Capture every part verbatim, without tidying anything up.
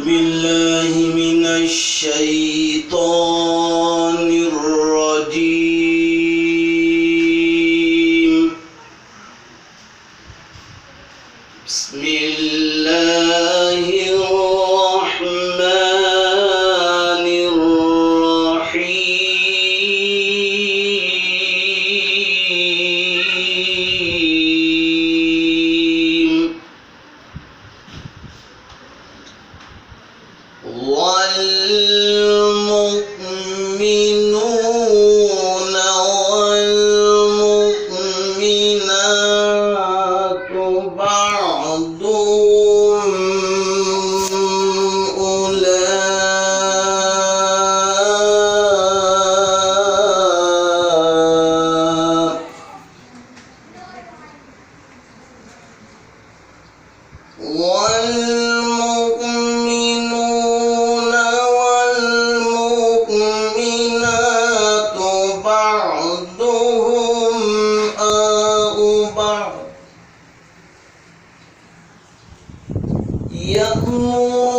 بالله من الشيطان الرجيم. بسم الله الرحمن الرحيم. والمؤمنون والمؤمنات بعضهم أولياء والمؤمنون والمؤمنات بعضهم أولياء بعض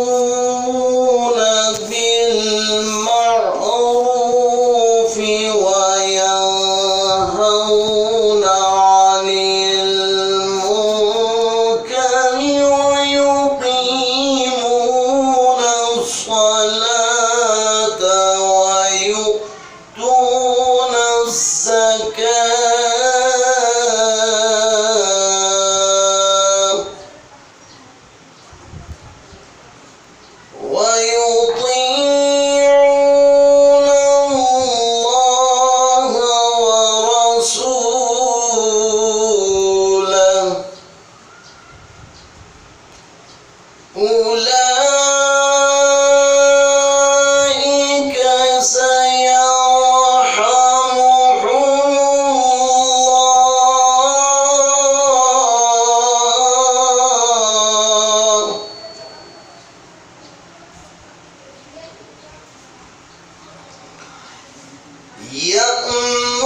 يأمرون بالمعروف وينهون عن المنكر ويقيمون الصلاة ويؤتون الزكاة ويطيعون الله ورسوله أولئك سيرحمهم الله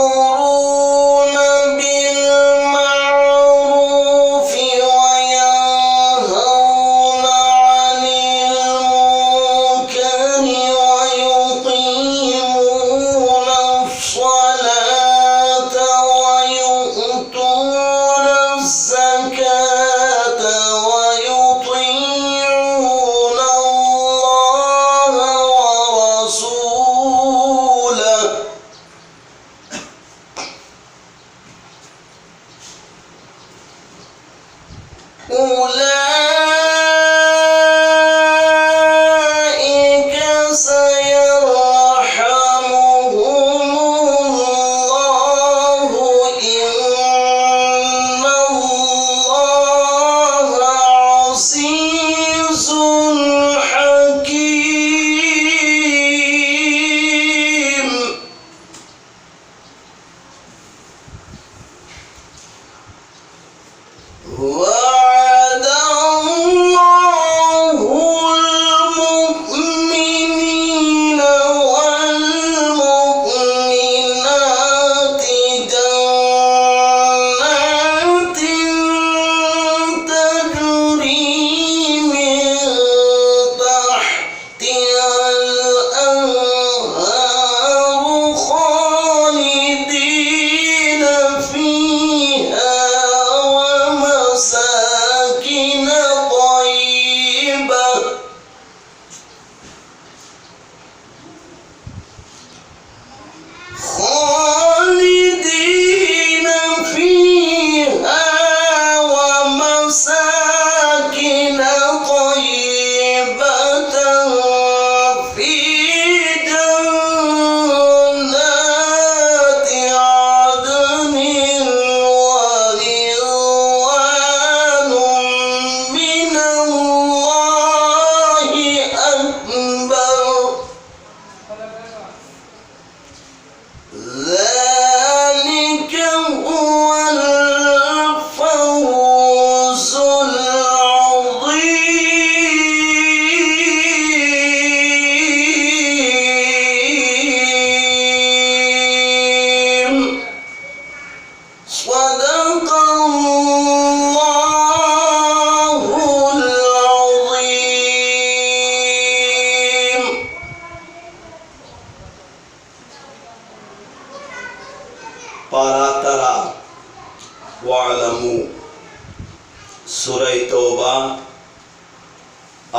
يأمرون بالمعروف وينهون عن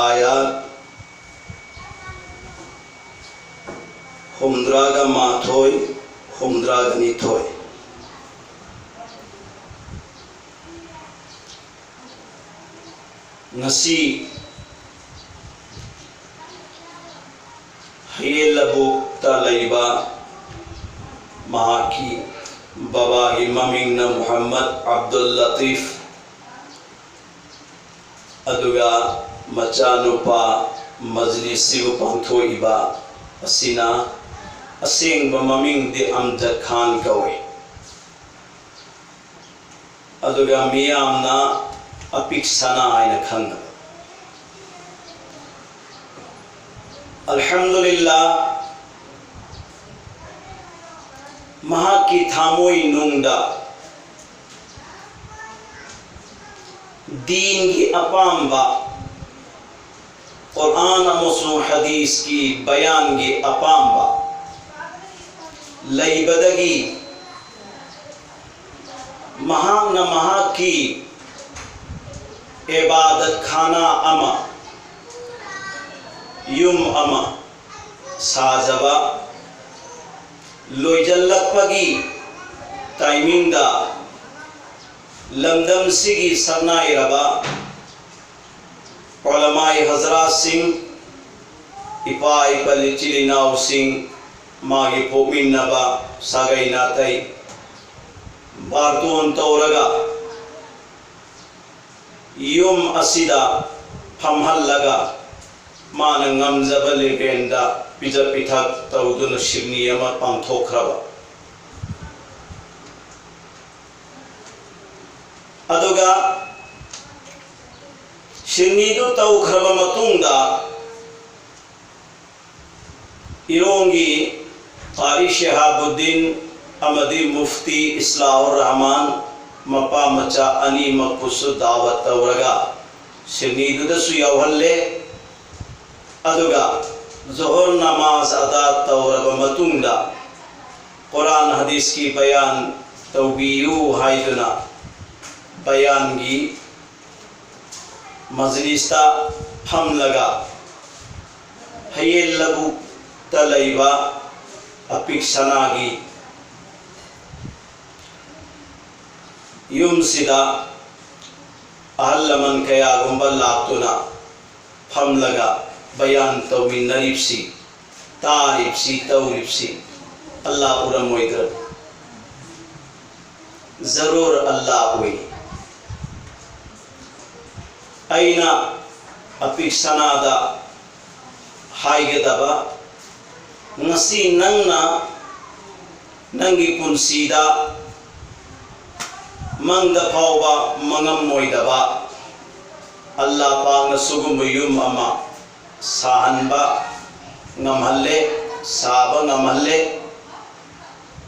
ꯑꯥꯌꯥꯠ ꯍꯨꯝꯗ꯭ꯔꯥꯒ ꯃꯥꯊꯣꯏ, ꯍꯨꯝꯗ꯭ꯔꯥꯒ ꯅꯤꯊꯣꯏ꯫ ꯉꯁꯤ ꯍꯌꯦꯜ ꯂꯕꯨꯛꯇ ꯂꯩꯕ ꯃꯍꯥꯛꯀꯤ ꯕꯕꯥꯒꯤ ꯃꯃꯤꯡꯅ ꯃꯨꯍꯝꯃꯗ ꯑꯕꯗꯨꯜ ꯂꯇꯤꯐ, ꯑꯗꯨꯒ ꯃꯆꯥꯅꯨꯄꯥ ꯃꯖꯂꯤꯁꯁꯤꯕꯨ ꯄꯥꯡꯊꯣꯛꯏꯕ ꯑꯁꯤꯅ ꯑꯁꯦꯡꯕ ꯃꯃꯤꯡꯗꯤ ꯑꯝꯖꯗ ꯈꯥꯟ ꯀꯧꯏ꯫ ꯑꯗꯨꯒ ꯃꯤꯌꯥꯝꯅ ꯑꯄꯤꯛ ꯁꯅꯥ ꯍꯥꯏꯅ ꯈꯪꯅꯕ꯫ ꯑꯜꯍꯝꯗꯨꯂꯤꯜꯂꯥ, ꯃꯍꯥꯛꯀꯤ ꯊꯃꯣꯏꯅꯨꯡꯗ ꯗꯤꯟꯒꯤ ꯑꯄꯥꯝꯕ, ꯀꯨꯔꯑꯥꯟ ꯑꯃꯁꯨꯡ ꯍꯗꯤꯁꯀꯤ ꯕꯌꯥꯟꯒꯤ ꯑꯄꯥꯝꯕ ꯂꯩꯕꯗꯒꯤ, ꯃꯍꯥꯛꯅ ꯃꯍꯥꯛꯀꯤ ꯏꯕꯥꯗꯠ ꯈꯥꯅꯥ ꯑꯃ, ꯌꯨꯝ ꯑꯃ ꯁꯥꯖꯕ, ꯂꯣꯏꯖꯜꯂꯛꯄꯒꯤ ꯇꯥꯏꯃꯤꯡꯗ ꯂꯝꯗꯝꯁꯤꯒꯤ ꯁꯛꯅꯥꯏꯔꯕ ꯎꯂꯃꯥꯏ ꯍꯖꯔꯥꯠꯁꯤꯡ, ꯏꯄꯥ ꯏꯄꯜ ꯏꯆꯤꯜ ꯏꯅꯥꯎꯁꯤꯡ, ꯃꯥꯒꯤ ꯄꯣꯛꯃꯤꯟꯅꯕ ꯁꯥꯒꯩ ꯅꯥꯇꯩ ꯕꯥꯔꯇꯣꯟ ꯇꯧꯔꯒ ꯌꯨꯝ ꯑꯁꯤꯗ ꯐꯝꯍꯜꯂꯒ ꯃꯥꯅ ꯉꯝꯖꯕ ꯂꯦꯚꯦꯟꯗ ꯄꯤꯖ ꯄꯤꯊꯛ ꯇꯧꯗꯨꯅ ꯁꯤꯔꯅꯤ ꯑꯃ ꯄꯥꯡꯊꯣꯛꯈ꯭ꯔꯕ꯫ ꯑꯗꯨꯒ ꯁꯤꯔꯅꯤꯗꯨ ꯇꯧꯈ꯭ꯔꯕ ꯃꯇꯨꯡꯗ, ꯏꯔꯣꯡꯒꯤ ꯀꯥꯔꯤ ꯁꯤꯍꯥꯕꯨꯗꯤꯟ ꯑꯃꯗꯤ ꯃꯨꯐꯇꯤ ꯏꯁꯂꯥꯍꯨꯔ ꯔꯍꯃꯥꯟ, ꯃꯄꯥ ꯃꯆꯥ ꯑꯅꯤꯃꯛꯄꯨꯁꯨ ꯗꯥꯋꯠ ꯇꯧꯔꯒ ꯁꯤꯔꯅꯤꯗꯨꯗꯁꯨ ꯌꯥꯎꯍꯜꯂꯦ꯫ ꯑꯗꯨꯒ ꯖꯣꯍꯔ ꯅꯃꯥꯖ ꯑꯗꯥ ꯇꯧꯔꯕ ꯃꯇꯨꯡꯗ, ꯀꯨꯔꯥꯟ ꯍꯗꯤꯁꯀꯤ ꯕꯌꯥꯟ ꯇꯧꯕꯤꯌꯨ ꯍꯥꯏꯗꯨꯅ ꯕꯌꯥꯟꯒꯤ ꯃꯖꯂꯤꯁꯇ ꯐꯝꯂꯒ ꯍꯌꯦꯜ ꯂꯧꯕꯨꯛꯇ ꯂꯩꯕ ꯑꯄꯤꯛ ꯁꯅꯥꯒꯤ ꯌꯨꯝꯁꯤꯗ ꯑꯍꯜ ꯂꯃꯟ ꯀꯌꯥꯒꯨꯝꯕ ꯂꯥꯛꯇꯨꯅ ꯐꯝꯂꯒ ꯕꯌꯥꯟ ꯇꯧꯃꯤꯟꯅꯔꯤꯕꯁꯤ, ꯇꯥꯔꯤꯕꯁꯤ, ꯇꯧꯔꯤꯕꯁꯤ ꯑꯜꯂꯥ ꯎꯔꯝꯃꯣꯏꯗ꯭ꯔꯥ? ꯖꯔꯨꯔ ꯑꯜꯂꯥ ꯎꯏ꯫ ꯑꯩꯅ ꯑꯄꯤꯛ ꯁꯅꯥꯗ ꯍꯥꯏꯒꯗꯕ, ꯉꯁꯤ ꯅꯪꯅ ꯅꯪꯒꯤ ꯄꯨꯟꯁꯤꯗ ꯃꯪꯗ ꯐꯥꯎꯕ ꯃꯪꯉꯝꯃꯣꯏꯗꯕ ꯑꯜꯂꯥ ꯄꯥꯛꯅ ꯁꯤꯒꯨꯝꯕ ꯌꯨꯝ ꯑꯃ ꯁꯥꯍꯟꯕ ꯉꯝꯍꯜꯂꯦ, ꯁꯥꯕ ꯉꯝꯍꯜꯂꯦ꯫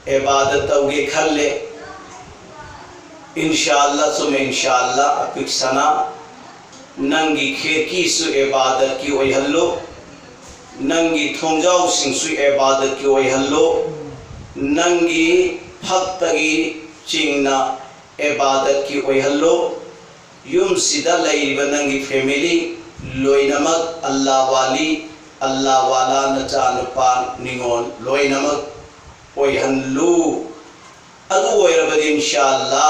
ꯏꯕꯥꯗꯠ ꯇꯧꯒꯦ ꯈꯜꯂꯦ꯫ ꯏꯟꯁꯥ ꯑꯜꯂꯥ, ꯆꯨꯝꯃꯦ, ꯏꯟꯁꯥ ꯑꯜꯂꯥ, ꯑꯄꯤꯛ ꯁꯅꯥ, ꯅꯪꯒꯤ ꯈꯤꯔꯀꯤꯁꯨ ꯏꯕꯥꯗꯠꯀꯤ ꯑꯣꯏꯍꯜꯂꯨ, ꯅꯪꯒꯤ ꯊꯣꯡꯖꯥꯎꯁꯤꯡꯁꯨ ꯏꯕꯥꯗꯠꯀꯤ ꯑꯣꯏꯍꯜꯂꯨ, ꯅꯪꯒꯤ ꯐꯛꯇꯒꯤ ꯆꯤꯡꯅ ꯏꯕꯥꯗꯠꯀꯤ ꯑꯣꯏꯍꯜꯂꯨ꯫ ꯌꯨꯝꯁꯤꯗ ꯂꯩꯔꯤꯕ ꯅꯪꯒꯤ family ꯂꯣꯏꯅꯃꯛ ꯑꯜꯂꯥ ꯋꯥꯂꯤ, ꯑꯜꯂꯥ ꯋꯥꯂꯥ ꯅꯆꯥꯅꯨꯄꯥ ꯅꯤꯉꯣꯜ ꯂꯣꯏꯅꯃꯛ ꯑꯣꯏꯍꯜꯂꯨ꯫ ꯑꯗꯨ ꯑꯣꯏꯔꯕꯗꯤ ꯏꯟꯁꯥ ꯑꯜꯂꯥ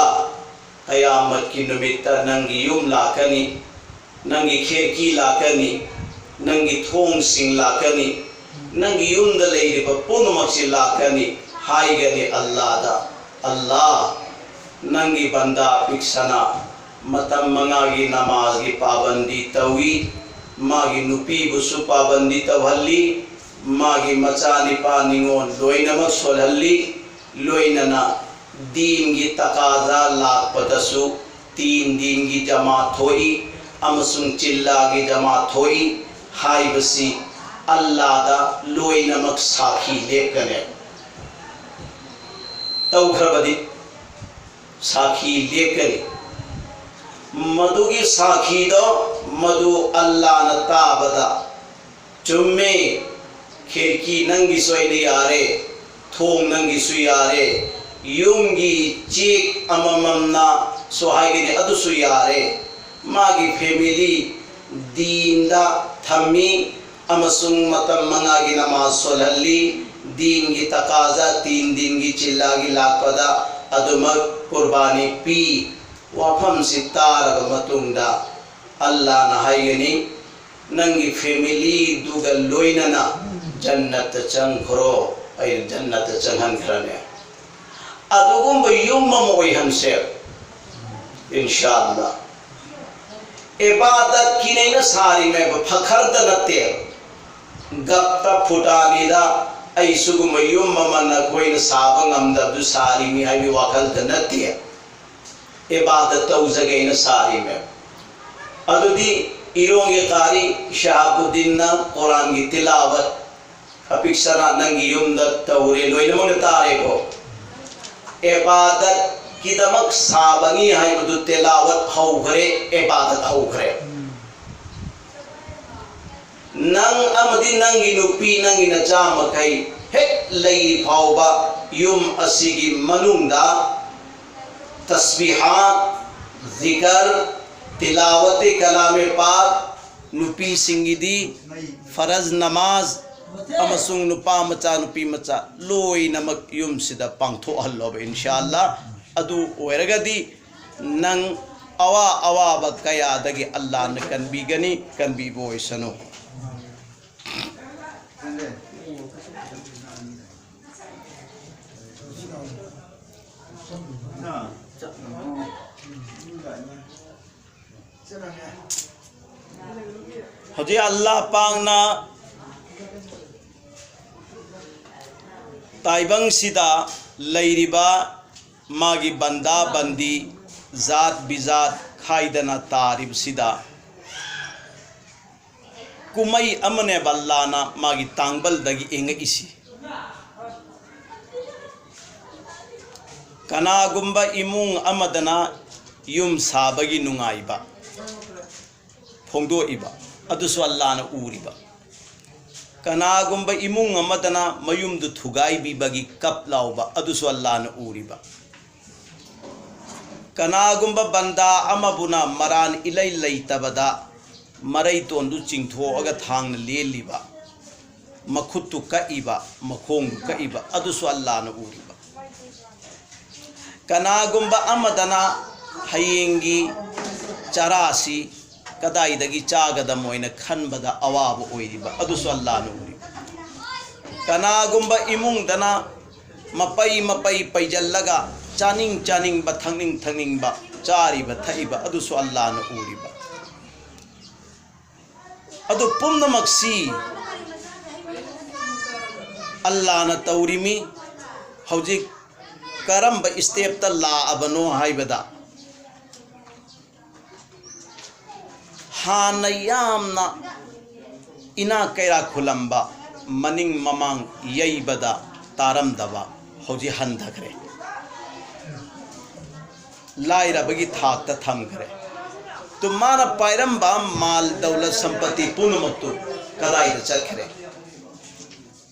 ꯀꯌꯥꯃꯠꯀꯤ ꯅꯨꯃꯤꯠꯇ ꯅꯪꯒꯤ ꯌꯨꯝ ꯂꯥꯛꯀꯅꯤ, ꯅꯪꯒꯤ ꯈꯤꯔꯀꯤ ꯂꯥꯛꯀꯅꯤ, ꯅꯪꯒꯤ ꯊꯣꯡꯁꯤꯡ ꯂꯥꯛꯀꯅꯤ, ꯅꯪꯒꯤ ꯌꯨꯝꯗ ꯂꯩꯔꯤꯕ ꯄꯨꯝꯅꯃꯛꯁꯤ ꯂꯥꯛꯀꯅꯤ꯫ ꯍꯥꯏꯒꯅꯤ ꯑꯜꯂꯥꯗ, "ꯑꯜꯂꯥ, ꯅꯪꯒꯤ ꯕꯟꯗꯥ ꯑꯄꯤꯛ ꯁꯅꯥ ꯃꯇꯝ ꯃꯉꯥꯒꯤ ꯅꯃꯥꯖꯒꯤ ꯄꯥꯕꯟꯗꯤ ꯇꯧꯏ, ꯃꯥꯒꯤ ꯅꯨꯄꯤꯕꯨꯁꯨ ꯄꯥꯕꯟꯗꯤ ꯇꯧꯍꯜꯂꯤ, ꯃꯥꯒꯤ ꯃꯆꯥꯅꯤꯄꯥ ꯅꯤꯉꯣꯜ ꯂꯣꯏꯅꯃꯛ ꯁꯣꯜꯍꯜꯂꯤ, ꯂꯣꯏꯅꯅ ꯗꯤꯟꯒꯤ ꯇꯀꯥꯖꯥ ꯂꯥꯛꯄꯗꯁꯨ ꯇꯤꯟ ꯗꯤꯟꯒꯤ ꯖꯃꯥꯠ ꯊꯣꯛꯏ ꯑꯃꯁꯨꯡ ꯆꯤꯜꯂꯥꯒꯤ ꯖꯃꯥꯠ ꯊꯣꯛꯏ" ꯍꯥꯏꯕꯁꯤ ꯑꯜꯂꯥꯗ ꯂꯣꯏꯅꯃꯛ ꯁꯥꯈꯤ ꯂꯦꯞꯀꯅꯤ꯫ ꯇꯧꯈ꯭ꯔꯕꯗꯤ ꯁꯥꯈꯤ ꯂꯦꯞꯀꯅꯤ꯫ ꯃꯗꯨꯒꯤ ꯁꯥꯈꯤꯗꯣ ꯃꯗꯨ ꯑꯜꯂꯥꯅ ꯇꯥꯕꯗ, "ꯆꯨꯝꯃꯦ, ꯈꯤꯔꯀꯤ ꯅꯪꯒꯤꯁꯨ ꯑꯩꯅ ꯌꯥꯔꯦ, ꯊꯣꯡ ꯅꯪꯒꯤꯁꯨ ꯌꯥꯔꯦ, ꯌꯨꯝꯒꯤ ꯆꯦꯛ ꯑꯃꯃꯝꯅꯁꯨ ꯍꯥꯏꯒꯅꯤ, ꯑꯗꯨꯁꯨ ꯌꯥꯔꯦ, ꯃꯥꯒꯤ family ꯗꯤꯟꯗ ꯊꯝꯃꯤ ꯑꯃꯁꯨꯡ ꯃꯇꯝ ꯃꯉꯥꯒꯤ ꯅꯃꯥꯖ ꯁꯣꯜꯍꯜꯂꯤ꯫ ꯗꯤꯟꯒꯤ ꯇꯀꯥꯖꯥ, ꯇꯤꯟ ꯗꯤꯟꯒꯤ ꯆꯤꯜꯂꯥꯒꯤ ꯂꯥꯛꯄꯗ ꯑꯗꯨꯃꯛ ꯀꯨꯔꯕꯥꯅꯤ ꯄꯤ꯫ ꯋꯥꯐꯝꯁꯤ ꯇꯥꯔꯕ ꯃꯇꯨꯡꯗ ꯑꯜꯂꯥꯅ ꯍꯥꯏꯒꯅꯤ, "ꯅꯪꯒꯤ family ꯗꯨꯒ ꯂꯣꯏꯅꯅ ꯖꯟꯅꯠꯇ ꯆꯪꯈ꯭ꯔꯣ, ꯑꯩꯅ ꯖꯟꯅꯠꯇ ꯆꯪꯍꯟꯈ꯭ꯔꯅꯤ"꯫ ꯑꯗꯨꯒꯨꯝꯕ ꯌꯨꯝ ꯑꯃ ꯑꯣꯏꯍꯟꯁꯦ, ꯏꯟꯁꯥ ꯑꯜꯂꯥ꯫ ꯏꯕꯥꯗꯠꯀꯤꯅꯦꯅ ꯁꯥꯔꯤꯃꯦꯕ, ꯐꯈꯔꯗ ꯅꯠꯇꯦ꯫ ꯒꯞꯇ ꯐꯨꯇꯥꯅꯤꯗ ꯑꯩ ꯁꯤꯒꯨꯝꯕ ꯌꯨꯝ ꯑꯃ ꯅꯈꯣꯏꯅ ꯁꯥꯕ ꯉꯝꯗꯕꯗꯨ ꯁꯥꯔꯤꯃꯤ ꯍꯥꯏꯕꯒꯤ ꯋꯥꯈꯜꯗ ꯅꯠꯇꯦ꯫ ꯏꯕꯥꯗꯠ ꯇꯧꯖꯒꯦꯅ ꯁꯥꯔꯤꯃꯦꯕ꯫ ꯑꯗꯨꯗꯤ ꯏꯔꯣꯡꯒꯤ ꯀꯥꯔꯤ ꯁꯍꯥꯕꯨꯗꯤꯟꯅ ꯀꯨꯔꯥꯟꯒꯤ ꯇꯤꯂꯥꯋꯠ ꯑꯄꯤꯛꯁꯅ ꯅꯪꯒꯤ ꯌꯨꯝꯗ ꯇꯧꯔꯦ, ꯂꯣꯏꯅꯃꯛꯅ ꯇꯥꯔꯦꯀꯣ꯫ ꯏꯕꯥꯗꯠꯀꯤꯗꯃꯛ ꯁꯥꯕꯅꯤ ꯍꯥꯏꯕꯗꯨ ꯇꯤꯂꯥꯋꯠ ꯍꯧꯈ꯭ꯔꯦ, ꯏꯕꯥꯗꯠ ꯍꯧꯈ꯭ꯔꯦ꯫ ꯅꯪ ꯑꯃꯗꯤ ꯅꯪꯒꯤ ꯅꯨꯄꯤ, ꯅꯪꯒꯤ ꯅꯆꯥ ꯃꯈꯩ ꯍꯦꯛ ꯂꯩꯔꯤ ꯐꯥꯎꯕ ꯌꯨꯝ ꯑꯁꯤꯒꯤ ꯃꯅꯨꯡꯗ ꯇꯁꯕꯤꯍꯥꯠ, ꯖꯤꯀꯔ, ꯇꯤꯂꯥꯋꯇꯦ ꯀꯂꯥꯃꯦ ꯄꯥꯛ, ꯅꯨꯄꯤꯁꯤꯡꯒꯤꯗꯤ ꯐꯔꯖ ꯅꯃꯥꯖ ꯑꯃꯁꯨꯡ ꯅꯨꯄꯥ ꯃꯆꯥ, ꯅꯨꯄꯤ ꯃꯆꯥ ꯂꯣꯏꯅꯃꯛ ꯌꯨꯝꯁꯤꯗ ꯄꯥꯡꯊꯣꯛꯍꯜꯂꯣꯕ, ꯏꯟꯁꯥ ꯑꯜꯂꯥ꯫ ꯑꯗꯨ ꯑꯣꯏꯔꯒꯗꯤ ꯅꯪ ꯑꯋꯥ ꯑꯋꯥꯕ ꯀꯌꯥꯗꯒꯤ ꯑꯜꯂꯥꯅ ꯀꯟꯕꯤꯒꯅꯤ, ꯀꯟꯕꯤꯕ ꯑꯣꯏꯁꯅꯨ꯫ ꯍꯧꯖꯤꯛ ꯑꯜꯂꯥ ꯄꯥꯛꯅ ꯇꯥꯏꯕꯪꯁꯤꯗ ꯂꯩꯔꯤꯕ ꯃꯥꯒꯤ ꯕꯟꯗꯥ ꯕꯟꯗꯤ ꯖꯥꯠ ꯕꯤꯖꯥꯠ ꯈꯥꯏꯗꯅ ꯇꯥꯔꯤꯕꯁꯤꯗ ꯀꯨꯝꯍꯩ ꯑꯃꯅꯦꯕ ꯑꯜꯂꯥꯅ ꯃꯥꯒꯤ ꯇꯥꯡꯕꯜꯗꯒꯤ ꯌꯦꯡꯉꯛꯏꯁꯤ꯫ ꯀꯅꯥꯒꯨꯝꯕ ꯏꯃꯨꯡ ꯑꯃꯗꯅ ꯌꯨꯝ ꯁꯥꯕꯒꯤ ꯅꯨꯡꯉꯥꯏꯕ ꯐꯣꯡꯗꯣꯛꯏꯕ, ꯑꯗꯨꯁꯨ ꯑꯜꯂꯥꯅ ꯎꯔꯤꯕ꯫ ꯀꯅꯥꯒꯨꯝꯕ ꯏꯃꯨꯡ ꯑꯃꯗꯅ ꯃꯌꯨꯝꯗꯨ ꯊꯨꯒꯥꯏꯕꯤꯕꯒꯤ ꯀꯞ ꯂꯥꯎꯕ, ꯑꯗꯨꯁꯨ ꯑꯜꯂꯥꯅ ꯎꯔꯤꯕ꯫ ꯀꯅꯥꯒꯨꯝꯕ ꯕꯟꯗꯥ ꯑꯃꯕꯨꯅ ꯃꯔꯥꯟ ꯏꯂꯩ ꯂꯩꯇꯕꯗ ꯃꯔꯩꯇꯣꯟꯗꯨ ꯆꯤꯡꯊꯣꯛꯑꯒ ꯊꯥꯡꯅ ꯂꯦꯜꯂꯤꯕ, ꯃꯈꯨꯠꯇꯨ ꯀꯛꯏꯕ, ꯃꯈꯣꯡꯗꯨ ꯀꯛꯏꯕ, ꯑꯗꯨꯁꯨ ꯑꯜꯂꯥꯅ ꯎꯔꯤꯕ꯫ ꯀꯅꯥꯒꯨꯝꯕ ꯑꯃꯗꯅ ꯍꯌꯦꯡꯒꯤ ꯆꯔꯥꯁꯤ ꯀꯗꯥꯏꯗꯒꯤ ꯆꯥꯒꯗꯃꯣꯏꯅ ꯈꯟꯕꯗ ꯑꯋꯥꯕ ꯑꯣꯏꯔꯤꯕ, ꯑꯗꯨꯁꯨ ꯑꯜꯂꯥꯅ ꯎꯔꯤꯕ꯫ ꯀꯅꯥꯒꯨꯝꯕ ꯏꯃꯨꯡꯗꯅ ꯃꯄꯩ ꯃꯄꯩ ꯄꯩꯖꯜꯂꯒ ꯆꯥꯅꯤꯡ ꯆꯥꯅꯤꯡꯕ, ꯊꯛꯅꯤꯡ ꯊꯛꯅꯤꯡꯕ ꯆꯥꯔꯤꯕ ꯊꯛꯏꯕ, ꯑꯗꯨꯁꯨ ꯑꯜꯂꯥꯅ ꯎꯔꯤꯕ꯫ ꯑꯗꯨ ꯄꯨꯝꯅꯃꯛꯁꯤ ꯑꯜꯂꯥꯅ ꯇꯧꯔꯤꯃꯤ꯫ ꯍꯧꯖꯤꯛ ꯀꯔꯝꯕ ꯁ꯭ꯇꯦꯞꯇ ꯂꯥꯛꯑꯕꯅꯣ ꯍꯥꯏꯕꯗ, ꯍꯥꯟꯅ ꯌꯥꯝꯅ ꯏꯅꯥꯛ ꯀꯩꯔꯥꯛ ꯈꯨꯜꯂꯝꯕ, ꯃꯅꯤꯡ ꯃꯃꯥꯡ ꯌꯩꯕꯗ ꯇꯥꯔꯝꯗꯕ ꯍꯧꯖꯤꯛ ꯍꯟꯊꯈ꯭ꯔꯦ, ꯂꯥꯏꯔꯕꯒꯤ ꯊꯥꯛꯇ ꯊꯝꯈ꯭ꯔꯦ꯫ ꯇꯨ ꯃꯥꯅ ꯄꯥꯏꯔꯝꯕ ꯃꯥꯜ ꯗꯧꯂꯠ ꯁꯝꯄꯇꯤ ꯄꯨꯝꯅꯃꯛꯇꯨ ꯀꯗꯥꯏꯗ ꯆꯠꯈ꯭ꯔꯦ?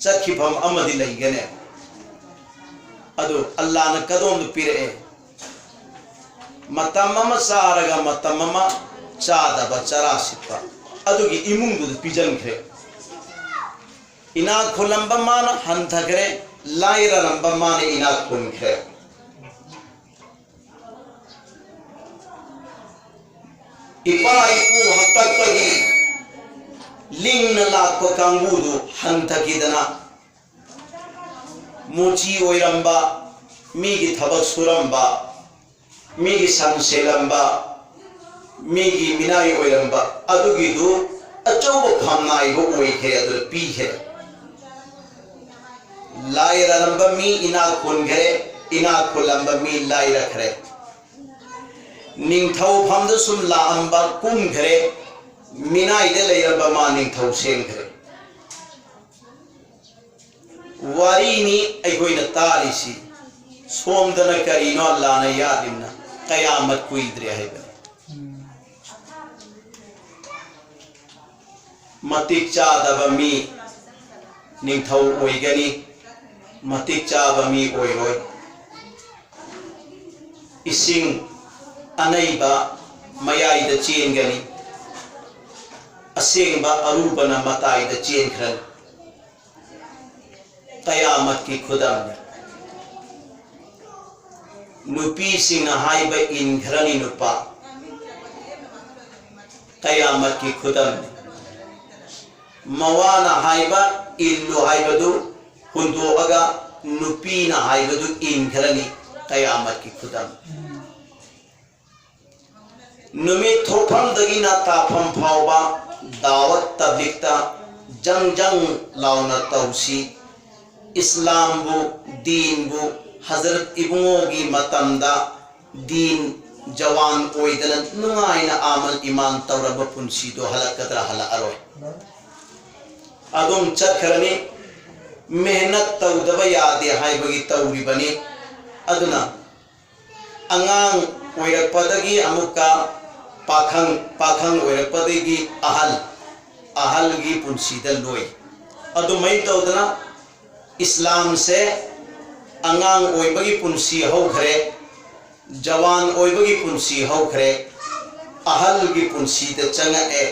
ꯆꯠꯈꯤꯐꯝ ꯑꯃꯗꯤ ꯂꯩꯒꯅꯦ꯫ ꯑꯗꯨ ꯑꯜꯂꯥꯅ ꯀꯗꯣꯝꯗ ꯄꯤꯔꯛꯑꯦ? ꯃꯇꯝ ꯑꯃ ꯆꯥꯔꯒ ꯃꯇꯝ ꯑꯃ ꯆꯥꯗꯕ, ꯆꯔꯥ ꯁꯤꯠꯄ, ꯑꯗꯨꯒꯤ ꯏꯃꯨꯡꯗꯨꯗ ꯄꯤꯖꯟꯈ꯭ꯔꯦ꯫ ꯏꯅꯥꯛ ꯈꯨꯜꯂꯝꯕ ꯃꯥꯅ ꯍꯟꯊꯈ꯭ꯔꯦ, ꯂꯥꯏꯔꯔꯝꯕ ꯃꯥꯅ ꯏꯅꯥꯛ ꯈꯨꯟꯈ꯭ꯔꯦ꯫ ꯏꯄꯥ ꯏꯄꯨ ꯍꯥꯛꯇꯛꯇꯒꯤ ꯂꯤꯡꯅ ꯂꯥꯛꯄ ꯀꯥꯡꯕꯨꯗꯨ ꯍꯟꯊꯈꯤꯗꯅ, ꯃꯣꯆꯤ ꯑꯣꯏꯔꯝꯕ, ꯃꯤꯒꯤ ꯊꯕꯛ ꯁꯨꯔꯝꯕ, ꯃꯤꯒꯤ ꯁꯟ ꯁꯦꯜꯂꯝꯕ, ꯃꯤꯒꯤ ꯃꯤꯅꯥꯏ ꯑꯣꯏꯔꯝꯕ, ꯑꯗꯨꯒꯤꯗꯨ ꯑꯆꯧꯕ ꯐꯝꯅꯥꯏꯕ ꯑꯣꯏꯈ꯭ꯔꯦ, ꯑꯗꯨꯗ ꯄꯤꯈ꯭ꯔꯦ꯫ ꯂꯥꯏꯔꯔꯝꯕ ꯃꯤ ꯏꯅꯥꯛ ꯈꯨꯟꯈ꯭ꯔꯦ, ꯏꯅꯥꯛ ꯈꯨꯜꯂꯝꯕ ꯃꯤ ꯂꯥꯏꯔꯈ꯭ꯔꯦ꯫ ꯅꯤꯡꯊꯧ ꯐꯝꯗ ꯁꯨꯝ ꯂꯥꯛꯑꯝꯕ ꯀꯨꯝꯈ꯭ꯔꯦ, ꯃꯤꯅꯥꯏꯗ ꯂꯩꯔꯝꯕ ꯃꯥ ꯅꯤꯡꯊꯧ ꯁꯦꯝꯈ꯭ꯔꯦ꯫ ꯋꯥꯔꯤꯅꯤ ꯑꯩꯈꯣꯏꯅ ꯇꯥꯔꯤꯁꯤ꯫ ꯁꯣꯝꯗꯅ ꯀꯔꯤꯅꯣ ꯑꯜꯂꯥꯅ ꯌꯥꯗ꯭ꯔꯤꯕꯅ? ꯀꯌꯥꯃꯠ ꯀꯨꯏꯗ꯭ꯔꯦ ꯍꯥꯏꯕꯅꯤ꯫ ꯃꯇꯤꯛ ꯆꯥꯗꯕ ꯃꯤ ꯅꯤꯡꯊꯧ ꯑꯣꯏꯒꯅꯤ, ꯃꯇꯤꯛ ꯆꯥꯕ ꯃꯤ ꯑꯣꯏꯔꯣꯏ꯫ ꯏꯁꯤꯡ ꯑꯅꯩꯕ ꯃꯌꯥꯏꯗ ꯆꯦꯟꯒꯅꯤ, ꯑꯁꯦꯡꯕ ꯑꯔꯨꯕꯅ ꯃꯇꯥꯏꯗ ꯆꯦꯟꯈ꯭ꯔꯅꯤ꯫ ꯀꯌꯥꯃꯠꯀꯤ ꯈꯨꯗꯝꯅꯤ꯫ ꯅꯨꯄꯤꯁꯤꯡꯅ ꯍꯥꯏꯕ ꯏꯟꯈ꯭ꯔꯅꯤ ꯅꯨꯄꯥ꯫ ꯀꯌꯥꯃꯠꯀꯤ ꯈꯨꯗꯝꯅꯤ꯫ ꯃꯋꯥꯅ ꯍꯥꯏꯕ ꯏꯜꯂꯨ ꯍꯥꯏꯕꯗꯨ ꯍꯨꯟꯗꯣꯛꯑꯒ ꯅꯨꯄꯤꯅ ꯍꯥꯏꯕꯗꯨ ꯏꯟꯈ꯭ꯔꯅꯤ꯫ ꯀꯌꯥꯃꯠꯀꯤ ꯈꯨꯗꯝ꯫ ꯅꯨꯃꯤꯠ ꯊꯣꯛꯐꯝꯗꯒꯤꯅ ꯇꯥꯐꯝ ꯐꯥꯎꯕ ꯗꯥꯋꯠ ꯇꯕ꯭ꯂꯤꯛꯇ ꯖꯪ ꯖꯪ ꯂꯥꯎꯅ ꯇꯧꯁꯤ꯫ ꯏꯁꯂꯥꯝꯕꯨ, ꯗꯤꯟꯕꯨ, ꯍꯖꯔꯠ ꯏꯕꯨꯡꯉꯣꯒꯤ ꯃꯇꯝꯗ ꯗꯤꯟ ꯖꯋꯥꯟ ꯑꯣꯏꯗꯅ ꯅꯨꯡꯉꯥꯏꯅ ꯑꯃꯜ ꯏꯃꯥꯟ ꯇꯧꯔꯕ ꯄꯨꯟꯁꯤꯗꯣ ꯍꯜꯂꯛꯀꯗ꯭ꯔꯥ? ꯍꯜꯂꯛꯑꯔꯣꯏ꯫ ꯑꯗꯨꯝ ꯆꯠꯈ꯭ꯔꯅꯤ꯫ ꯃꯦꯍꯅꯠ ꯇꯧꯗꯕ ꯌꯥꯗꯦ ꯍꯥꯏꯕꯒꯤ ꯇꯧꯔꯤꯕꯅꯤ꯫ ꯑꯗꯨꯅ ꯑꯉꯥꯡ ꯑꯣꯏꯔꯛꯄꯗꯒꯤ ꯑꯃꯨꯛꯀ ꯄꯥꯈꯪ, ꯄꯥꯈꯪ ꯑꯣꯏꯔꯛꯄꯗꯒꯤ ꯑꯍꯜ, ꯑꯍꯜꯒꯤ ꯄꯨꯟꯁꯤꯗ ꯂꯣꯏ꯫ ꯑꯗꯨꯃꯥꯏꯅ ꯇꯧꯗꯅ ꯏꯁꯂꯥꯝꯁꯦ ꯑꯉꯥꯡ ꯑꯣꯏꯕꯒꯤ ꯄꯨꯟꯁꯤ ꯍꯧꯈ꯭ꯔꯦ, ꯖꯋꯥꯟ ꯑꯣꯏꯕꯒꯤ ꯄꯨꯟꯁꯤ ꯍꯧꯈ꯭ꯔꯦ, ꯑꯍꯜꯒꯤ ꯄꯨꯟꯁꯤꯗ ꯆꯪꯉꯛꯑꯦ꯫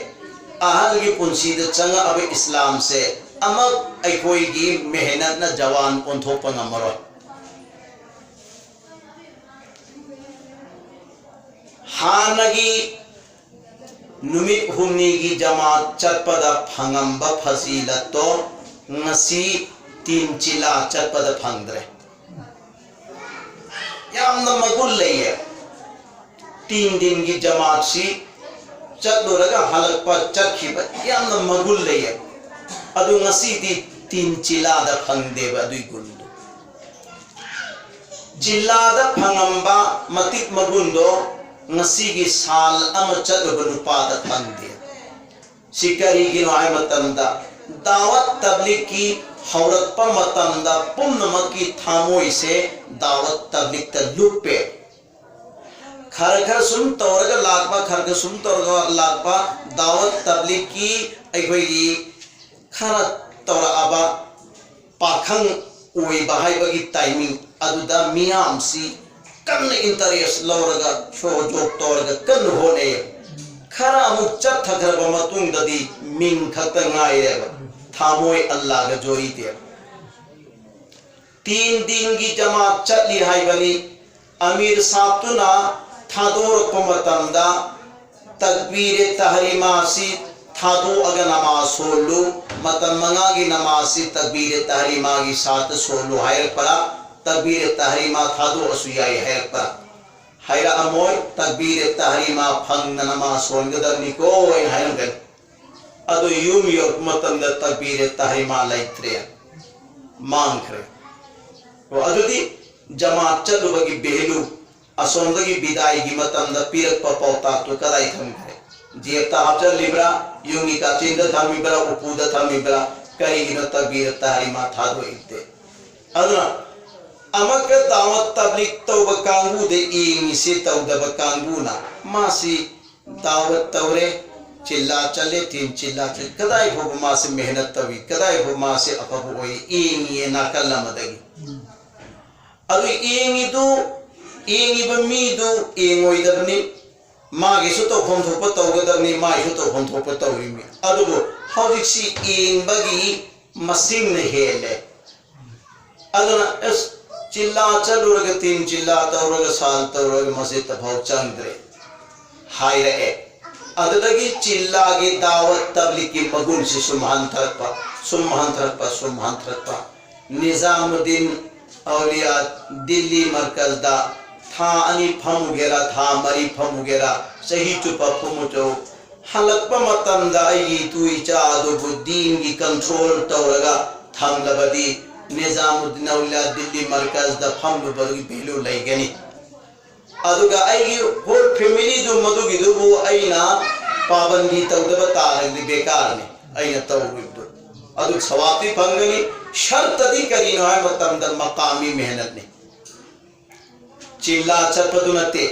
ꯑꯍꯜꯒꯤ ꯄꯨꯟꯁꯤꯗ ꯆꯪꯉꯛꯑꯕ ꯏꯁꯂꯥꯝꯁꯦ ꯑꯃꯨꯛ ꯑꯩꯈꯣꯏꯒꯤ ꯃꯦꯍꯅꯠꯅ ꯖꯋꯥꯟ ꯑꯣꯟꯊꯣꯛꯄ ꯉꯝꯃꯔꯣꯏ꯫ ꯍꯥꯟꯅꯒꯤ ꯅꯨꯃꯤꯠ ꯍꯨꯝꯅꯤꯒꯤ ꯖꯃꯥꯠ ꯆꯠꯄꯗ ꯐꯪꯉꯝꯕ ꯐꯖꯤꯂꯠꯇꯣ ꯉꯁꯤ ꯇꯤꯟ ꯆꯤꯂꯥ ꯆꯠꯄꯗ ꯐꯪꯗ꯭ꯔꯦ꯫ ꯌꯥꯝꯅ ꯃꯒꯨꯟ ꯂꯩꯌꯦ꯫ ꯇꯤꯟ ꯗꯤꯟꯒꯤ ꯖꯃꯥꯠꯁꯤ ꯆꯠꯂꯨꯔꯒ ꯍꯜꯂꯛꯄ, ꯆꯠꯈꯤꯕ ꯌꯥꯝꯅ ꯃꯒꯨꯟ ꯂꯩꯌꯦ꯫ ꯑꯗꯨ ꯉꯁꯤꯗꯤ ꯇꯤꯟ ꯆꯤꯂꯥꯗ ꯐꯪꯗꯦꯕ ꯑꯗꯨꯏ ꯒꯨꯟꯗꯣ꯫ ꯆꯤꯂꯥꯗ ꯐꯪꯉꯝꯕ ꯃꯇꯤꯛ ꯃꯒꯨꯟꯗꯣ ꯉꯁꯤꯒꯤ ꯁꯥꯜ ꯑꯃ ꯆꯠꯂꯨꯕ ꯅꯨꯄꯥꯗ ꯐꯪꯗꯦ꯫ ꯁꯤ ꯀꯔꯤꯒꯤꯅꯣ ꯍꯥꯏ ꯃꯇꯝꯗ, ꯗꯥꯋꯠ ꯇꯕ꯭ꯂꯤꯛꯀꯤ ꯍꯧꯔꯛꯄ ꯃꯇꯝꯗ ꯄꯨꯝꯅꯃꯛꯀꯤ ꯊꯃꯣꯏꯁꯦ ꯗꯥꯋꯠ ꯇꯕ꯭ꯂꯤꯛꯇ ꯂꯨꯞꯄꯦ꯫ ꯈꯔ ꯈꯔ ꯁꯨꯝ ꯇꯧꯔꯒ ꯂꯥꯛꯄ, ꯈꯔ ꯈꯔ ꯁꯨꯝ ꯇꯧꯔꯒ ꯂꯥꯛꯄ ꯗꯥꯋꯠ ꯇꯕ꯭ꯂꯤꯛꯀꯤ ꯑꯩꯈꯣꯏꯒꯤ ꯈꯔ ꯇꯧꯔꯛꯑꯕ ꯄꯥꯈꯪ ꯑꯣꯏꯕ ꯍꯥꯏꯕꯒꯤ ꯇꯥꯏꯃꯤꯡ ꯑꯗꯨꯗ ꯃꯤꯌꯥꯝꯁꯤ ꯀꯟꯅ interest ꯂꯧꯔꯒ ꯁꯣꯖꯣꯛ ꯇꯧꯔꯒ ꯀꯟꯅ ꯍꯣꯠꯅꯩ꯫ ꯈꯔ ꯑꯃꯨꯛ ꯆꯠꯊꯈ꯭ꯔꯕ ꯃꯇꯨꯡꯗꯗꯤ ꯃꯤꯡ ꯈꯛꯇ ꯉꯥꯏꯔꯦꯕ, ꯊꯥꯃꯣꯏ ꯑꯜꯂꯥꯒ ꯖꯣꯔꯤꯗꯦꯕ꯫ ꯇꯤꯟ ꯇꯤꯟꯒꯤ ꯖꯃꯥꯠ ꯆꯠꯂꯤ ꯍꯥꯏꯕꯅꯤ꯫ ꯑꯃꯤꯔ ꯁꯥꯕꯇꯨꯅ ꯊꯥꯗꯣꯔꯛꯄ ꯃꯇꯝꯗ ꯇꯛꯕꯤꯔꯦ ꯇꯍꯔꯤꯃꯥꯁꯤ ꯊꯥꯗꯣꯛꯑꯒ ꯅꯃꯥꯖ ꯁꯣꯜꯂꯨ, ꯃꯇꯝ ꯃꯉꯥꯒꯤ ꯅꯃꯥꯖꯁꯤ ꯇꯛꯕꯤꯔꯦ ꯇꯍꯔꯤꯃꯥꯒꯤ ꯁꯥꯠꯇ ꯁꯣꯜꯂꯨ ꯍꯥꯏꯔꯛꯄ꯭ꯔꯥ, ꯇꯛꯕꯤꯔꯦ ꯇꯍꯔꯤꯃꯥ ꯊꯥꯗꯣꯛꯑꯁꯨ ꯌꯥꯏ ꯍꯥꯏꯔꯛꯄ꯭ꯔꯥ? ꯍꯥꯏꯔꯛꯑꯝꯃꯣꯏ꯫ ꯇꯛꯕꯤꯔꯦ ꯇꯍꯔꯤꯃꯥ ꯐꯪꯅ ꯅꯃꯥꯖ ꯁꯣꯟꯒꯗꯕꯅꯤꯀꯣ ꯍꯥꯏꯅ ꯍꯥꯏꯔꯝꯒꯅꯤ꯫ ꯑꯗꯨ ꯌꯨꯝ ꯌꯧꯔꯛꯄ ꯃꯇꯝꯗ ꯇꯛꯕꯤꯔꯦ ꯇꯍꯔꯤꯃꯥ ꯂꯩꯇ꯭ꯔꯦ, ꯃꯥꯡꯈ꯭ꯔꯦ꯫ ꯑꯣ, ꯑꯗꯨꯗꯤ ꯖꯃꯥꯠ ꯆꯠꯂꯨꯕꯒꯤ value, ꯑꯁꯣꯝꯗꯒꯤ ꯕꯤꯗꯥꯏꯒꯤ ꯃꯇꯝꯗ ꯄꯤꯔꯛꯄ ꯄꯥꯎꯇꯥꯛꯇꯨ ꯀꯗꯥꯏ ꯊꯝꯈ꯭ꯔꯦ? ꯖꯦꯞꯇ ꯍꯥꯞꯆꯜꯂꯤꯕ꯭ꯔꯥ? ꯌꯨꯝꯒꯤ ꯀꯥꯆꯤꯟꯗ ꯊꯝꯃꯤꯕ꯭ꯔꯥ? ꯎꯄꯨꯗ ꯊꯝꯃꯤꯕ꯭ꯔꯥ? ꯀꯔꯤꯒꯤꯅꯣ ꯇꯛꯕꯤꯔ ꯇꯍꯔꯤꯃꯥ ꯊꯥꯗꯣꯛꯏꯗꯦ? ꯑꯗꯨꯅ ꯑꯃꯛꯀ ꯗꯥꯋꯠ ꯇꯕ꯭ꯂꯤꯛ ꯇꯧꯕ ꯀꯥꯡꯕꯨꯗ ꯌꯦꯡꯉꯤꯁꯤ ꯇꯧꯗꯕ ꯀꯥꯡꯕꯨꯅ, ꯃꯥꯁꯤ ꯗꯥꯋꯠ ꯇꯧꯔꯦ, ꯆꯤꯜꯂꯥ ꯆꯠꯂꯦ, ꯇꯤꯟ ꯆꯤꯜꯂꯥ ꯆꯠꯂꯦ, ꯀꯗꯥꯏ ꯐꯥꯎꯕ ꯃꯥꯁꯤ ꯃꯦꯍꯅꯠ ꯇꯧꯏ, ꯀꯗꯥꯏ ꯐꯥꯎꯕ ꯃꯥꯁꯤ ꯑꯐꯕ ꯑꯣꯏ ꯌꯦꯡꯉꯤꯌꯦ ꯅꯥꯀꯜ ꯑꯃꯗꯒꯤ꯫ ꯑꯗꯨ ꯌꯦꯡꯉꯤꯗꯨ, ꯌꯦꯡꯉꯤꯕ ꯃꯤꯗꯨ ꯌꯦꯡꯉꯣꯏꯗꯕꯅꯤ, ꯃꯥꯒꯤꯁꯨ ꯇꯧꯐꯝ ꯊꯣꯛꯄ ꯇꯧꯒꯗꯕꯅꯤ, ꯃꯥꯒꯤꯁꯨ ꯇꯧꯐꯝ ꯊꯣꯛꯄ ꯇꯧꯔꯤꯕꯅꯤ꯫ ꯑꯗꯨꯕꯨ ꯍꯧꯖꯤꯛꯁꯤ ꯌꯦꯡꯕꯒꯤ ꯃꯁꯤꯡꯅ ꯍꯦꯜꯂꯦ꯫ ꯑꯗꯨꯅ ꯑꯁ, ꯆꯤꯜꯂꯥ ꯆꯠꯂꯨꯔꯒ ꯇꯤꯟ ꯆꯤꯜꯂꯥ ꯇꯧꯔꯒ ꯁꯥꯜ ꯇꯧꯔꯒ ꯃꯁꯖꯤꯠꯇ ꯐꯥꯎ ꯆꯪꯗ꯭ꯔꯦ ꯍꯥꯏꯔꯛꯑꯦ꯫ ꯑꯗꯨꯗꯒꯤ ꯆꯤꯜꯂꯥꯒꯤ ꯗꯥꯋꯠ ꯇꯕ꯭ꯂꯤꯛꯀꯤ ꯃꯒꯨꯟꯁꯤ ꯁꯨꯝ ꯍꯟꯊꯔꯛꯄ, ꯁꯨꯝ ꯍꯟꯊꯔꯛꯄ, ꯁꯨꯝ ꯍꯟꯊꯔꯛꯄ꯫ ꯅꯤꯖꯥꯃꯨꯗꯤꯟ ꯑꯧꯂꯤꯌꯥ ꯗꯤꯜꯂꯤ ꯃꯔꯀꯖꯗ ꯊꯥ ꯑꯅꯤ ꯐꯝꯃꯨꯒꯦꯔꯥ, ꯊꯥ ꯃꯔꯤ ꯐꯝꯃꯨꯒꯦꯔꯥ, ꯆꯍꯤ ꯆꯨꯞꯄ ꯐꯝꯃꯨꯆꯣ, ꯍꯜꯂꯛꯄ ꯃꯇꯝꯗ ꯑꯩꯒꯤ ꯏꯇꯨ ꯏꯆꯥ ꯑꯗꯨꯕꯨ ꯗꯤꯟꯒꯤ control ꯇꯧꯔꯒ ꯊꯝꯂꯕꯗꯤ ꯅꯤꯖꯥꯃꯨꯗꯤꯟ ꯑꯧꯂꯤꯌꯥ ꯗꯤꯜꯂꯤ ꯃꯔꯀꯖꯗ ꯐꯝꯂꯨꯕꯒꯤ value ꯂꯩꯒꯅꯤ꯫ ꯑꯗꯨꯒ ꯑꯩꯒꯤ whole family ꯗꯨ ꯃꯗꯨꯒꯤꯗꯨꯕꯨ ꯑꯩꯅ ꯄꯥꯕꯟꯗꯤ ꯇꯧꯗꯕ ꯇꯥꯔꯒꯗꯤ ꯕꯦꯀꯥꯔꯅꯤ ꯑꯩꯅ ꯇꯧꯔꯨꯕꯗꯨ꯫ ꯑꯗꯨ ꯁꯋꯥꯕꯇꯤ ꯐꯪꯒꯅꯤ꯫ ꯁꯔꯇꯗꯤ ꯀꯔꯤꯅꯣ ꯍꯥꯏꯕ ꯃꯇꯝꯗ ꯃꯀꯥꯃꯤ ꯃꯦꯍꯅꯠꯅꯤ꯫ ꯆꯤꯜꯂꯥ ꯆꯠꯄꯗꯨ ꯅꯠꯇꯦ꯫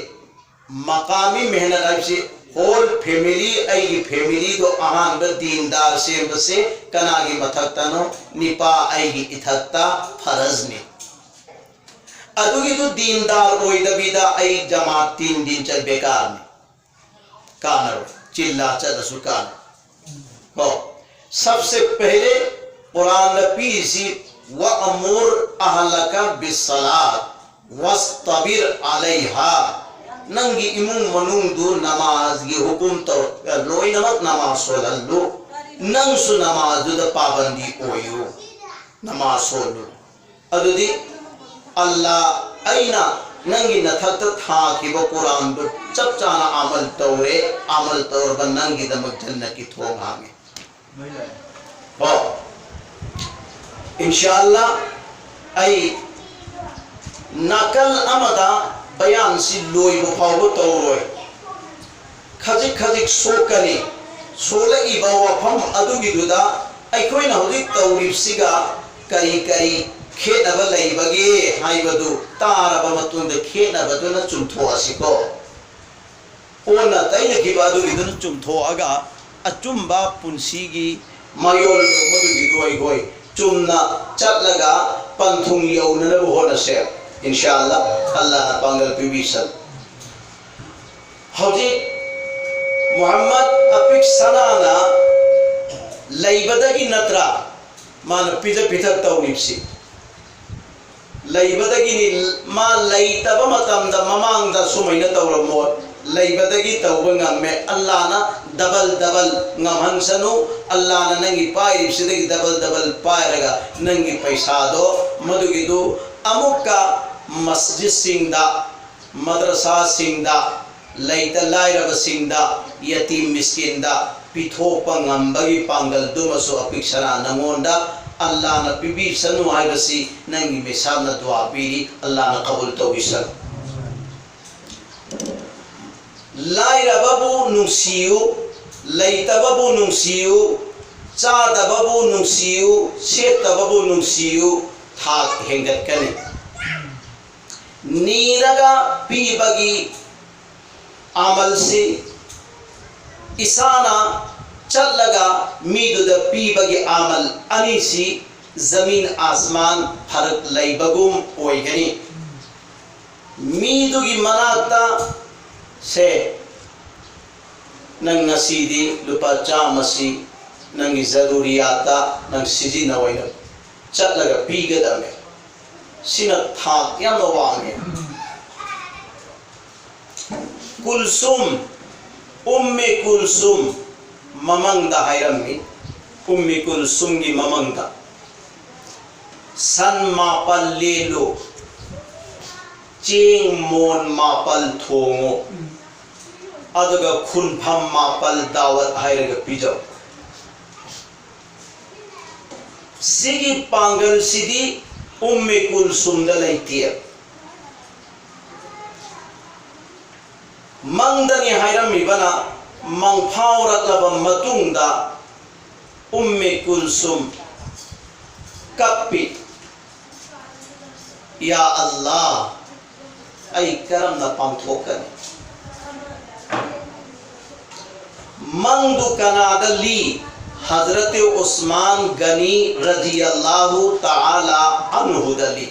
ꯃꯀꯥꯃꯤ ꯃꯦꯍꯅꯠ ꯍꯥꯏꯕꯁꯤ whole family, ꯑꯩꯒꯤ family ꯗꯣ ꯑꯍꯥꯟꯕ ꯗꯤꯟꯗꯥꯔ ꯁꯦꯝꯕꯁꯦ ꯀꯅꯥꯒꯤ ꯃꯊꯛꯇꯅꯣ? ꯅꯤꯄꯥ ꯑꯩꯒꯤ ꯏꯊꯛꯇ ꯐꯔꯖꯅꯤ꯫ ꯑꯗꯨꯒꯤꯗꯨ ꯗꯤꯟꯗꯥꯔ ꯑꯣꯏꯗꯕꯤꯗ ꯑꯩ ꯖꯃꯥꯠ ꯇꯤꯟ ꯗꯤꯟ ꯆꯠ ꯕꯦꯀꯥꯔꯅꯤ, ꯀꯥꯟꯅꯔꯣꯏ꯫ ꯆꯤꯜꯂꯥ ꯆꯠꯂꯁꯨ ꯀꯥꯟꯅꯔꯣꯏ꯫ ꯀꯣ, ꯁꯕꯁꯦ ꯄꯦꯍꯂꯦ ꯀꯨꯔꯥꯟꯗ ꯄꯤꯔꯤꯁꯤ, "ꯋꯥ ꯑꯃꯨꯔ ꯑꯍꯂꯀ ꯕꯤꯁꯁꯂꯥꯠ ꯋꯥꯁꯇꯕꯤꯔ ꯑꯂꯩꯍꯥ", ꯅꯪꯒꯤ ꯏꯃꯨꯡ ꯃꯅꯨꯡꯗꯨ ꯅꯃꯥꯖꯒꯤ ꯍꯨꯀꯨꯝ ꯇꯧꯔꯒ ꯂꯣꯏꯅꯃꯛ ꯅꯃꯥꯖ ꯁꯣꯜꯍꯜꯂꯨ꯫ ꯅꯪꯁꯨ ꯅꯃꯥꯖꯗꯨꯗ ꯄꯥꯕꯟꯗꯤ ꯑꯣꯏꯌꯨ, ꯅꯃꯥꯖ ꯁꯣꯜꯂꯨ꯫ ꯑꯗꯨꯗꯤ ꯑꯜꯂꯥ, ꯑꯩꯅ ꯅꯪꯒꯤ ꯅꯊꯛꯇ ꯊꯥꯈꯤꯕ ꯀꯨꯔꯥꯟꯗꯨ ꯆꯞ ꯆꯥꯅ ꯑꯃꯜ ꯇꯧꯔꯦ, ꯑꯃꯜ ꯇꯧꯔꯕ ꯅꯪꯒꯤꯗꯃꯛ ꯖꯟꯅꯠꯀꯤ ꯊꯣꯡ ꯍꯥꯡꯉꯦ꯫ ꯀꯣ, ꯏꯟꯁꯥ ꯑꯜꯂꯥ, ꯑꯩ ꯅꯥꯀꯜ ꯑꯃꯗ ꯕꯌꯥꯟꯁꯤ ꯂꯣꯏꯕ ꯐꯥꯎꯕ ꯇꯧꯔꯣꯏ꯫ ꯈꯖꯤꯛ ꯈꯖꯤꯛ ꯁꯣꯛꯀꯅꯤ꯫ ꯁꯣꯛꯂꯛꯏꯕ ꯋꯥꯐꯝ ꯑꯗꯨꯒꯤꯗꯨꯗ ꯑꯩꯈꯣꯏꯅ ꯍꯧꯖꯤꯛ ꯇꯧꯔꯤꯕꯁꯤꯒ ꯀꯔꯤ ꯀꯔꯤ ꯈꯦꯠꯅꯕ ꯂꯩꯕꯒꯦ ꯍꯥꯏꯕꯗꯨ ꯇꯥꯔꯕ ꯃꯇꯨꯡꯗ ꯈꯦꯠꯅꯕꯗꯨꯅ ꯆꯨꯝꯊꯣꯛꯑꯁꯤꯀꯣ꯫ ꯑꯣꯟꯅ ꯇꯩꯅꯈꯤꯕ ꯑꯗꯨꯒꯤꯗꯨꯅ ꯆꯨꯝꯊꯣꯛꯑꯒ ꯑꯆꯨꯝꯕ ꯄꯨꯟꯁꯤꯒꯤ ꯃꯌꯣꯜꯗꯨ ꯃꯗꯨꯒꯤꯗꯨ ꯑꯩꯈꯣꯏ ꯆꯨꯝꯅ ꯆꯠꯂꯒ ꯄꯟꯊꯨꯡ ꯌꯧꯅꯅꯕ ꯍꯣꯠꯅꯁꯦ꯫ ꯏꯟꯁꯥ ꯑꯜꯂꯥ, ꯑꯜꯂꯥꯍꯅ ꯄꯥꯡꯒꯜ ꯄꯤꯕꯤꯁꯅꯨ꯫ ꯍꯧꯖꯤꯛ ꯃꯨꯍꯝꯃꯗ ꯑꯄꯤꯛ ꯁꯅꯥꯅ ꯂꯩꯕꯗꯒꯤ ꯅꯠꯇ꯭ꯔꯥ ꯃꯥꯅ ꯄꯤꯖ ꯄꯤꯊꯛ ꯇꯧꯔꯤꯕꯁꯤ? ꯂꯩꯕꯗꯒꯤꯅꯤ꯫ ꯃꯥ ꯂꯩꯇꯕ ꯃꯇꯝꯗ ꯃꯃꯥꯡꯗ ꯁꯨꯃꯥꯏꯅ ꯇꯧꯔꯝꯃꯣꯏ, ꯂꯩꯕꯗꯒꯤ ꯇꯧꯕ ꯉꯝꯃꯦ꯫ ꯑꯜꯂꯥꯅ ꯗꯕꯜ ꯗꯕꯜ ꯉꯝꯍꯟꯁꯅꯨ꯫ ꯑꯜꯂꯥꯅ ꯅꯪꯒꯤ ꯄꯥꯏꯔꯤꯕꯁꯤꯗꯒꯤ ꯗꯕꯜ ꯗꯕꯜ ꯄꯥꯏꯔꯒ ꯅꯪꯒꯤ ꯄꯩꯁꯥꯗꯣ ꯃꯗꯨꯒꯤꯗꯨ ꯑꯃꯨꯛꯀ ꯃꯁꯖꯤꯗꯁꯤꯡꯗ, ꯃꯗ꯭ꯔꯁꯥꯁꯤꯡꯗ, ꯂꯩꯇ ꯂꯥꯏꯔꯕꯁꯤꯡꯗ, ꯌꯇꯤꯝ ꯃꯤꯁꯀꯤꯟꯗ ꯄꯤꯊꯣꯛꯄ ꯉꯝꯕꯒꯤ ꯄꯥꯡꯒꯜꯗꯨꯃꯁꯨ ꯑꯄꯤꯛ ꯁꯅꯥ ꯅꯉꯣꯟꯗ ꯑꯜꯂꯥꯅ ꯄꯤꯕꯤꯁꯅꯨ ꯍꯥꯏꯕꯁꯤ ꯅꯪꯒꯤ ꯃꯤꯁꯥꯞꯅ ꯗꯨꯋꯥ ꯄꯤꯔꯤ, ꯑꯜꯂꯥꯅ ꯀꯕꯨꯜ ꯇꯧꯕꯤꯁꯅꯨ꯫ ꯂꯥꯏꯔꯕꯕꯨ ꯅꯨꯡꯁꯤꯌꯨ, ꯂꯩꯇꯕꯕꯨ ꯅꯨꯡꯁꯤꯌꯨ, ꯆꯥꯗꯕꯕꯨ ꯅꯨꯡꯁꯤꯌꯨ, ꯁꯦꯠꯇꯕꯕꯨ ꯅꯨꯡꯁꯤꯌꯨ, ꯊꯥꯛ ꯍꯦꯟꯒꯠꯀꯅꯤ꯫ ꯅꯤꯔꯒ ꯄꯤꯕꯒꯤ ꯑꯃꯜꯁꯤ, ꯏꯁꯥꯅ ꯆꯠꯂꯒ ꯃꯤꯗꯨꯗ ꯄꯤꯕꯒꯤ ꯑꯃꯜ ꯑꯅꯤꯁꯤ ꯖꯃꯤꯟ ꯑꯁꯃꯥꯟ ꯐꯔꯛ ꯂꯩꯕꯒꯨꯝ ꯑꯣꯏꯒꯅꯤ꯫ ꯃꯤꯗꯨꯒꯤ ꯃꯅꯥꯛꯇ, "ꯁꯦ, ꯅꯪ ꯉꯁꯤꯗꯤ ꯂꯨꯄꯥ ꯆꯥꯝꯃꯁꯤ ꯅꯪꯒꯤ ꯖꯔꯨꯔꯤꯌꯥꯠꯇ ꯅꯪ ꯁꯤꯖꯤꯟꯅꯧ, ꯑꯩꯅ ꯆꯠꯂꯒ ꯄꯤꯒꯗꯕꯅꯦ"꯫ ꯁꯤꯅ ꯊꯥꯛ ꯌꯥꯝꯅ ꯋꯥꯡꯉꯦ꯫ ꯀꯨꯜꯁꯨꯝ, ꯎꯝꯃꯦ ꯀꯨꯜꯁꯨꯝ ꯃꯃꯪꯗ ꯍꯥꯏꯔꯝꯃꯤ, ꯎꯝꯃꯦ ꯀꯨꯜꯁꯨꯝꯒꯤ ꯃꯃꯪꯗ, "ꯁꯟ ꯃꯥꯄꯜ ꯂꯦꯜꯂꯨ, ꯆꯦꯡ ꯃꯣꯟ ꯃꯥꯄꯜ ꯊꯣꯡꯉꯨ, ꯑꯗꯨꯒ ꯈꯨꯟꯐꯝ ꯃꯥꯄꯜ ꯗꯥꯋꯠ ꯍꯥꯏꯔꯒ ꯄꯤꯖꯧ"꯫ ꯁꯤꯒꯤ ꯄꯥꯡꯒꯜꯁꯤꯗꯤ ꯎꯝꯃꯦ ꯀꯨꯜꯁꯨꯝꯗ ꯂꯩꯇꯦ꯫ ꯃꯪꯗꯅꯤ ꯍꯥꯏꯔꯝꯃꯤꯕꯅ ꯃꯪꯐꯥꯎꯔꯛꯂꯕ ꯃꯇꯨꯡꯗ ꯎꯝꯃꯦ ꯀꯨꯜꯁꯨꯝ ꯀꯞꯄꯤ, "ꯌꯥ ꯑꯜꯂꯥ, ꯑꯩ ꯀꯔꯝꯅ ꯄꯥꯡꯊꯣꯛꯀꯅꯤ?" ꯃꯪꯗꯨ ꯀꯅꯥꯗ ꯂꯤ? ꯍꯖꯔꯠ ꯎꯁꯃꯥꯟ ꯒꯅꯤ ꯔꯗꯤꯌꯜꯂꯥꯍꯨ ꯇꯥꯂꯥ ꯑꯟꯍꯨꯗ ꯂꯤ꯫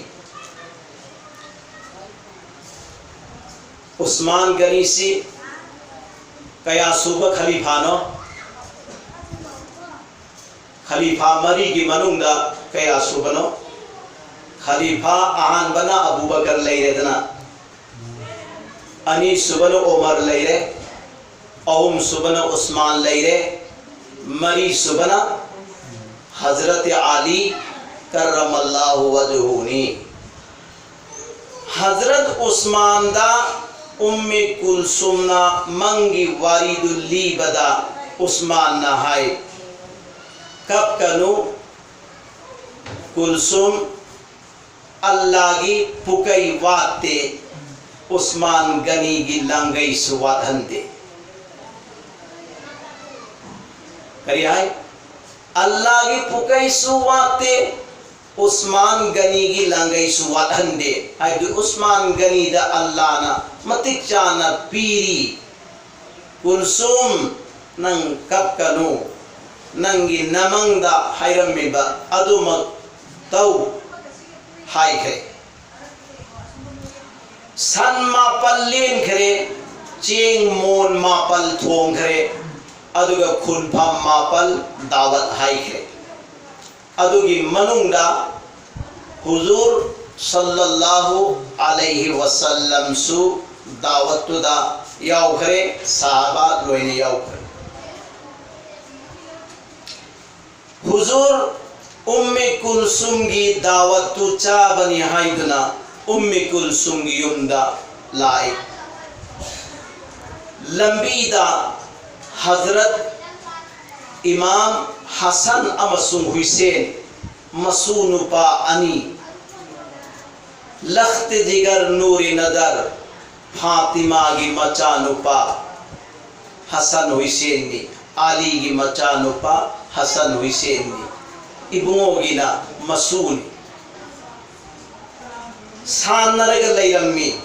ꯎꯁꯃꯥꯟ ꯒꯅꯤꯁꯤ ꯀꯌꯥ ꯁꯨꯕ ꯈꯂꯤꯐꯥꯅꯣ? ꯈꯂꯤꯐꯥ ꯃꯔꯤꯒꯤ ꯃꯅꯨꯡꯗ ꯀꯌꯥ ꯁꯨꯕꯅꯣ? ꯈꯂꯤꯐꯥ ꯑꯍꯥꯟꯕꯅ ꯑꯕꯨꯕꯀꯔ ꯂꯩꯔꯦꯗꯅ, ꯑꯅꯤꯁꯨꯕꯅ ꯎꯃꯔ ꯂꯩꯔꯦ, ꯑꯍꯨꯝꯁꯨꯕꯅ ꯎꯁꯃꯥꯟ ꯂꯩꯔꯦ, ꯃꯔꯤꯁꯨꯕꯅ ꯍꯖꯔꯠ ꯑꯂꯤ ꯀꯔ꯭ꯔꯃꯜꯂꯥꯍꯨ ꯋꯖꯍꯨꯅꯤ꯫ ꯍꯖꯔꯠ ꯎꯁꯃꯥꯟꯗ ꯎꯝꯃꯤ ꯀꯨꯜꯁꯨꯝꯅ ꯃꯪꯒꯤ ꯋꯥꯔꯤꯗꯨ ꯂꯤꯕꯗ ꯎꯁꯃꯥꯟꯅ ꯍꯥꯏ, "ꯀꯞꯀꯅꯨ ꯀꯨꯜꯁꯨꯝ, ꯑꯜꯂꯥꯒꯤ ꯄꯨꯀꯩ ꯋꯥꯠꯇꯦ, ꯎꯁꯃꯥꯟ ꯒꯅꯤꯒꯤ ꯂꯥꯡꯒꯩꯁꯨ ꯋꯥꯠꯍꯟꯗꯦ"꯫ ꯀꯔꯤ ꯍꯥꯏ? "ꯑꯜꯂꯥꯒꯤ ꯄꯨꯀꯩꯁꯨ ꯋꯥꯠꯇꯦ, ꯎꯁꯃꯥꯟ ꯒꯅꯤꯒꯤ ꯂꯥꯡꯒꯩꯁꯨ ꯋꯥꯠꯍꯟꯗꯦ"꯫ ꯍꯥꯏꯕꯗꯤ ꯎꯁꯃꯥꯟ ꯒꯅꯤꯗ ꯑꯜꯂꯥꯅ ꯃꯇꯤꯛ ꯆꯥꯅ ꯄꯤꯔꯤ꯫ "ꯀꯨꯜꯁꯨꯝ, ꯅꯪ ꯀꯞꯀꯅꯨ, ꯅꯪꯒꯤ ꯅꯃꯪꯗ ꯍꯥꯏꯔꯝꯃꯤꯕ ꯑꯗꯨꯃꯛ ꯇꯧ" ꯍꯥꯏꯈ꯭ꯔꯦ꯫ ꯁꯟ ꯃꯥꯄꯜ ꯂꯦꯟꯈ꯭ꯔꯦ, ꯆꯦꯡ ꯃꯣꯟ ꯃꯥꯄꯜ ꯊꯣꯡꯈ꯭ꯔꯦ, ꯑꯗꯨꯒ ꯈꯨꯟꯐꯝ ꯃꯥꯄꯜ ꯗꯥꯋꯠ ꯍꯥꯏꯈ꯭ꯔꯦ꯫ ꯑꯗꯨꯒꯤ ꯃꯅꯨꯡꯗ ꯍꯨꯖꯨꯔ ꯁꯜꯂꯜꯂꯥꯍꯨ ꯑꯂꯩꯍꯤ ꯋꯁꯜꯂꯝꯁꯨ ꯗꯥꯋꯠꯇꯨꯗ ꯌꯥꯎꯈ꯭ꯔꯦ, ꯁꯍꯥꯕꯥ ꯂꯣꯏꯅ ꯌꯥꯎꯈ꯭ꯔꯦ꯫ ꯍꯨꯖꯨꯔ ꯎꯝꯃꯤ ꯀꯨꯜꯁꯨꯝꯒꯤ ꯗꯥꯋꯠꯇꯨ ꯆꯥꯕꯅꯤ ꯍꯥꯏꯗꯨꯅ ꯎꯝꯃꯤ ꯀꯨꯜꯁꯨꯝꯒꯤ ꯌꯨꯝꯗ ꯂꯥꯛꯏ꯫ ꯂꯝꯕꯤꯗ ꯍꯖꯔꯠ ꯏꯃꯥꯝ ꯍꯁꯟ ꯑꯃꯁꯨꯡ ꯍꯨꯏꯁꯦꯟ ꯃꯁꯨ ꯅꯨꯄꯥ ꯑꯅꯤ, ꯂꯈꯇ ꯖꯤꯒꯔ ꯅꯨꯔꯤ ꯅꯗꯔ ꯐꯥꯇꯤꯃꯥꯒꯤ ꯃꯆꯥꯅꯨꯄꯥ ꯍꯁꯟ ꯍꯨꯏꯁꯦꯟꯅꯤ, ꯑꯂꯤꯒꯤ ꯃꯆꯥꯅꯨꯄꯥ ꯍꯁꯟ ꯍꯨꯏꯁꯦꯟꯅꯤ, ꯏꯕꯨꯡꯉꯣꯒꯤꯅ ꯃꯁꯨꯅꯤ꯫ ꯁꯥꯟꯅꯔꯒ ꯂꯩꯔꯝꯃꯤ꯫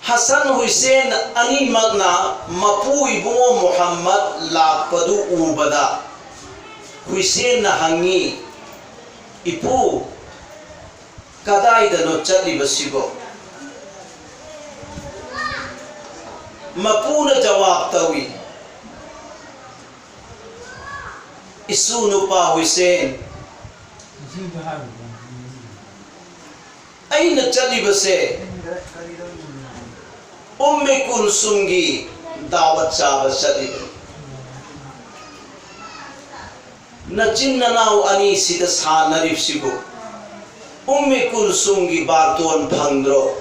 ꯍꯁꯟ ꯍꯨꯏꯁꯦꯟ ꯑꯅꯤꯃꯛꯅ ꯃꯄꯨ ꯏꯕꯨꯡꯉꯣ ꯃꯨꯍꯝꯃꯗ ꯂꯥꯛꯄꯗꯨ ꯎꯕꯗ ꯍꯨꯏꯁꯦꯟꯅ ꯍꯪꯉꯤ, "ꯏꯄꯨ, ꯀꯗꯥꯏꯗꯅꯣ ꯆꯠꯂꯤꯕꯁꯤꯕꯣ?" ꯃꯄꯨꯅ ꯖꯋꯥꯕ ꯇꯧꯏ, "ꯏꯁꯨ ꯅꯨꯄꯥ ꯍꯨꯏꯁꯦꯟ, ꯑꯩꯅ ꯆꯠꯂꯤꯕꯁꯦ ꯎꯝꯃꯦ ꯀꯨꯜꯁꯨꯝꯒꯤ ꯗꯥꯋꯠ ꯆꯥꯕ ꯆꯠꯂꯤꯕꯅꯤ꯫ ꯅꯆꯤꯟ ꯅꯅꯥꯎ ꯑꯅꯤꯁꯤꯗ ꯁꯥꯟꯅꯔꯤꯕꯁꯤꯕꯨ ꯎꯝꯃꯦ ꯀꯨꯜꯁꯨꯝꯒꯤ ꯕꯥꯔꯇꯣꯟ ꯐꯪꯗ꯭ꯔꯣ?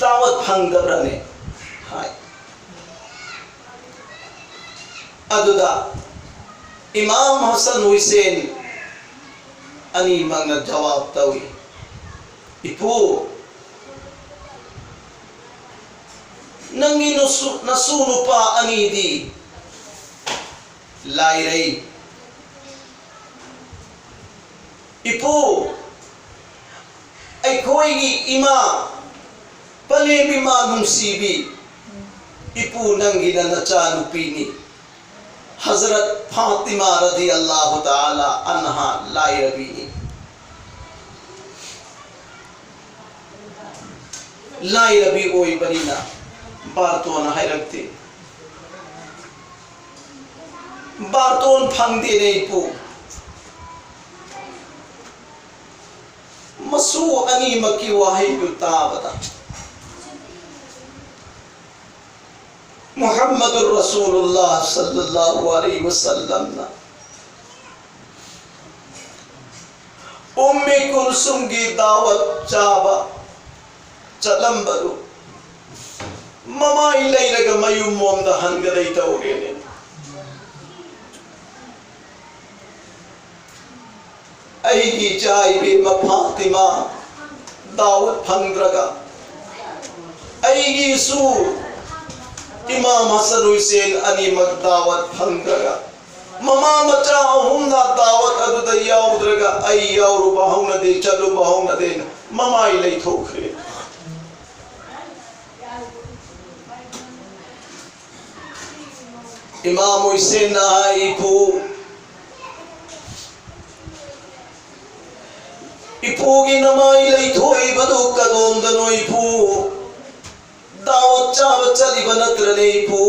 ꯗꯥꯋꯠ ꯐꯪꯗꯕ꯭ꯔꯅꯦ?" ꯍꯥꯏ꯫ ꯑꯗꯨꯗ ꯏꯃꯥꯝ ꯍꯁꯟ ꯍꯨꯏꯁꯦꯟ ꯑꯅꯤꯃꯛꯅ ꯖꯋꯥꯕ ꯇꯧꯏ, "ꯏꯄꯨ, ꯅꯪꯒꯤ ꯅꯁꯨ-, ꯅꯁꯨ ꯅꯨꯄꯥ ꯑꯅꯤꯗꯤ ꯂꯥꯏꯔꯩ꯫ ꯏꯄꯨ, ꯑꯩꯈꯣꯏꯒꯤ ꯏꯃꯥ, ꯄꯂꯦꯝ ꯏꯃꯥ ꯅꯨꯡꯁꯤꯕꯤ, ꯏꯄꯨ ꯅꯪꯒꯤꯅ ꯅꯆꯥꯅꯨꯄꯤꯅꯤ꯫ ꯍꯖꯔꯠ ꯐꯥꯇꯤꯃꯥ ꯔꯗꯤꯌꯜꯂꯥꯍꯨ ꯇꯥꯂꯥ ꯑꯟꯍꯥ ꯂꯥꯏꯔꯕꯤꯅꯤ꯫ ꯂꯥꯏꯔꯕꯤ ꯑꯣꯏꯕꯅꯤꯅ ꯕꯥꯔꯇꯣꯟ ꯍꯥꯏꯔꯛꯇꯦ꯫ ꯕꯥꯔꯇꯣꯟ ꯐꯪꯗꯦꯅꯦ ꯏꯄꯨ꯫ ꯃꯁꯨ ꯑꯅꯤꯃꯛꯀꯤ ꯋꯥꯍꯩꯗꯨ ꯇꯥꯕꯗ ꯃꯨꯍꯝꯃꯗꯨꯔ ꯔꯁꯨꯂꯨꯜꯂꯥꯍ ꯁꯜꯂꯜꯂꯥꯍꯨ ꯑꯂꯩꯍꯤ ꯋꯁꯜꯂꯝꯅ ꯎꯝꯃꯤ ꯀꯨꯜꯁꯨꯝꯒꯤ ꯗꯥꯋꯠ ꯆꯥꯕ ꯆꯠꯂꯝꯕꯗꯨ ꯃꯃꯥꯏ ꯂꯩꯔꯒ ꯃꯌꯨꯝꯂꯣꯝꯗ ꯍꯟꯒꯗꯩ ꯇꯧꯔꯦꯅꯦ꯫ ꯑꯩꯒꯤ ꯏꯆꯥ ꯏꯕꯦꯝꯃ ꯐꯥꯇꯤꯃꯥ ꯗꯥꯋꯠ ꯐꯪꯗ꯭ꯔꯒ, ꯑꯩꯒꯤꯁꯨ ꯏꯃꯥꯝ ꯍꯁꯟ ꯍꯨꯁꯦꯟ ꯑꯅꯤꯃꯛ ꯗꯥꯋꯠ ꯐꯪꯗ꯭ꯔꯒ, ꯃꯃꯥ ꯃꯆꯥ ꯑꯍꯨꯝꯅ ꯗꯥꯋꯠ ꯑꯗꯨꯗ ꯌꯥꯎꯗ꯭ꯔꯒ ꯑꯩ ꯌꯥꯎꯔꯨꯕ ꯍꯧꯅꯗꯦ, ꯆꯠꯂꯨꯕ ꯍꯧꯅꯗꯦꯅ ꯃꯃꯥꯏ ꯂꯩꯊꯣꯛꯈ꯭ꯔꯦ꯫ ꯏꯃꯥꯝ ꯍꯨꯁꯦꯟꯅ ꯍꯥꯏ, "ꯏꯄꯨ, ꯏꯄꯨꯒꯤ ꯅꯃꯥꯏ ꯂꯩꯊꯣꯛꯏꯕꯗꯨ ꯀꯗꯣꯝꯗꯅꯣ ꯏꯄꯨ? ꯗꯥꯋꯠ ꯆꯥꯕ ꯆꯠꯂꯤꯕ ꯅꯠꯇ꯭ꯔꯅꯦ ꯏꯄꯨ?"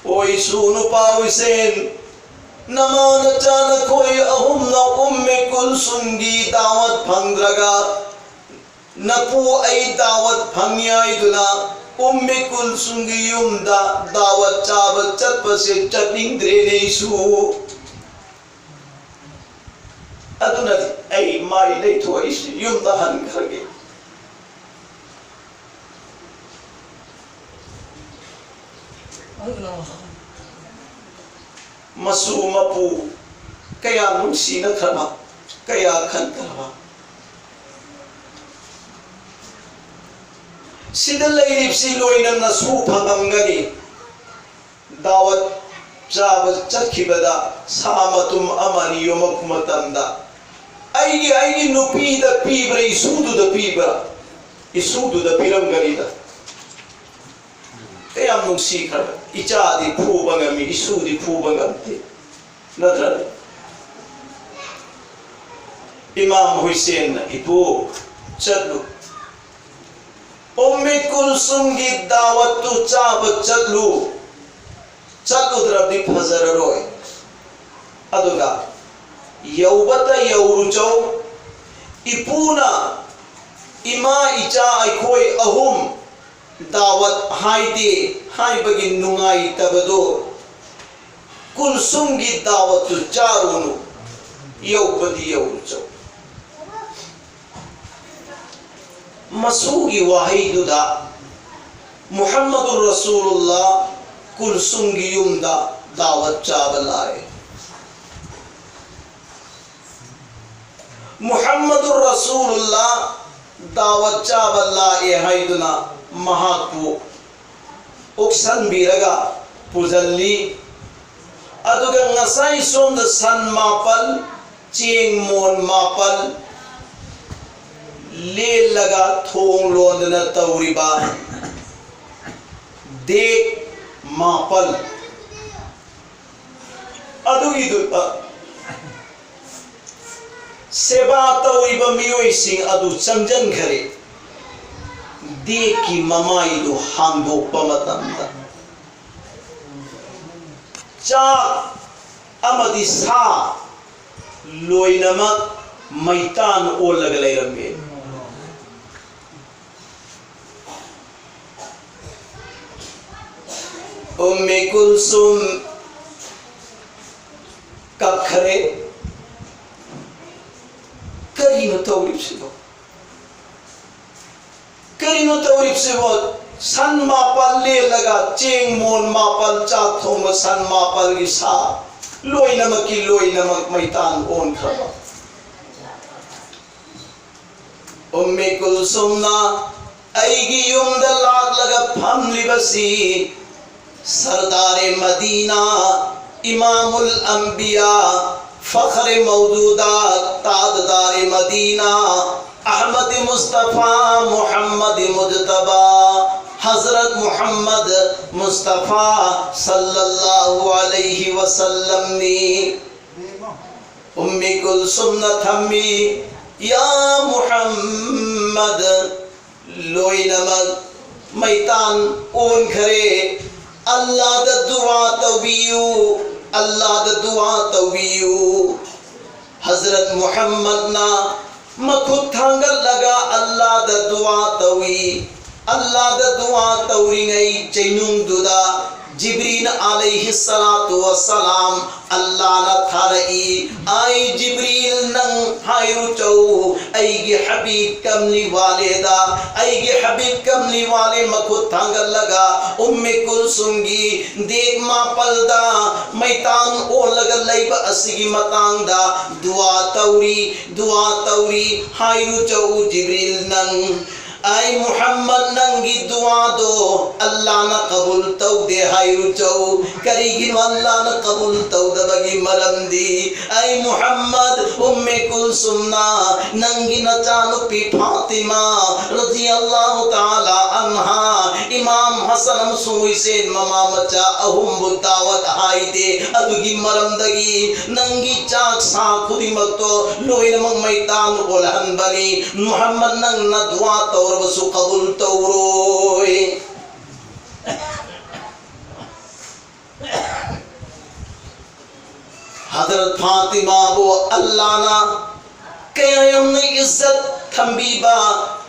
ꯑꯣꯏꯁꯨ ꯅꯨꯄꯥ ꯍꯨꯁꯦꯟ, ꯅꯃꯥ ꯅꯆꯥ ꯅꯈꯣꯏ ꯑꯍꯨꯝꯅ ꯎꯝꯃꯦ ꯀꯨꯜꯁꯨꯝꯒꯤ ꯗꯥꯋꯠ ꯐꯪꯗ꯭ꯔꯒ, ꯅꯄꯨ ꯑꯩ ꯗꯥꯋꯠ ꯐꯪꯉꯤ ꯍꯥꯏꯗꯨꯅ ꯎꯝꯃꯦ ꯀꯨꯜꯁꯨꯝꯒꯤ ꯌꯨꯝꯗ ꯗꯥꯋꯠ ꯆꯥꯕ ꯆꯠꯄꯁꯦ ꯆꯠꯅꯤꯡꯗ꯭ꯔꯦꯅꯦ ꯑꯩꯁꯨ꯫ ꯑꯗꯨꯅꯗꯤ ꯑꯩ ꯃꯥꯏ ꯂꯩꯊꯣꯛꯏꯁꯤ, ꯌꯨꯝꯗ ꯍꯟꯈ꯭ꯔꯒꯦ꯫ ꯃꯁꯨ ꯃꯄꯨ ꯀꯌꯥ ꯅꯨꯡꯁꯤꯅꯈ꯭ꯔꯕ, ꯀꯌꯥ ꯈꯟꯈ꯭ꯔꯕ꯫ ꯁꯤꯗ ꯂꯩꯔꯤꯕꯁꯤ ꯂꯣꯏꯅ ꯅꯁꯨ ꯐꯪꯉꯝꯒꯅꯤ꯫ ꯗꯥꯋꯠ ꯆꯥꯕ ꯆꯠꯈꯤꯕꯗ ꯁꯥ ꯃꯇꯨꯝ ꯑꯃ ꯑꯅꯤ ꯌꯣꯝꯃꯛꯄ ꯃꯇꯝꯗ, ꯑꯩꯒꯤ, ꯑꯩꯒꯤ ꯅꯨꯄꯤꯗ ꯄꯤꯕ꯭ꯔꯥ, ꯏꯁꯨꯗꯨꯗ ꯄꯤꯕ꯭ꯔꯥ? ꯏꯁꯨꯗꯨꯗ ꯄꯤꯔꯝꯒꯅꯤꯗ꯫ ꯀꯌꯥꯝ ꯅꯨꯡꯁꯤꯈ꯭ꯔꯕ꯫ ꯏꯆꯥꯗꯤ ꯐꯨꯕ ꯉꯝꯃꯤ, ꯏꯁꯨꯗꯤ ꯐꯨꯕ ꯉꯝꯗꯦ꯫ ꯅꯠꯇ꯭ꯔꯅꯦ? ꯏꯃꯥꯝ ꯍꯨꯁꯦꯟꯅ, "ꯏꯄꯨ, ꯆꯠꯂꯨ꯫ ꯎꯝꯃꯤ ꯀꯨꯜꯁꯨꯝꯒꯤ ꯗꯥꯋꯠꯇꯨ ꯆꯥꯕ ꯆꯠꯂꯨ꯫ ꯆꯠꯂꯨꯗ꯭ꯔꯕꯗꯤ ꯐꯖꯔꯔꯣꯏ꯫ ꯑꯗꯨꯒ ꯌꯧꯕꯇ ꯌꯧꯔꯨꯆꯧ꯫ ꯏꯄꯨꯅ ꯏꯃꯥ ꯏꯆꯥ ꯑꯩꯈꯣꯏ ꯑꯍꯨꯝ ꯗꯥꯋꯠ ꯍꯥꯏꯗꯦ ꯍꯥꯏꯕꯒꯤ ꯅꯨꯡꯉꯥꯏꯇꯕꯗꯣ ꯀꯨꯜꯁꯨꯝꯒꯤ ꯗꯥꯋꯠꯇꯨ ꯆꯥꯔꯨꯅꯨ꯫ ꯌꯧꯕꯗꯤ ꯌꯧꯔꯨꯆꯧ꯫ ꯃꯁꯨꯒꯤ ꯋꯥꯍꯩꯗꯨꯗ ꯃꯨꯍꯝꯃꯗꯨꯔ ꯔꯁꯨꯂꯨꯜꯂꯥ ꯀꯨꯜꯁꯨꯝꯒꯤ ꯌꯨꯝꯗ ꯗꯥꯋꯠ ꯆꯥꯕ ꯂꯥꯛꯑꯦ꯫ ꯃꯨꯍꯝꯃꯗꯨꯔ ꯔꯁꯨꯂꯨꯜꯂꯥ ꯗꯥꯋꯠ ꯆꯥꯕ ꯂꯥꯛꯑꯦ ꯍꯥꯏꯗꯨꯅ ꯃꯍꯥꯛꯄꯨ ꯑꯣꯛꯁꯟꯕꯤꯔꯒ ꯄꯨꯁꯤꯜꯂꯤ꯫ ꯑꯗꯨꯒ ꯉꯁꯥꯏ ꯁꯣꯝꯗ ꯁꯟ ꯃꯥꯄꯜ, ꯆꯦꯡ ꯃꯣꯟ ꯃꯥꯄꯜ ꯂꯦꯜꯂꯒ ꯊꯣꯡ ꯂꯣꯟꯗꯅ ꯇꯧꯔꯤꯕ ꯗꯦꯛ ꯃꯥꯄꯜ ꯑꯗꯨꯒꯤꯗꯨ, ꯑ, ꯁꯦꯕꯥ ꯇꯧꯔꯤꯕ ꯃꯤꯑꯣꯏꯁꯤꯡ ꯑꯗꯨ ꯆꯪꯁꯤꯟꯈꯔꯦ꯫ ꯗꯦꯛꯀꯤ ꯃꯃꯥꯏꯗꯨ ꯍꯥꯡꯗꯣꯛꯄ ꯃꯇꯝꯗ ꯆꯥꯛ ꯑꯃꯗꯤ ꯁꯥ ꯂꯣꯏꯅꯃꯛ ꯃꯩꯇꯥꯟ ꯑꯣꯜꯂꯒ ꯂꯩꯔꯝꯃꯤ꯫ ꯎꯝꯃꯤ ꯀꯨꯜꯁꯨꯝ ꯀꯞꯈꯔꯦ꯫ ꯀꯔꯤꯅꯣ ꯇꯧꯔꯤꯕꯁꯤꯕꯣ? ꯀꯔꯤꯅꯣ ꯇꯧꯔꯤꯕꯁꯤꯕꯣ? ꯁꯟ ꯃꯥꯄꯜ ꯂꯦꯜꯂꯒ ꯆꯦꯡ ꯃꯣꯟ ꯃꯥꯄꯜ, ꯆꯥꯛ ꯊꯣꯡꯕ ꯁꯟ ꯃꯥꯄꯜꯒꯤ ꯁꯥ ꯂꯣꯏꯅꯃꯛꯀꯤ ꯂꯣꯏꯅꯃꯛ ꯃꯩꯇꯥꯟ ꯑꯣꯟꯈ꯭ꯔꯕ꯫ ꯎꯝꯃꯤ ꯀꯨꯜꯁꯨꯝꯅ ꯑꯩꯒꯤ ꯌꯨꯝꯗ ꯂꯥꯛꯂꯒ ꯐꯝꯂꯤꯕꯁꯤ ꯁꯔꯗꯥꯔꯦ ꯃꯗꯤꯅꯥ, ꯏꯃꯥꯃꯨꯜ ꯑꯝꯕꯤꯌꯥ, ꯐꯈ꯭ꯔꯦ ꯃꯧꯖꯨꯗꯥꯠ, ꯇꯥꯖꯗꯥꯔꯦ ꯃꯗꯤꯅꯥ, ꯑꯍꯃꯗꯤ ꯃꯨꯁꯇꯐꯥ, ꯃꯨꯍꯝꯃꯗꯤ ꯃꯨꯖꯇꯕꯥ, ꯍꯖꯔꯠ ꯃꯨꯍꯝꯃꯗ ꯃꯨꯁꯇꯐꯥ ꯁꯜꯂꯜꯂꯥꯍꯨ ꯑꯂꯩꯍꯤ ꯋꯁꯜꯂꯝꯅꯤ꯫ ꯎꯝꯃꯤ ꯀꯨꯜꯁꯨꯝꯅ ꯊꯝꯃꯤ꯫ ꯌꯥ ꯃꯨꯍꯝꯃꯗ, ꯂꯣꯏꯅꯃꯛ ꯃꯩꯇꯥꯟ ꯑꯣꯟꯈꯔꯦ꯫ ꯑꯜꯂꯥꯗ ꯗꯨꯋꯥ ꯇꯧꯕꯤꯌꯨ, ꯑꯜꯂꯥꯗ ꯗꯨꯋꯥ ꯇꯧꯕꯤꯌꯨ꯫ ꯍꯖꯔꯠ ꯃꯨꯍꯝꯃꯗꯅ ꯃꯈꯨꯠ ꯊꯥꯡꯒꯠꯂꯒ ꯑꯜꯂꯥꯗ ꯗꯨꯋꯥ ꯇꯧꯏ꯫ ꯑꯜꯂꯥꯗ ꯗꯨꯋꯥ ꯇꯧꯔꯤꯉꯩ ꯆꯩꯅꯨꯡꯗꯨꯗ ꯖꯤꯕ꯭ꯔꯤꯜ ꯑꯂꯩꯍꯤ ꯁꯂꯥꯇꯨ ꯋꯁꯁꯂꯥꯝ ꯑꯜꯂꯥꯅ ꯊꯥꯔꯛꯏ꯫ ꯑꯩ ꯖꯤꯕ꯭ꯔꯤꯜ, ꯅꯪ ꯍꯥꯏꯔꯨꯆꯧ, ꯑꯩꯒꯤ ꯍꯕꯤꯕ ꯀꯝꯂꯤ ꯋꯥꯂꯦꯗ, ꯑꯩꯒꯤ ꯍꯕꯤꯕ ꯀꯝꯂꯤ ꯋꯥꯂꯦ ꯃꯈꯨꯠ ꯊꯥꯡꯒꯠꯂꯒ ꯎꯝꯃꯦ ꯀꯨꯜꯁꯨꯝꯒꯤ ꯗꯦꯛ ꯃꯥꯄꯜꯗ ꯃꯩꯇꯥꯟ ꯑꯣꯜꯂꯒ ꯂꯩꯕ ꯑꯁꯤꯒꯤ ꯃꯇꯥꯡꯗ ꯗꯨꯋꯥ ꯇꯧꯔꯤ, ꯗꯨꯋꯥ ꯇꯧꯔꯤ ꯍꯥꯏꯔꯨꯆꯧ ꯖꯤꯕ꯭ꯔꯤꯜ ꯅꯪ꯫ ꯑꯩ ꯃꯨꯍꯝꯃꯗ, ꯅꯪꯒꯤ ꯗꯨꯋꯥꯗꯣ ꯑꯜꯂꯥꯅ ꯀꯕꯨꯜ ꯇꯧꯗꯦ ꯍꯥꯏꯔꯨꯆꯧ꯫ ꯀꯔꯤꯒꯤꯅꯣ ꯑꯜꯂꯥꯅ ꯀꯕꯨꯜ ꯇꯧꯗꯕꯒꯤ ꯃꯔꯝꯗꯤ? ꯑꯩ ꯃꯨꯍꯝꯃꯗ, ꯎꯝꯃꯦ ꯀꯨꯜꯁꯨꯝꯅ ꯅꯪꯒꯤ ꯅꯆꯥꯅꯨꯄꯤ ꯐꯥꯇꯤꯃꯥ ꯔꯗꯤꯌꯜꯂꯥꯍꯨ ꯇꯥꯂꯥ ꯑꯟꯍꯥ, ꯏꯃꯥꯝ ꯍꯁꯟ ꯑꯃꯁꯨꯡ ꯍꯨꯁꯦꯟ ꯃꯃꯥ ꯃꯆꯥ ꯑꯍꯨꯝꯕꯨ ꯗꯥꯋꯠ ꯍꯥꯏꯗꯦ꯫ ꯑꯗꯨꯒꯤ ꯃꯔꯝꯗꯒꯤ ꯅꯪꯒꯤ ꯆꯥꯛ ꯁꯥ ꯈꯨꯗꯤꯡꯃꯛꯇꯣ ꯂꯣꯏꯅꯃꯛ ꯃꯩꯇꯥꯟ ꯑꯣꯜꯍꯟꯕꯅꯤ꯫ ꯃꯨꯍꯝꯃꯗ, ꯅꯪꯅ ꯗꯨꯋꯥ ꯇꯧꯔꯕꯁꯨ ꯀꯕꯨꯜ ꯇꯧꯔꯣꯏ꯫ ꯍꯖꯔꯠ ꯐꯥꯇꯤꯃꯥꯕꯨ ꯑꯜꯂꯥꯅ ꯀꯌꯥ ꯌꯥꯝꯅ ꯏꯖꯠ ꯊꯝꯕꯤꯕ,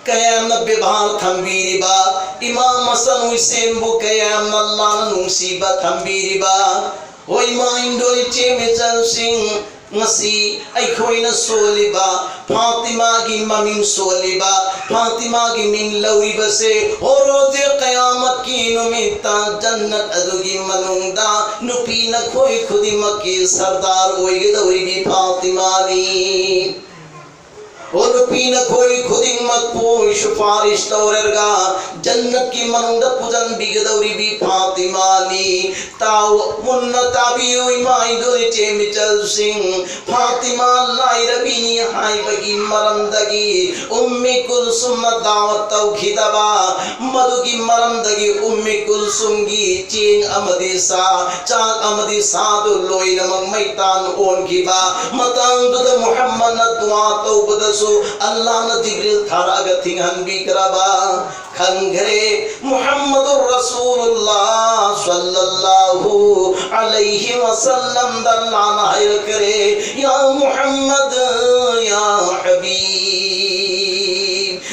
ꯀꯌꯥ ꯌꯥꯝꯅ ꯕꯦꯕꯥꯔ ꯊꯝꯕꯤꯔꯤꯕ, ꯏꯃꯥꯝ ꯍꯁꯟ ꯍꯨꯁꯦꯟꯕꯨ ꯀꯌꯥ ꯌꯥꯝꯅ ꯑꯜꯂꯥꯅ ꯅꯨꯡꯁꯤꯕ ꯊꯝꯕꯤꯔꯤꯕ, ꯍꯣꯏ, ꯏꯃꯥ ꯏꯟꯗꯣ ꯏꯆꯦ ꯃꯆꯜꯁꯤꯡ, ꯉꯁꯤ ꯑꯩꯈꯣꯏꯅ ꯁꯣꯜꯂꯤꯕ, ꯐꯥꯇꯤꯃꯥꯒꯤ ꯃꯃꯤꯡ ꯁꯣꯜꯂꯤꯕ, ꯐꯥꯇꯤꯃꯥꯒꯤ ꯃꯤꯡ ꯂꯧꯔꯤꯕꯁꯦ ꯍꯣꯔꯣꯖꯦ ꯀꯌꯥꯃꯠꯀꯤ ꯅꯨꯃꯤꯠꯇ ꯖꯟꯅꯠ ꯑꯗꯨꯒꯤ ꯃꯅꯨꯡꯗ ꯅꯨꯄꯤ ꯅꯈꯣꯏ ꯈꯨꯗꯤꯡꯃꯛꯀꯤ ꯁꯔꯗꯥꯔ ꯑꯣꯏꯒꯗꯧꯔꯤꯕꯤ ꯐꯥꯇꯤꯃꯥꯅꯤ꯫ ꯑꯣ ꯅꯨꯄꯤ ꯅꯈꯣꯏ ꯈꯨꯗꯤꯡꯃꯛꯄꯨ ꯁꯨꯐꯥꯔꯤꯁ ꯇꯧꯔꯒ ꯖꯟꯅꯠꯀꯤ ꯃꯅꯨꯡꯗ ꯄꯨꯁꯤꯟꯕꯤꯒꯗꯧꯔꯤꯕꯤ ꯐꯥꯇꯤꯃꯥꯅꯤ꯫ ꯇꯥꯎ, ꯃꯨꯟꯅ ꯇꯥꯕꯤꯌꯨ, ꯏꯃꯥ ꯏꯗꯣ, ꯏꯆꯦ ꯃꯤꯆꯜꯁꯤꯡ꯫ ꯐꯥꯇꯤꯃꯥ ꯂꯥꯏꯔꯕꯤꯅꯤ ꯍꯥꯏꯕꯒꯤ ꯃꯔꯝꯗꯒꯤ ꯎꯝꯃꯤ ꯀꯨꯜꯁꯨꯝꯅ ꯗꯥꯋꯠ ꯇꯧꯈꯤꯗꯕ, ꯃꯗꯨꯒꯤ ꯃꯔꯝꯗꯒꯤ ꯎꯝꯃꯤ ꯀꯨꯜꯁꯨꯝꯒꯤ ꯆꯦꯡ ꯑꯃꯗꯤ ꯁꯥ, ꯆꯥꯛ ꯑꯃꯗꯤ ꯁꯥꯗꯨ ꯂꯣꯏꯅꯃꯛ ꯃꯩꯇꯥꯟ ꯑꯣꯟꯈꯤꯕ꯫ ꯃꯇꯥꯡꯗꯨꯗ ꯃꯨꯍꯝꯃꯗꯅ ꯗꯨꯋꯥ ꯇꯧꯕꯗꯁꯨ ꯑꯜꯂꯥꯍꯅ ꯖꯤꯕ꯭ꯔꯤꯜ ꯊꯥꯔꯛꯑꯒ ꯊꯤꯡꯍꯟꯕꯤꯈ꯭ꯔꯕ꯫ ꯈꯪꯈ꯭ꯔꯦ, ꯃꯨꯍꯝꯃꯗꯨꯔ ꯔꯁꯨꯂꯨꯜꯂꯥꯍ ꯁꯜꯂꯜꯂꯥꯍꯨ ꯑꯂꯩꯍꯤ ꯋꯁꯜꯂꯝꯗ ꯑꯜꯂꯥꯍꯅ ꯍꯥꯏꯔꯛꯈ꯭ꯔꯦ, "ꯌꯥ ꯃꯨꯍꯝꯃꯗ, ꯌꯥ ꯍꯕꯤꯕ,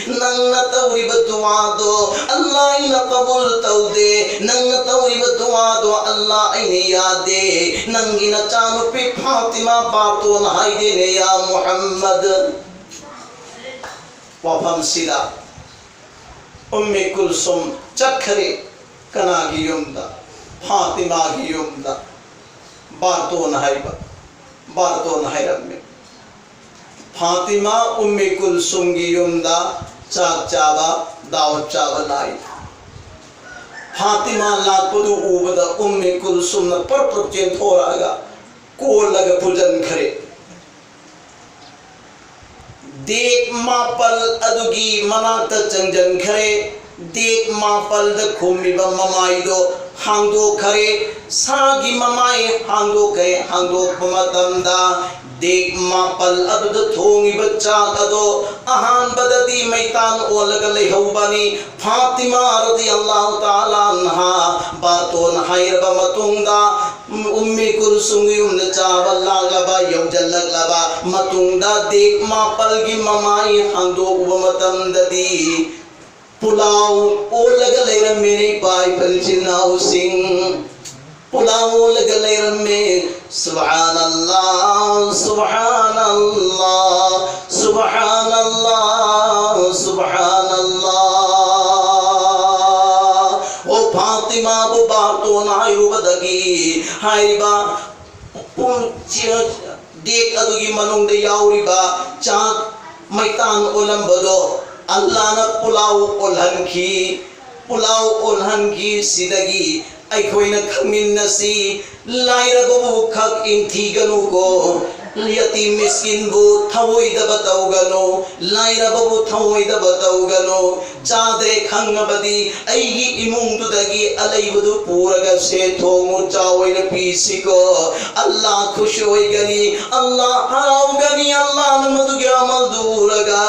ꯅꯪꯅ ꯇꯧꯔꯤꯕ ꯗꯨꯋꯥꯗꯣ ꯑꯜꯂꯥꯍ ꯑꯩꯅ ꯀꯕꯨꯜ ꯇꯧꯗꯦ, ꯅꯪꯅ ꯇꯧꯔꯤꯕ ꯗꯨꯋꯥꯗꯣ ꯑꯜꯂꯥꯍ ꯑꯩꯅ ꯌꯥꯗꯦ, ꯅꯪꯒꯤ ꯅꯆꯥꯅꯨꯄꯤ ꯐꯥꯇꯤꯃꯥ ꯕꯥꯇꯣꯟ ꯍꯥꯏꯗꯦꯅꯦ, ꯌꯥ ꯃꯨꯍꯝꯃꯗ"꯫ ꯋꯥꯐꯝꯁꯤꯗ ꯎꯝꯃꯤ ꯀꯨꯜꯁꯨꯝ ꯆꯠꯈ꯭ꯔꯦ꯫ ꯀꯅꯥꯒꯤ ꯌꯨꯝꯗ? ꯐꯥꯇꯤꯃꯥꯒꯤ ꯌꯨꯝꯗ꯫ ꯕꯥꯔꯇꯣꯟ ꯍꯥꯏꯕ, ꯕꯥꯔꯇꯣꯟ ꯍꯥꯏꯔꯝꯃꯤ꯫ ꯐꯥꯇꯤꯃꯥ ꯎꯝꯃꯤ ꯀꯨꯜꯁꯨꯝꯒꯤ ꯌꯨꯝꯗ ꯆꯥꯛ ꯆꯥꯕ, ꯗꯥꯋꯠ ꯆꯥꯕ ꯂꯥꯛꯏ꯫ ꯐꯥꯇꯤꯃꯥ ꯂꯥꯛꯄꯗꯨ ꯎꯕꯗ ꯎꯝꯃꯤ ꯀꯨꯜꯁꯨꯝꯅ ꯄꯔꯞ ꯄꯔꯞ ꯆꯦꯟꯊꯣꯔꯛꯑꯒ ꯀꯣꯜꯂꯒ ꯄꯨꯁꯤꯟꯈ꯭ꯔꯦ꯫ ꯗꯦꯛ ꯃꯥꯄꯜ ꯑꯗꯨꯒꯤ ꯃꯅꯥꯛꯇ ꯆꯪꯁꯤꯟꯈ꯭ꯔꯦ꯫ ꯗꯦꯛ ꯃꯥꯄꯜꯗ ꯈꯨꯝꯃꯤꯕ ꯃꯃꯥꯏꯗꯣ ꯍꯥꯡꯗꯣꯛꯈ꯭ꯔꯦ꯫ ꯁꯥꯒꯤ ꯃꯃꯥꯏ ꯍꯥꯡꯗꯣꯛꯈ꯭ꯔꯦ꯫ ꯍꯥꯡꯗꯣꯛꯄ ꯃꯇꯝꯗ ꯗꯦꯛ ꯃꯥꯄꯜ ꯑꯗꯨꯗ ꯊꯣꯡꯉꯤꯕ ꯆꯥꯛ ꯑꯗꯣ ꯑꯍꯥꯟꯕꯗꯗꯤ ꯃꯩꯇꯥꯟ ꯑꯣꯜꯂꯒ ꯂꯩꯍꯧꯕꯅꯤ꯫ ꯐꯥꯇꯤꯃꯥ ꯔꯗꯤꯌꯜꯂꯥꯍꯨ ꯇꯥꯂꯥ ꯑꯟꯍꯥ ꯕꯥꯔꯇꯣꯟ ꯍꯥꯏꯔꯕ ꯃꯇꯨꯡꯗ, ꯎꯝꯃꯤ ꯀꯨꯜꯁꯨꯝꯒꯤ ꯌꯨꯝꯗ ꯆꯥꯕ ꯂꯥꯛꯂꯕ, ꯌꯧꯁꯤꯜꯂꯛꯂꯕ ꯃꯇꯨꯡꯗ ꯗꯦꯛ ꯃꯥꯄꯜꯒꯤ ꯃꯃꯥꯏ ꯍꯥꯡꯗꯣꯛꯎꯕ ꯃꯇꯝꯗꯗꯤ ꯄꯨꯂꯥꯎ ꯑꯣꯜꯂꯒ ꯂꯩꯔꯝꯃꯦꯅꯦ, ꯏꯄꯥ ꯏꯄꯜ ꯏꯆꯤꯟ ꯏꯅꯥꯎꯁꯤꯡ꯫ ꯄꯨꯂꯥꯎ ꯑꯣꯜꯂꯒ ꯂꯩꯔꯝꯃꯦ꯫ ꯁꯨꯕꯍꯥꯅꯜꯂꯥꯍ, ꯁꯨꯕꯍꯥꯅꯜꯂꯥꯍ, ꯁꯨꯕꯍꯥꯅꯜꯂꯥꯍ, ꯁꯨꯕꯍꯥꯅꯜꯂꯥꯍ꯫ ꯑꯣ ꯐꯥꯇꯤꯃꯥꯕꯨ ꯕꯥꯔꯇꯣꯟ ꯍꯥꯏꯔꯨꯕꯗꯒꯤ ꯍꯥꯏꯔꯤꯕ ꯄꯨꯡ ꯗꯦꯛ ꯑꯗꯨꯒꯤ ꯃꯅꯨꯡꯗ ꯌꯥꯎꯔꯤꯕ ꯆꯥꯛ ꯃꯩꯇꯥꯟ ꯑꯣꯜꯂꯝꯕꯗꯣ ꯑꯜꯂꯥꯍꯅ ꯄꯨꯂꯥꯎ ꯑꯣꯜꯍꯟꯈꯤ꯫ ꯄꯨꯂꯥꯎ ꯑꯣꯜꯍꯟꯈꯤ꯫ ꯁꯤꯗꯒꯤ ꯑꯩꯈꯣꯏꯅ ꯈꯪꯃꯤꯟꯅꯁꯤ, ꯂꯥꯏꯔꯕꯕꯨ ꯈꯛ ꯏꯪꯊꯤꯒꯅꯨꯀꯣ, ꯌꯇꯤꯝ ꯃꯤꯁꯀꯤꯟꯕꯨ ꯊꯑꯣꯏꯗꯕ ꯇꯧꯒꯅꯨ, ꯂꯥꯏꯔꯕꯕꯨ ꯊꯑꯣꯏꯗꯕ ꯇꯧꯒꯅꯨ꯫ ꯆꯥꯗ꯭ꯔꯦ ꯈꯪꯉꯕꯗꯤ ꯑꯩꯒꯤ ꯏꯃꯨꯡꯗꯨꯗꯒꯤ ꯑꯂꯩꯕꯗꯨ ꯄꯨꯔꯒ ꯁꯦ ꯊꯣꯡꯉꯨ ꯆꯥ ꯑꯣꯏꯅ ꯄꯤꯁꯤꯀꯣ꯫ ꯑꯜꯂꯥꯍ ꯈꯨꯁꯤ ꯑꯣꯏꯒꯅꯤ, ꯑꯜꯂꯥꯍ ꯍꯔꯥꯎꯒꯅꯤ, ꯑꯜꯂꯥꯍꯅ ꯃꯗꯨꯒꯤ ꯑꯃꯜꯗꯨ ꯎꯔꯒ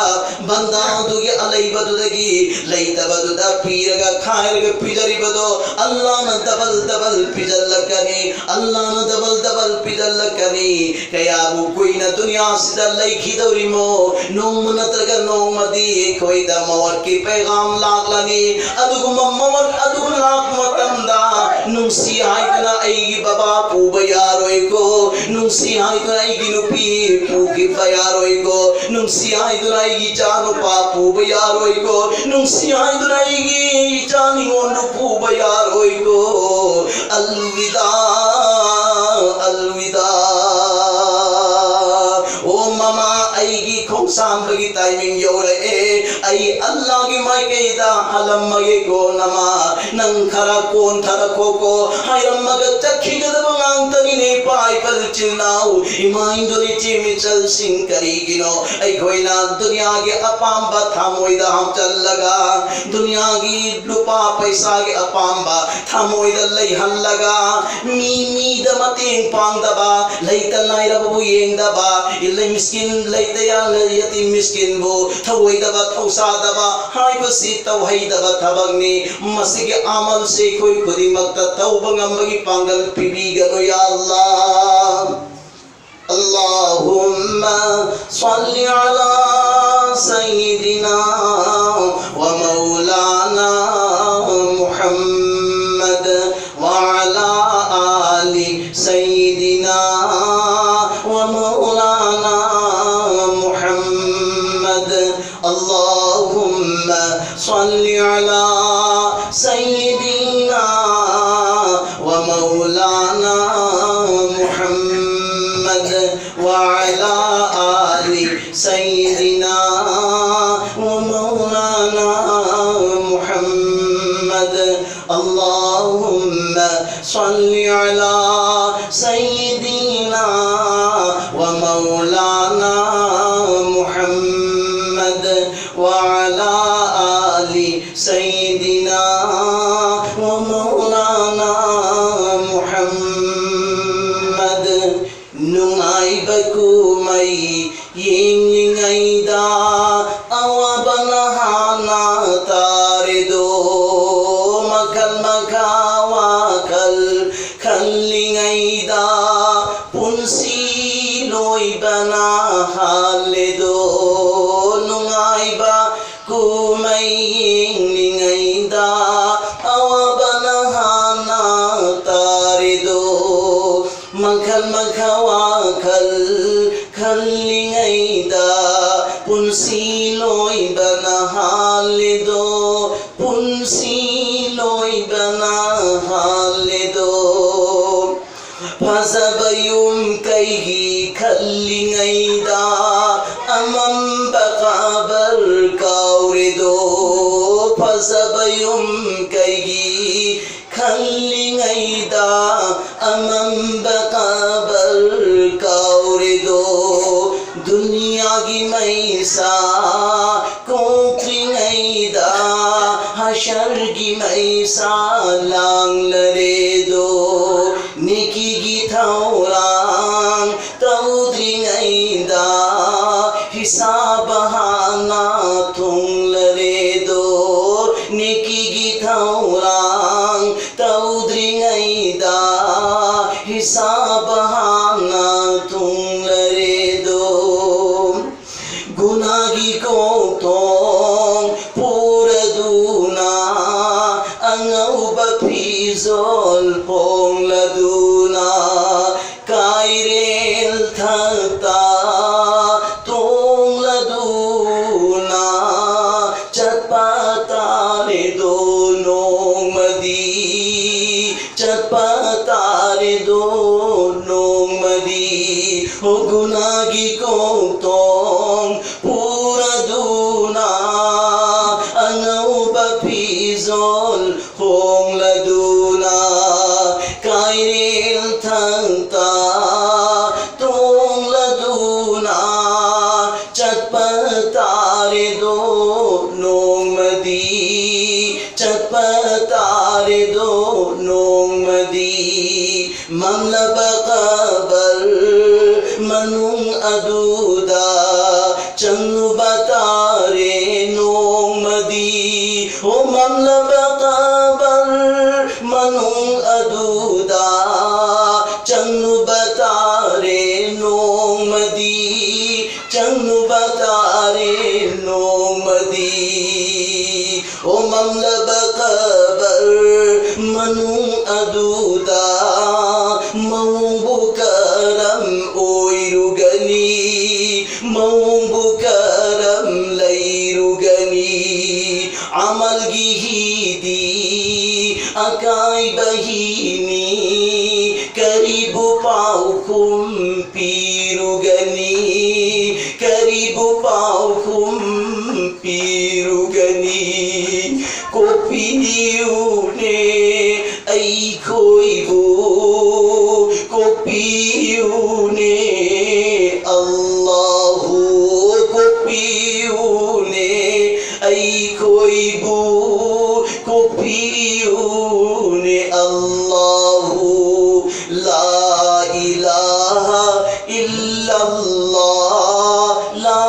ꯕꯟꯗꯥꯗꯨꯒꯤ ꯑꯂꯩꯕꯗꯨꯗꯒꯤ ꯂꯩꯇꯕꯗꯨꯗ ꯄꯤꯔꯒ ꯈꯥꯏꯔꯒ ꯄꯤꯖꯔꯤꯕꯗꯣ ꯑꯜꯂꯥꯍꯅ ꯗꯕꯜ ꯗꯕꯜ ꯄꯤꯖꯜꯂꯛꯀꯅꯤ, ꯑꯜꯂꯥꯍꯅ ꯗꯕꯜ ꯗꯕꯜ ꯄꯤꯖꯜꯂꯛꯀꯅꯤ꯫ ꯀꯌꯥꯕꯨ ꯀꯨꯏꯅ ꯗꯨꯅꯤꯌꯥꯁꯤꯗ ꯂꯩꯈꯤꯗꯧꯔꯤꯃꯣ? ꯅꯣꯡꯃ ꯅꯠꯇ꯭ꯔꯒ ꯅꯣꯡꯃꯗꯤ ꯑꯩꯈꯣꯏꯗ ꯃꯧꯠꯀꯤ ꯄꯩꯒꯥꯝ ꯂꯥꯛꯂꯅꯤ꯫ ꯑꯗꯨꯒꯨꯝꯕ ꯃꯧꯠ ꯑꯗꯨ ꯂꯥꯛꯄ ꯃꯇꯝꯗ ꯅꯨꯡꯁꯤ ꯍꯥꯏꯗꯨꯅ ꯑꯩꯒꯤ ꯕꯕꯥ ꯄꯨꯕ ꯌꯥꯔꯣꯏꯀꯣ, ꯅꯨꯡꯁꯤ ꯍꯥꯏꯗꯨꯅ ꯑꯩꯒꯤ ꯅꯨꯄꯤ ꯄꯨꯈꯤꯕ ꯌꯥꯔꯣꯏꯀꯣ, ꯅꯨꯡꯁꯤ ꯍꯥꯏꯗꯨꯅ ꯑꯩꯒꯤ ꯏꯆꯥ ꯅꯨꯄꯥ ꯄꯨꯕ ꯌꯥꯔꯣꯏꯀꯣ, ꯅꯨꯡꯁꯤ ꯍꯥꯏꯗꯨꯅ ꯑꯩꯒꯤ ꯏꯆꯥ ꯅꯤꯉꯣꯟꯗꯨ ꯄꯨꯕ ꯌꯥꯔꯣꯏꯀꯣ꯫ ꯑꯜꯋꯤꯗꯥ, ꯑꯜꯋꯤꯗꯥ꯫ ꯑꯣ ꯃꯃꯥ, ꯑꯩꯒꯤ ꯈꯣꯡꯁꯥꯟꯕꯒꯤ ꯇꯥꯏꯃꯤꯡ ꯌꯧꯔꯛꯑꯦ꯫ ꯑꯩ ꯑꯜꯂꯥꯒꯤ ꯃꯥꯏꯀꯩꯗ ꯍꯜꯂꯝꯃꯒꯦꯀꯣ ꯅꯃꯥ, ꯅꯪ ꯈꯔ ꯀꯣꯟꯊꯔꯛꯈꯣꯀꯣ꯫ ꯍꯥꯏꯔꯝꯃꯒ ꯆꯠꯈꯤꯒꯗꯕ ꯉꯥꯛꯇꯅꯤꯅꯦ ꯏꯄꯥ ꯏꯄꯜ ꯏꯆꯤꯜ ꯏꯅꯥꯎ, ꯏꯃꯥ ꯏꯟꯗꯣꯜ ꯏꯆꯦ ꯏꯆꯜꯁꯤꯡ꯫ ꯀꯔꯤꯒꯤꯅꯣ ꯑꯩꯈꯣꯏꯅ ꯗꯨꯅꯤꯌꯥꯒꯤ ꯑꯄꯥꯝꯕ ꯊꯃꯣꯏꯗ ꯍꯥꯞꯆꯜꯂꯒ, ꯗꯨꯅꯤꯌꯥꯒꯤ ꯂꯨꯄꯥ ꯄꯩꯁꯥꯒꯤ ꯑꯄꯥꯝꯕ ꯊꯃꯣꯏꯗ ꯂꯩꯍꯜꯂꯒ, ꯃꯤ ꯃꯤꯗ ꯃꯇꯦꯡ ꯄꯥꯡꯗꯕ, ꯂꯩꯇ ꯂꯥꯏꯔꯕꯕꯨ ꯌꯦꯡꯗꯕ, ꯏꯂꯩ ꯃꯤꯁꯀꯤꯟ, ꯂꯩꯇ ꯌꯥ-, ꯌꯇꯤꯝ ꯃꯤꯁꯀꯤꯟꯕꯨ ꯊꯧꯑꯣꯏꯗꯕ, ꯊꯧꯁꯥꯗꯕ ꯍꯥꯏꯕꯁꯤ ꯇꯧꯍꯩꯗꯕ ꯊꯕꯛꯅꯤ꯫ ꯃꯁꯤꯒꯤ ꯑꯃꯜꯁꯤ ꯑꯩꯈꯣꯏ ꯈꯨꯗꯤꯡꯃꯛꯇ ꯇꯧꯕ ꯉꯝꯕꯒꯤ ꯄꯥꯡꯒꯜ ꯄꯤꯕꯤꯒꯅꯨ, ꯌꯥ ꯑꯜꯂꯥꯍ꯫ اللهم صل على سيدنا ومولانا محمد وعلى آل سيدنا ومولانا محمد. اللهم صل على سيدنا ومولانا محمد وعلى آل سيدنا ومولانا محمد. اللهم اللهم صل على سيدنا ومولانا محمد وعلى آل سيدنا ومولانا محمد. ꯅꯨꯡꯉꯥꯏꯕ ꯀꯨꯝꯍꯩ ꯌꯦꯡꯂꯤꯉꯩꯗ ꯑꯋꯥꯕꯅ ꯍꯥꯟꯅ ꯇꯥꯔꯦꯗꯣ꯫ ꯃꯈꯜ ꯃꯈꯥ ꯋꯥꯈꯜ ꯈꯜꯂꯤꯉꯩꯗ ꯄꯨꯟꯁꯤ ꯂꯣꯏꯕꯅ ꯍꯥꯜꯂꯦꯗꯣ꯫ ꯅꯨꯡꯉꯥꯏꯕ ꯀꯨꯝꯍꯩ ꯌꯦꯡꯂꯤꯉꯩꯗ ꯑꯋꯥꯕꯅ ꯍꯥꯟꯅ ꯇꯥꯔꯦꯗꯣ꯫ ꯃꯈꯜ ꯃꯈꯥ ꯋꯥꯈꯜ ꯈꯜꯂꯤꯉꯩꯗ ꯄꯨꯟꯁꯤ ꯂꯣꯏꯕꯅ ꯍꯥꯜꯂꯦꯗꯣ꯫ ꯄꯨꯟꯁꯤ ꯂꯣꯏꯕꯅ ꯍꯥꯜꯂꯦꯗꯣ꯫ ꯐꯖꯕ ꯌꯨꯝ ꯀꯩꯒꯤ ꯈꯜꯂꯤꯉꯩꯗ ꯑꯃꯝꯕ ꯀꯕꯔ ꯀꯥꯎꯔꯦꯗꯣ꯫ ꯐꯖꯕ ꯌꯨꯝ ꯀꯩꯒꯤ ꯈꯜꯂꯤꯉꯩꯗ ꯑꯃꯝꯕ ꯀꯕꯔ ꯀꯥꯎꯔꯦꯗꯣ꯫ ꯗꯨꯅꯤꯌꯥꯒꯤ ꯃꯩꯁꯥ ꯀꯣꯛꯇ꯭ꯔꯤꯉꯩꯗ ꯍꯁꯔꯒꯤ ꯃꯩꯁꯥ ꯂꯥꯡꯂꯔꯦꯗꯣ꯫ ꯅꯦꯀꯤꯒꯤ ꯊꯧꯔꯥꯡ ꯇꯧꯗ꯭ꯔꯤꯉꯩꯗ ꯍꯤꯁꯥꯕ ꯍꯥꯟꯅ ꯊꯨꯡꯂꯔꯦꯗꯣ꯫ ꯅꯦꯀꯤꯒꯤ ꯊꯧꯔꯥꯡ ꯇꯧꯗ꯭ꯔꯤꯉꯩꯗ ꯍꯤꯁꯥꯕ ꯍꯥꯟꯅ ꯊꯨꯡꯂꯔꯦꯗꯣ꯫ ꯒꯨꯅꯥꯒꯤ ꯀꯣꯛꯊꯣꯡ ꯄꯨꯔꯗꯨꯅ ꯑꯉꯧꯕ ꯐꯤꯖꯣꯜ ꯍꯣꯡꯂꯗꯨꯅ ꯀꯥꯏꯔꯦꯜ ꯊꯛꯇ ꯇꯣꯡꯂꯗꯨꯅ ꯆꯠꯄ ꯇꯥꯔꯦꯗꯣ ꯅꯣꯡꯃꯗꯤ꯫ ꯆꯠꯄ ꯇꯥꯔꯦꯗꯣ ꯅꯣꯡꯃꯗꯤ꯫ ꯍꯣ ꯒꯨꯅꯥꯒꯤ ꯀꯣꯛꯊꯣꯡ ꯄꯨꯔꯗꯨꯅ ꯑꯉꯧꯕ ꯐꯤꯖꯣꯜ ꯍꯣꯡꯂꯗꯨ ꯅꯣꯡꯃꯗꯤ ꯃꯝꯂꯕ ꯀꯕꯔ ꯃꯅꯨꯡ ꯑꯗꯨꯗ ꯆꯪꯂꯨꯕ ꯇꯥꯔꯦ ꯅꯣꯡꯃꯗꯤ꯫ ꯍꯣ ꯃꯝꯂꯕ ꯀꯕꯔ ꯃꯅꯨꯡ ꯑꯗꯨꯗ ꯆꯪꯂꯨꯕ ꯇꯥꯔꯦ ꯅꯣꯡꯃꯗꯤ꯫ ꯆꯪꯂꯨꯕ ꯇꯥꯔꯦ ꯅꯣꯡꯃꯗꯤ꯫ ꯑꯣ ꯃꯝꯂꯕ ꯀꯕꯔ ꯃꯅꯨꯡ ꯑꯗꯨꯗ ꯃꯑꯣꯡꯕꯨ ꯀꯔꯝ ꯑꯣꯏꯔꯨꯒꯅꯤ? ꯃꯑꯣꯡꯕꯨ ꯀꯔꯝ ꯂꯩꯔꯨꯒꯅꯤ? ꯑꯃꯜꯒꯤ ꯍꯤꯗꯤ ꯑꯀꯥꯏꯕ ꯍꯤꯅꯤ꯫ ꯀꯔꯤꯕꯨ ꯄꯥꯎꯈꯨꯝ ꯄꯤꯔꯨꯒꯅꯤ? ꯀꯔꯤꯕꯨ ꯄꯥꯎꯈꯨꯝ ꯄꯤꯔꯨꯒꯅꯤ? ꯀꯣꯛꯄꯤꯌꯨꯅꯦ ꯑꯩꯈꯣꯏꯕꯨ, ꯀꯣꯛꯄꯤꯌꯨꯅꯦ ꯑꯜꯂꯥꯍꯨ, ꯀꯣꯛꯄꯤꯌꯨꯅꯦ ꯑꯩꯈꯣꯏꯕꯨ, ꯀꯣꯛꯄꯤꯌꯨꯅꯦ ꯑꯜꯂꯥꯍꯨ꯫ لا إله إلا الله، لا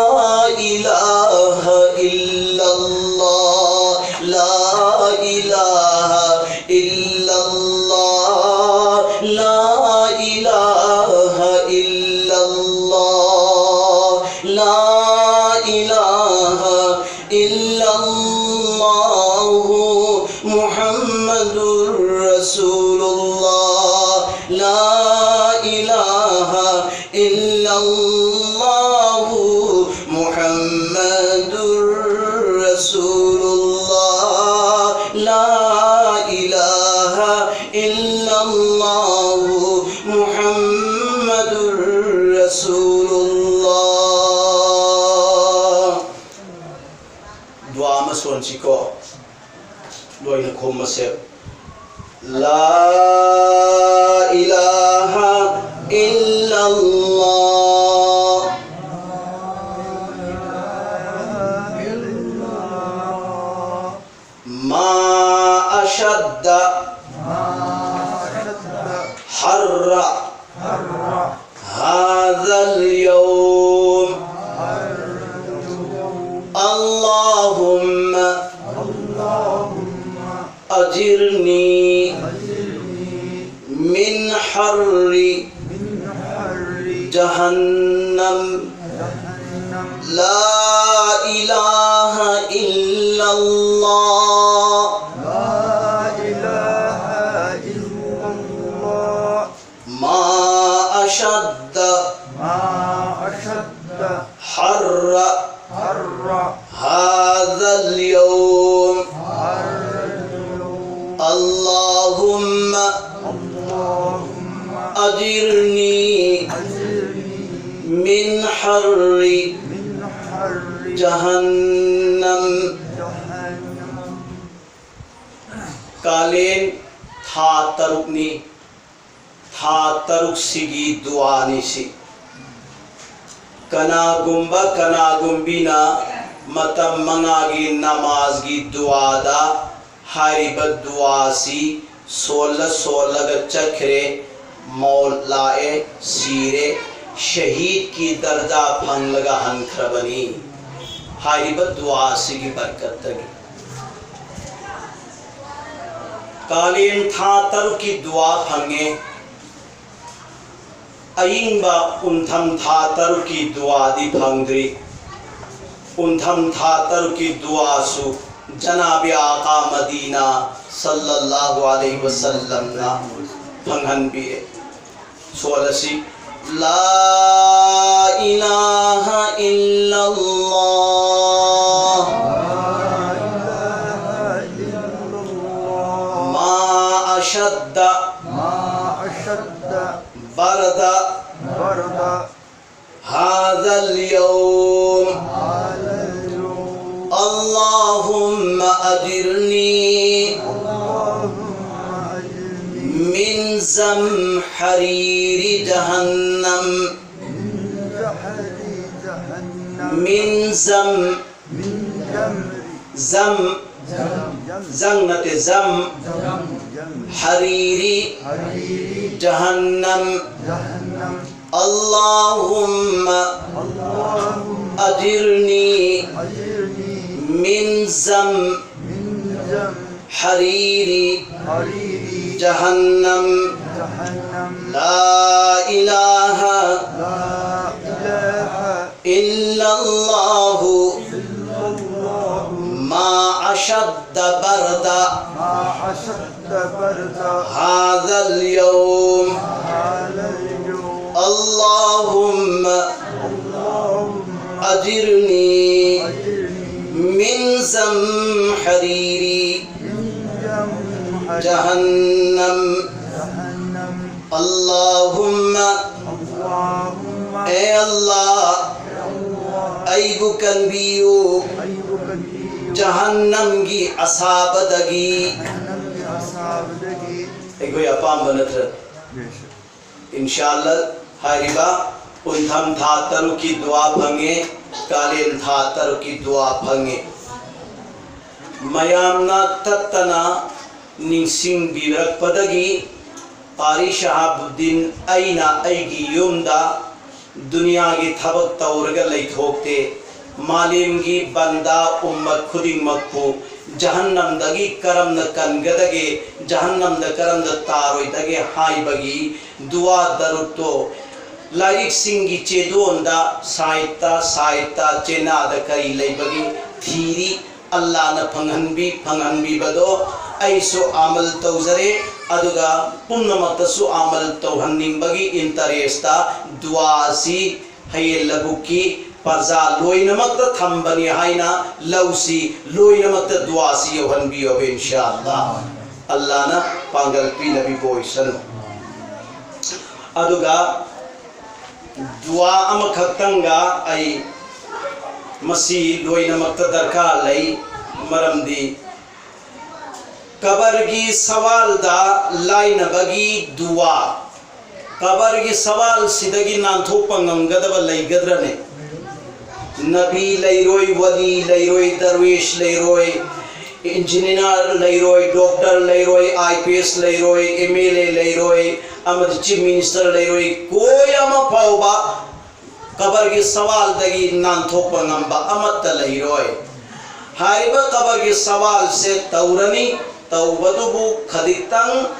إله إلا الله، لا إله إلا الله، لا إله إلا الله، لا إله إلا الله محمد رسول الله، لا إله إلا الله محمد رسول الله، لا إله إلا الله محمد رسول الله. ꯗꯨꯋꯥ ꯑꯃ ꯁꯣꯟꯁꯤꯀꯣ꯫ ꯂꯣꯏꯅ ꯈꯨꯝꯃꯁꯦ꯫ لا إله إلا الله. ما أشد حر هذا اليوم. اللهم أجرني من حر جهنم. لا إله إلا الله. لا إله إلا الله. ما أشد ما أشد حر حر هذا اليوم. هذا اليوم. اللهم اللهم أجرني أجرني من حر من حر جهنم. جهنم. ꯀꯥꯂꯦꯟ ꯊꯥ ꯇꯔꯨꯛꯅꯤ꯫ ꯊꯥ ꯇꯔꯨꯛꯁꯤꯒꯤ ꯗꯨꯋꯥꯅꯤ ꯁꯤ꯫ ꯀꯅꯥꯒꯨꯝꯕ ꯀꯅꯥꯒꯨꯝꯕꯤꯅ ꯃꯇꯝ ꯃꯉꯥꯒꯤ ꯅꯃꯥꯖꯒꯤ ꯗꯨꯋꯥꯗ ꯍꯥꯏꯔꯤꯕ ꯗꯨꯋꯥꯁꯤ ꯁꯣꯜꯂ ꯁꯣꯜꯂꯒ ꯆꯠꯈ꯭ꯔꯦ, ꯃꯧꯠ ꯂꯥꯛꯑꯦ, ꯁꯤꯔꯦ, ꯁꯍꯤꯗꯀꯤ ꯗꯔꯖꯥ ꯐꯪꯂꯒ ꯍꯟꯈ꯭ꯔꯕꯅꯤ꯫ ꯍꯥꯏꯔꯤꯕ ꯗꯨꯋꯥꯁꯤꯒꯤ ꯕꯔꯀꯠꯇꯒꯤ꯫ ꯀꯥꯂꯦꯟ ꯊꯥ ꯇꯔꯨꯛꯀꯤ ꯗꯨꯋꯥ ꯐꯪꯉꯦ꯫ ꯑꯏꯪꯕ ꯎꯟꯊꯝ ꯊꯥ ꯇꯔꯨꯛꯀꯤ ꯗꯨꯋꯥꯗꯤ ꯐꯪꯗ꯭ꯔꯤ꯫ ꯎꯟꯊꯝ ꯊꯥ ꯇꯔꯨꯛꯀꯤ ꯗꯨꯋꯥꯁꯨ ꯖꯅꯥꯕꯤ ꯑꯥꯀꯥ ꯃꯗꯤꯅꯥ ꯁꯜꯂꯜꯂꯥꯍꯨ ꯑꯂꯩꯍꯤ ꯋꯁꯜꯂꯝꯅ ꯐꯪꯍꯟꯕꯤꯔꯦ꯫ ꯁꯣꯜꯂꯁꯤ꯫ لا إله إلا الله. ما أشد ما أشد برد برد هذا اليوم. هذا اليوم. اللهم أجرني اللهم أجرني من زمهرير جهنم. من زمهرير جهنم. من زم من زمهرير ꯖꯝ ꯖꯝ ꯖꯪ ꯅꯠꯇꯦ، ꯖꯝ ꯖꯝ حرير جهنم. اللهم أجرني من زم حرير جهنم. لا إله إلا الله. ما أشد برد هذا اليوم. اللهم أجرني من زمهرير جهنم. اللهم، ꯑꯦ ꯑꯜꯂꯥꯍ, ꯑꯩꯕꯨ ꯀꯟꯕꯤꯌꯨ ꯖꯍꯟꯅꯝꯒꯤ ꯑꯁꯥꯕꯗꯒꯤ꯫ ꯑꯩꯈꯣꯏ ꯑꯄꯥꯝꯕ ꯅꯠꯇ꯭ꯔ? ꯏꯟꯁꯥ ꯑꯜꯂꯥꯍ, ꯍꯥꯏꯔꯤꯕ ꯎꯟꯊꯝ ꯊꯥ ꯇꯔꯨꯛꯀꯤ ꯗꯨꯋꯥ ꯐꯪꯉꯦ, ꯀꯥꯂꯦꯟ ꯊꯥ ꯇꯔꯨꯛꯀꯤ ꯗꯨꯋꯥ ꯐꯪꯉꯦ꯫ ꯃꯌꯥꯝꯅ ꯇꯠꯇꯅ ꯅꯤꯡꯁꯤꯡꯕꯤꯔꯛꯄꯗꯒꯤ ꯀꯥꯔꯤ ꯁꯍꯥꯕꯨꯗꯤꯟ ꯑꯩꯅ ꯑꯩꯒꯤ ꯌꯨꯝꯗ ꯗꯨꯅꯤꯌꯥꯒꯤ ꯊꯕꯛ ꯇꯧꯔꯒ ꯂꯩꯊꯣꯛꯇꯦ꯫ ꯃꯥꯂꯦꯝꯒꯤ ꯕꯟꯗꯥ ꯎꯝꯃꯠ ꯈꯨꯗꯤꯡꯃꯛꯄꯨ ꯖꯍꯟꯅꯝꯗꯒꯤ ꯀꯔꯝꯅ ꯀꯟꯒꯗꯒꯦ, ꯖꯍꯟꯅꯝꯗ ꯀꯔꯝꯅ ꯇꯥꯔꯣꯏꯗꯒꯦ ꯍꯥꯏꯕꯒꯤ ꯗꯨꯋꯥ ꯗꯔꯨꯗꯇꯣ ꯂꯥꯏꯔꯤꯛꯁꯤꯡꯒꯤ ꯆꯦꯗꯣꯟꯗ ꯁꯥꯏꯠꯇ ꯁꯥꯏꯠꯇ ꯆꯦꯅꯥꯗ ꯀꯔꯤ ꯂꯩꯕꯒꯦ ꯊꯤꯔꯤ꯫ ꯑꯜꯂꯥꯅ ꯐꯪꯍꯟꯕꯤ, ꯐꯪꯍꯟꯕꯤꯕꯗꯣ ꯑꯩꯁꯨ ꯑꯃꯜ ꯇꯧꯖꯔꯦ, ꯑꯗꯨꯒ ꯄꯨꯝꯅꯃꯛꯇꯁꯨ ꯑꯃꯜ ꯇꯧꯍꯟꯅꯤꯡꯕꯒꯤ ꯏꯟꯇꯔꯦꯁꯇ ꯗꯨꯋꯥ ꯑꯁꯤ ꯍꯌꯦꯟ ꯂꯕꯨꯛꯀꯤ ꯄ꯭ꯔꯖꯥ ꯂꯣꯏꯅꯃꯛꯇ ꯊꯝꯕꯅꯤ ꯍꯥꯏꯅ ꯂꯧꯁꯤ, ꯂꯣꯏꯅꯃꯛꯇ ꯗꯨꯋꯥꯁꯤ ꯌꯧꯍꯟꯕꯤꯌꯣꯕ, ꯏꯟꯁꯥ ꯑꯜꯂꯥ꯫ ꯑꯜꯂꯥꯅ ꯄꯥꯡꯒꯜ ꯄꯤꯅꯕꯤꯕ ꯑꯣꯏꯁꯅꯨ꯫ ꯑꯗꯨꯒ ꯗꯨꯋꯥ ꯑꯃꯈꯛꯇꯪꯒ ꯑꯩ ꯃꯁꯤ ꯂꯣꯏꯅꯃꯛꯇ ꯗꯔꯀꯥꯔ ꯂꯩ, ꯃꯔꯝꯗꯤ ꯀꯕꯔꯒꯤ ꯁꯋꯥꯜꯗ ꯂꯥꯏꯅꯕꯒꯤ ꯗꯨꯋꯥ, ꯀꯕꯔꯒꯤ ꯁꯋꯥꯜꯁꯤꯗꯒꯤ ꯅꯥꯟꯊꯣꯛꯄ ꯉꯝꯒꯗꯕ ꯂꯩꯒꯗ꯭ꯔꯅꯦ? ꯅꯕꯤ ꯂꯩꯔꯣꯏ, ꯋꯂꯤ ꯂꯩꯔꯣꯏ, ꯗꯔꯋꯦꯁ ꯂꯩꯔꯣꯏ, Engineer ꯂꯩꯔꯣꯏ, doctor ꯂꯩꯔꯣꯏ, I P S ꯂꯩꯔꯣꯏ, M L A ꯂꯩꯔꯣꯏ, ꯑꯃꯗꯤ chief minister ꯂꯩꯔꯣꯏ, ꯀꯣꯏ ꯑꯃ ꯐꯥꯎꯕ ꯀꯕꯔꯒꯤ ꯁꯋꯥꯜꯗꯒꯤ ꯅꯥꯟꯊꯣꯛꯄ ꯉꯝꯕ ꯑꯃꯠꯇ ꯂꯩꯔꯣꯏ꯫ ꯍꯥꯏꯔꯤꯕ ꯀꯕꯔꯒꯤ ꯁꯋꯥꯜꯁꯦ ꯇꯧꯔꯅꯤ, ꯇꯧꯕꯗꯨꯕꯨ ꯈꯖꯤꯛꯇꯪ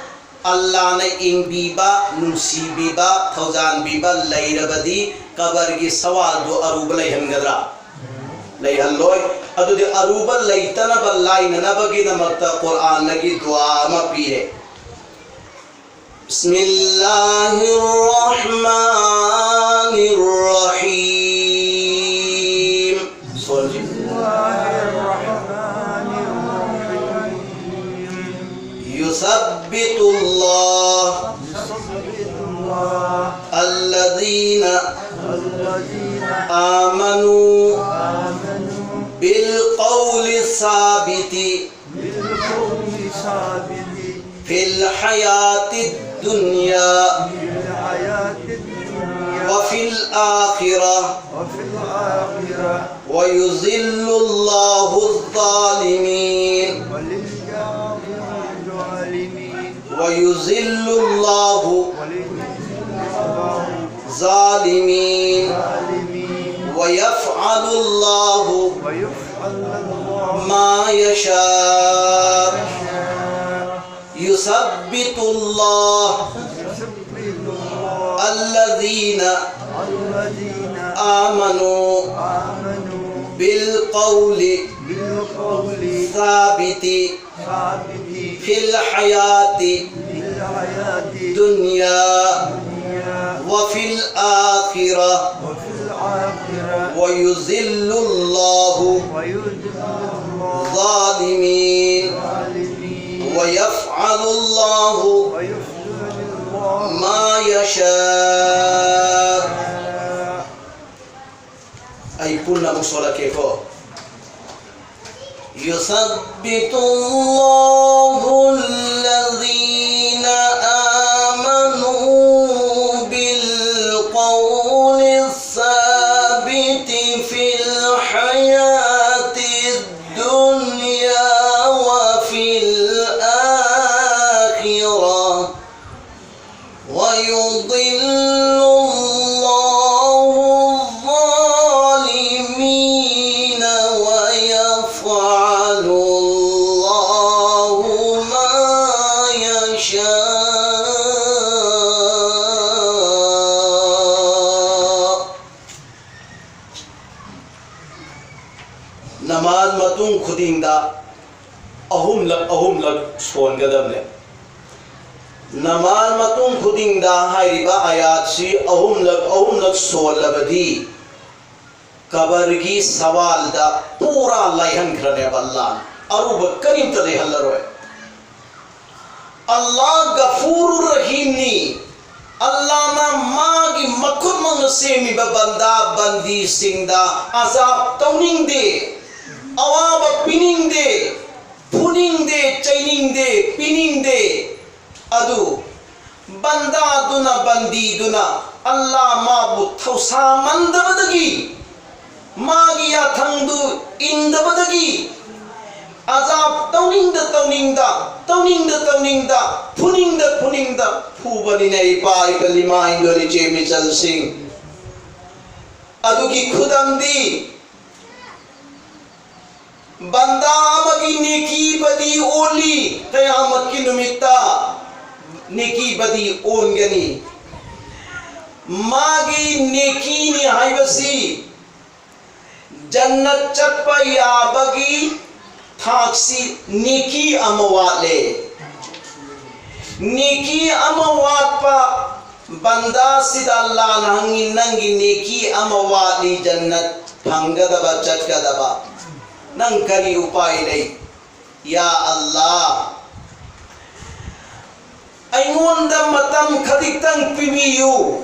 ꯑꯜꯂꯥꯅ ꯏꯪꯕꯤꯕ, ꯅꯨꯡꯁꯤꯕꯤꯕ, ꯊꯧꯖꯥꯟꯕꯤꯕ ꯂꯩꯔꯕꯗꯤ ꯀꯕꯔꯒꯤ ꯁꯋꯥꯜꯗꯨ ꯑꯔꯨꯕ ꯂꯩꯍꯟꯒꯗ꯭ꯔꯥ? ꯂꯩꯍꯜꯂꯣꯏ꯫ ꯑꯗꯨꯗꯤ ꯑꯔꯨꯕ ꯂꯩꯇꯅꯕ, ꯂꯥꯏꯅꯅꯕꯒꯤꯗꯃꯛꯇ ꯀꯨꯔꯥꯟꯗꯒꯤ ꯗꯨꯋꯥ ꯑꯃ ꯄꯤꯔꯦ꯫ بسم الله الرحمن الرحيم. يثبت الله الذين آمنوا بالقول الثابت في الحياة الدنيا وفي الآخرة ويذل الله الظالمين. ويذل الله الظالمين ويفعل الله ما يشاء. يثبت الله الذين آمنوا بالقول الثابت في الحياة الدنيا وفي الآخرة ويذل الله الظالمين ويفعل الله ما يشاء. ꯑꯩ ꯄꯨꯟꯅ ꯑꯃꯨꯛ ꯁꯣꯜꯂꯛꯀꯦꯀꯣ꯫ يثبت الله الذين آمنوا بالقول الثابت في الحياة الدنيا يشاء. ꯅꯃꯥꯖ ꯃꯇꯨꯡ ꯈꯨꯗꯤꯡꯗ ꯑꯍꯨꯝꯂꯛ ꯑꯍꯨꯝꯂꯛ ꯁꯣꯟꯒꯗꯕꯅꯦ꯫ ꯅꯃꯥꯖ ꯃꯇꯨꯡ ꯈꯨꯗꯤꯡꯗ ꯍꯥꯏꯔꯤꯕ ꯑꯌꯥꯠꯁꯤ ꯑꯍꯨꯝꯂꯛ ꯑꯍꯨꯝꯂꯛ ꯁꯣꯜꯂꯕꯗꯤ ꯀꯕꯔꯒꯤ ꯁꯋꯥꯜꯗ ꯄꯨꯔꯥ ꯂꯥꯏꯍꯟꯈ꯭ꯔꯅꯦꯕ ꯑꯜꯂꯥꯍꯅ꯫ ꯑꯔꯨꯕ ꯀꯔꯤꯝꯇ ꯂꯩꯍꯜꯂꯔꯣꯏ꯫ ꯑꯜꯂꯥꯍ ꯒꯐꯨꯔꯨꯔ ꯔꯍꯤꯝꯅꯤ꯫ ꯑꯜꯂꯥꯍꯅ ꯃꯥꯒꯤ ꯃꯈꯨꯠꯃꯛꯅ ꯁꯦꯝꯃꯤꯕ ꯕꯟꯗꯥ ꯕꯟꯗꯤꯁꯤꯡꯗ ꯑꯖꯥꯕ ꯇꯧꯅꯤꯡꯗꯦ, ꯑꯋꯥꯕ ꯄꯤꯅꯤꯡꯗꯦ, ꯐꯨꯅꯤꯡꯗꯦ, ꯆꯩꯅꯤꯡꯗꯦ, ꯄꯤꯅꯤꯡꯗꯦ꯫ ꯑꯗꯨ ꯕꯟꯗꯥꯗꯨꯅ, ꯕꯟꯗꯤꯗꯨꯅ ꯑꯜꯂꯥꯍ ꯃꯥꯕꯨ ꯊꯧꯁꯥꯃꯟꯗꯕꯗꯒꯤ, ꯃꯥꯒꯤ ꯌꯥꯊꯪꯗꯨ ꯏꯟꯗꯕꯗꯒꯤ ꯑꯖꯥꯕ ꯇꯧꯅꯤꯡꯗ ꯇꯧꯅꯤꯡꯗ, ꯇꯧꯅꯤꯡꯗ ꯇꯧꯅꯤꯡꯗ, ꯐꯨꯅꯤꯡꯗ ꯐꯨꯅꯤꯡꯗ ꯐꯨꯕꯅꯤꯅꯦ, ꯏꯄꯥ ꯏꯀꯜ, ꯏꯃꯥ ꯏꯟꯗꯣꯜ, ꯏꯆꯦ ꯃꯤꯆꯜꯁꯤꯡ꯫ ꯑꯗꯨꯒꯤ ꯈꯨꯗꯝꯗꯤ, ꯕꯟꯗꯥ ꯑꯃꯒꯤ ꯅꯦꯀꯤ ꯕꯗꯤ ꯑꯣꯜꯂꯤ, ꯀꯌꯥꯃꯠꯀꯤ ꯅꯨꯃꯤꯠꯇ ꯅꯦꯀꯤ ꯕꯗꯤ ꯑꯣꯟꯒꯅꯤ꯫ ꯃꯥꯒꯤ ꯅꯦꯀꯤꯅꯤ ꯍꯥꯏꯕꯁꯤ ꯖꯟꯅꯠ ꯆꯠꯄ ꯌꯥꯕꯒꯤ ꯊꯥꯛꯁꯤ ꯅꯦꯀꯤ ꯑꯃ ꯋꯥꯠꯂꯦ꯫ ꯅꯦꯀꯤ ꯑꯃ ꯋꯥꯠꯄ ꯕꯟꯗꯥꯁꯤꯗ ꯑꯜꯂꯥꯍꯅ ꯍꯪꯉꯤ, "ꯅꯪꯒꯤ ꯅꯦꯀꯤ ꯑꯃ ꯋꯥꯠꯂꯤ ꯖꯟꯅꯠ ꯐꯪꯒꯗꯕ, ꯆꯠꯀꯗꯕ꯫ ꯅꯪ ꯀꯔꯤ ꯎꯄꯥꯏ ꯂꯩ? ꯌꯥ ꯑꯜꯂꯥꯍ, ꯑꯩꯉꯣꯟꯗ ꯃꯇꯝ ꯈꯖꯤꯛꯇꯪ ꯄꯤꯕꯤꯌꯨ꯫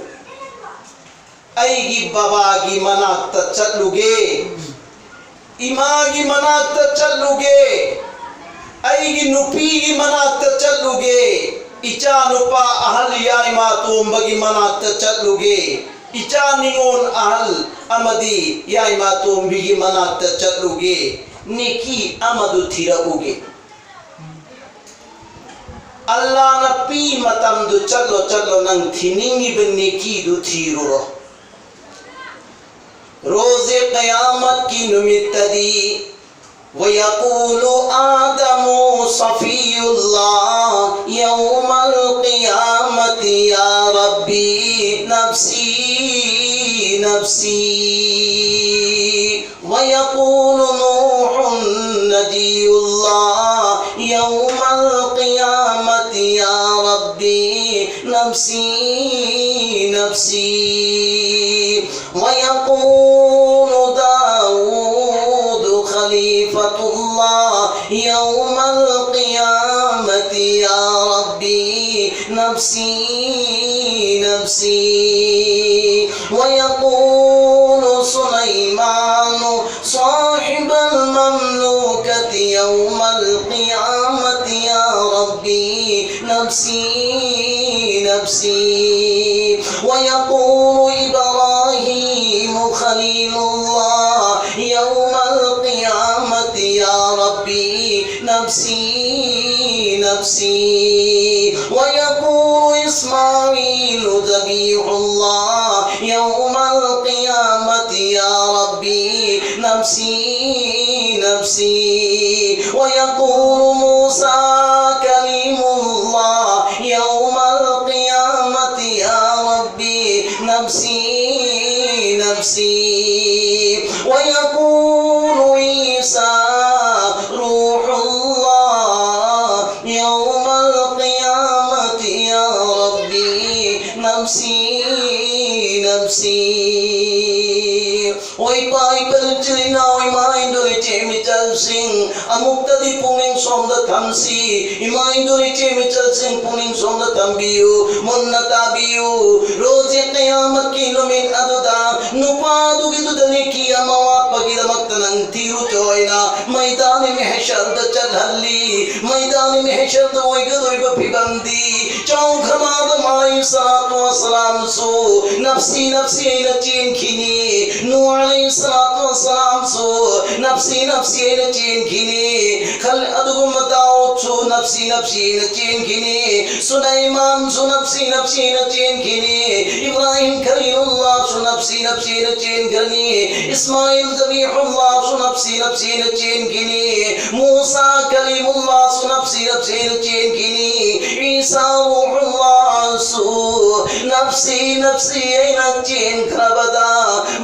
ꯑꯩꯒꯤ ꯕꯕꯥꯒꯤ ꯃꯅꯥꯛꯇ ꯆꯠꯂꯨꯒꯦ, ꯏꯃꯥꯒꯤ ꯃꯅꯥꯛꯇ ꯆꯠꯂꯨꯒꯦ, ꯑꯩꯒꯤ ꯅꯨꯄꯤꯒꯤ ꯃꯅꯥꯛꯇ ꯆꯠꯂꯨꯒꯦ, ꯏꯆꯥ ꯅꯨꯄꯥ ꯑꯍꯜ ꯌꯥꯏꯃꯥ ꯇꯣꯝꯕꯒꯤ ꯃꯅꯥꯛꯇ ꯆꯠꯂꯨꯒꯦ, ꯏꯆꯥ ꯅꯤꯉꯣꯜ ꯑꯍꯜ ꯑꯃꯗꯤ ꯌꯥꯏꯃꯥ ꯇꯣꯝꯕꯤꯒꯤ ꯃꯅꯥꯛꯇ ꯆꯠꯂꯨꯒꯦ, ꯅꯦꯀꯤ ꯑꯃꯗꯨ ꯊꯤꯔꯛꯎꯒꯦ꯫" ꯑꯜꯂꯥꯍꯅ ꯄꯤ ꯃꯇꯝꯗꯨ ꯆꯠꯂꯣ, ꯆꯠꯂꯣ, ꯅꯪ ꯊꯤꯅꯤꯡꯉꯤꯕ ꯅꯦꯀꯤꯗꯨ ꯊꯤꯔꯨꯔꯣ꯫ ꯔꯣꯖꯦ ꯀꯌꯥꯃꯠꯀꯤ ꯅꯨꯃꯤꯠꯇꯗꯤ, "ويقول آدم صفي الله يوم نفسي نفسي. ويقول نوح نبي الله يوم القيامة يا ربي نفسي نفسي. ويقول داود خليفة الله يوم القيامة يا ربي نفسي نفسي. ويقول سليمان صاحب المملكة يوم القيامة يا ربي نفسي نفسي. ويقول إبراهيم خليل الله يوم القيامة يا ربي نفسي نفسي. ويقول إسماعيل ذبيح الله يوم القيامة يا ربي نفسي نفسي. ويقول موسى كليم الله يوم القيامة يا ربي نفسي نفسي. ويقول عيسى روح الله يوم القيامة يا ربي نفسي نفسي. Oi Pai, parincilina, oi Mai Dori Chemi Chalsing, Amukta di pungin somda tamsi, Imai Dori Chemi Chalsing pungin somda tambiu, munna tabiu, Rozi Qiyamat ki numin aduda, nupa dugi dudani ki amawa pagi damak tanang tiru choina, Maidani Mahshar da chalhalli, Maidani Mahshar da oiga doiba pibandi, Chau khamada Mai Salatu Wasalam su, nafsi nafsi na chin khini, Nuh alayhi salatu wasalam su, nafsi nafsi na chin khini, khal adugum matao su, nafsi nafsi na chin khini, Sulaiman su, nafsi nafsi na chin khini, Ibrahim Khalilullah su, nafsi nafsi na chin khini, Ismail Zabihullah su, nafsi nafsi na chin khini, Musa Kalimullah su, nafsi nafsi na chin khini, Isa Ruhullah su, "ꯅꯞꯁꯤ, ꯅꯞꯁꯤ" ꯍꯥꯏꯅ ꯆꯦꯟꯈ꯭ꯔꯕꯗ,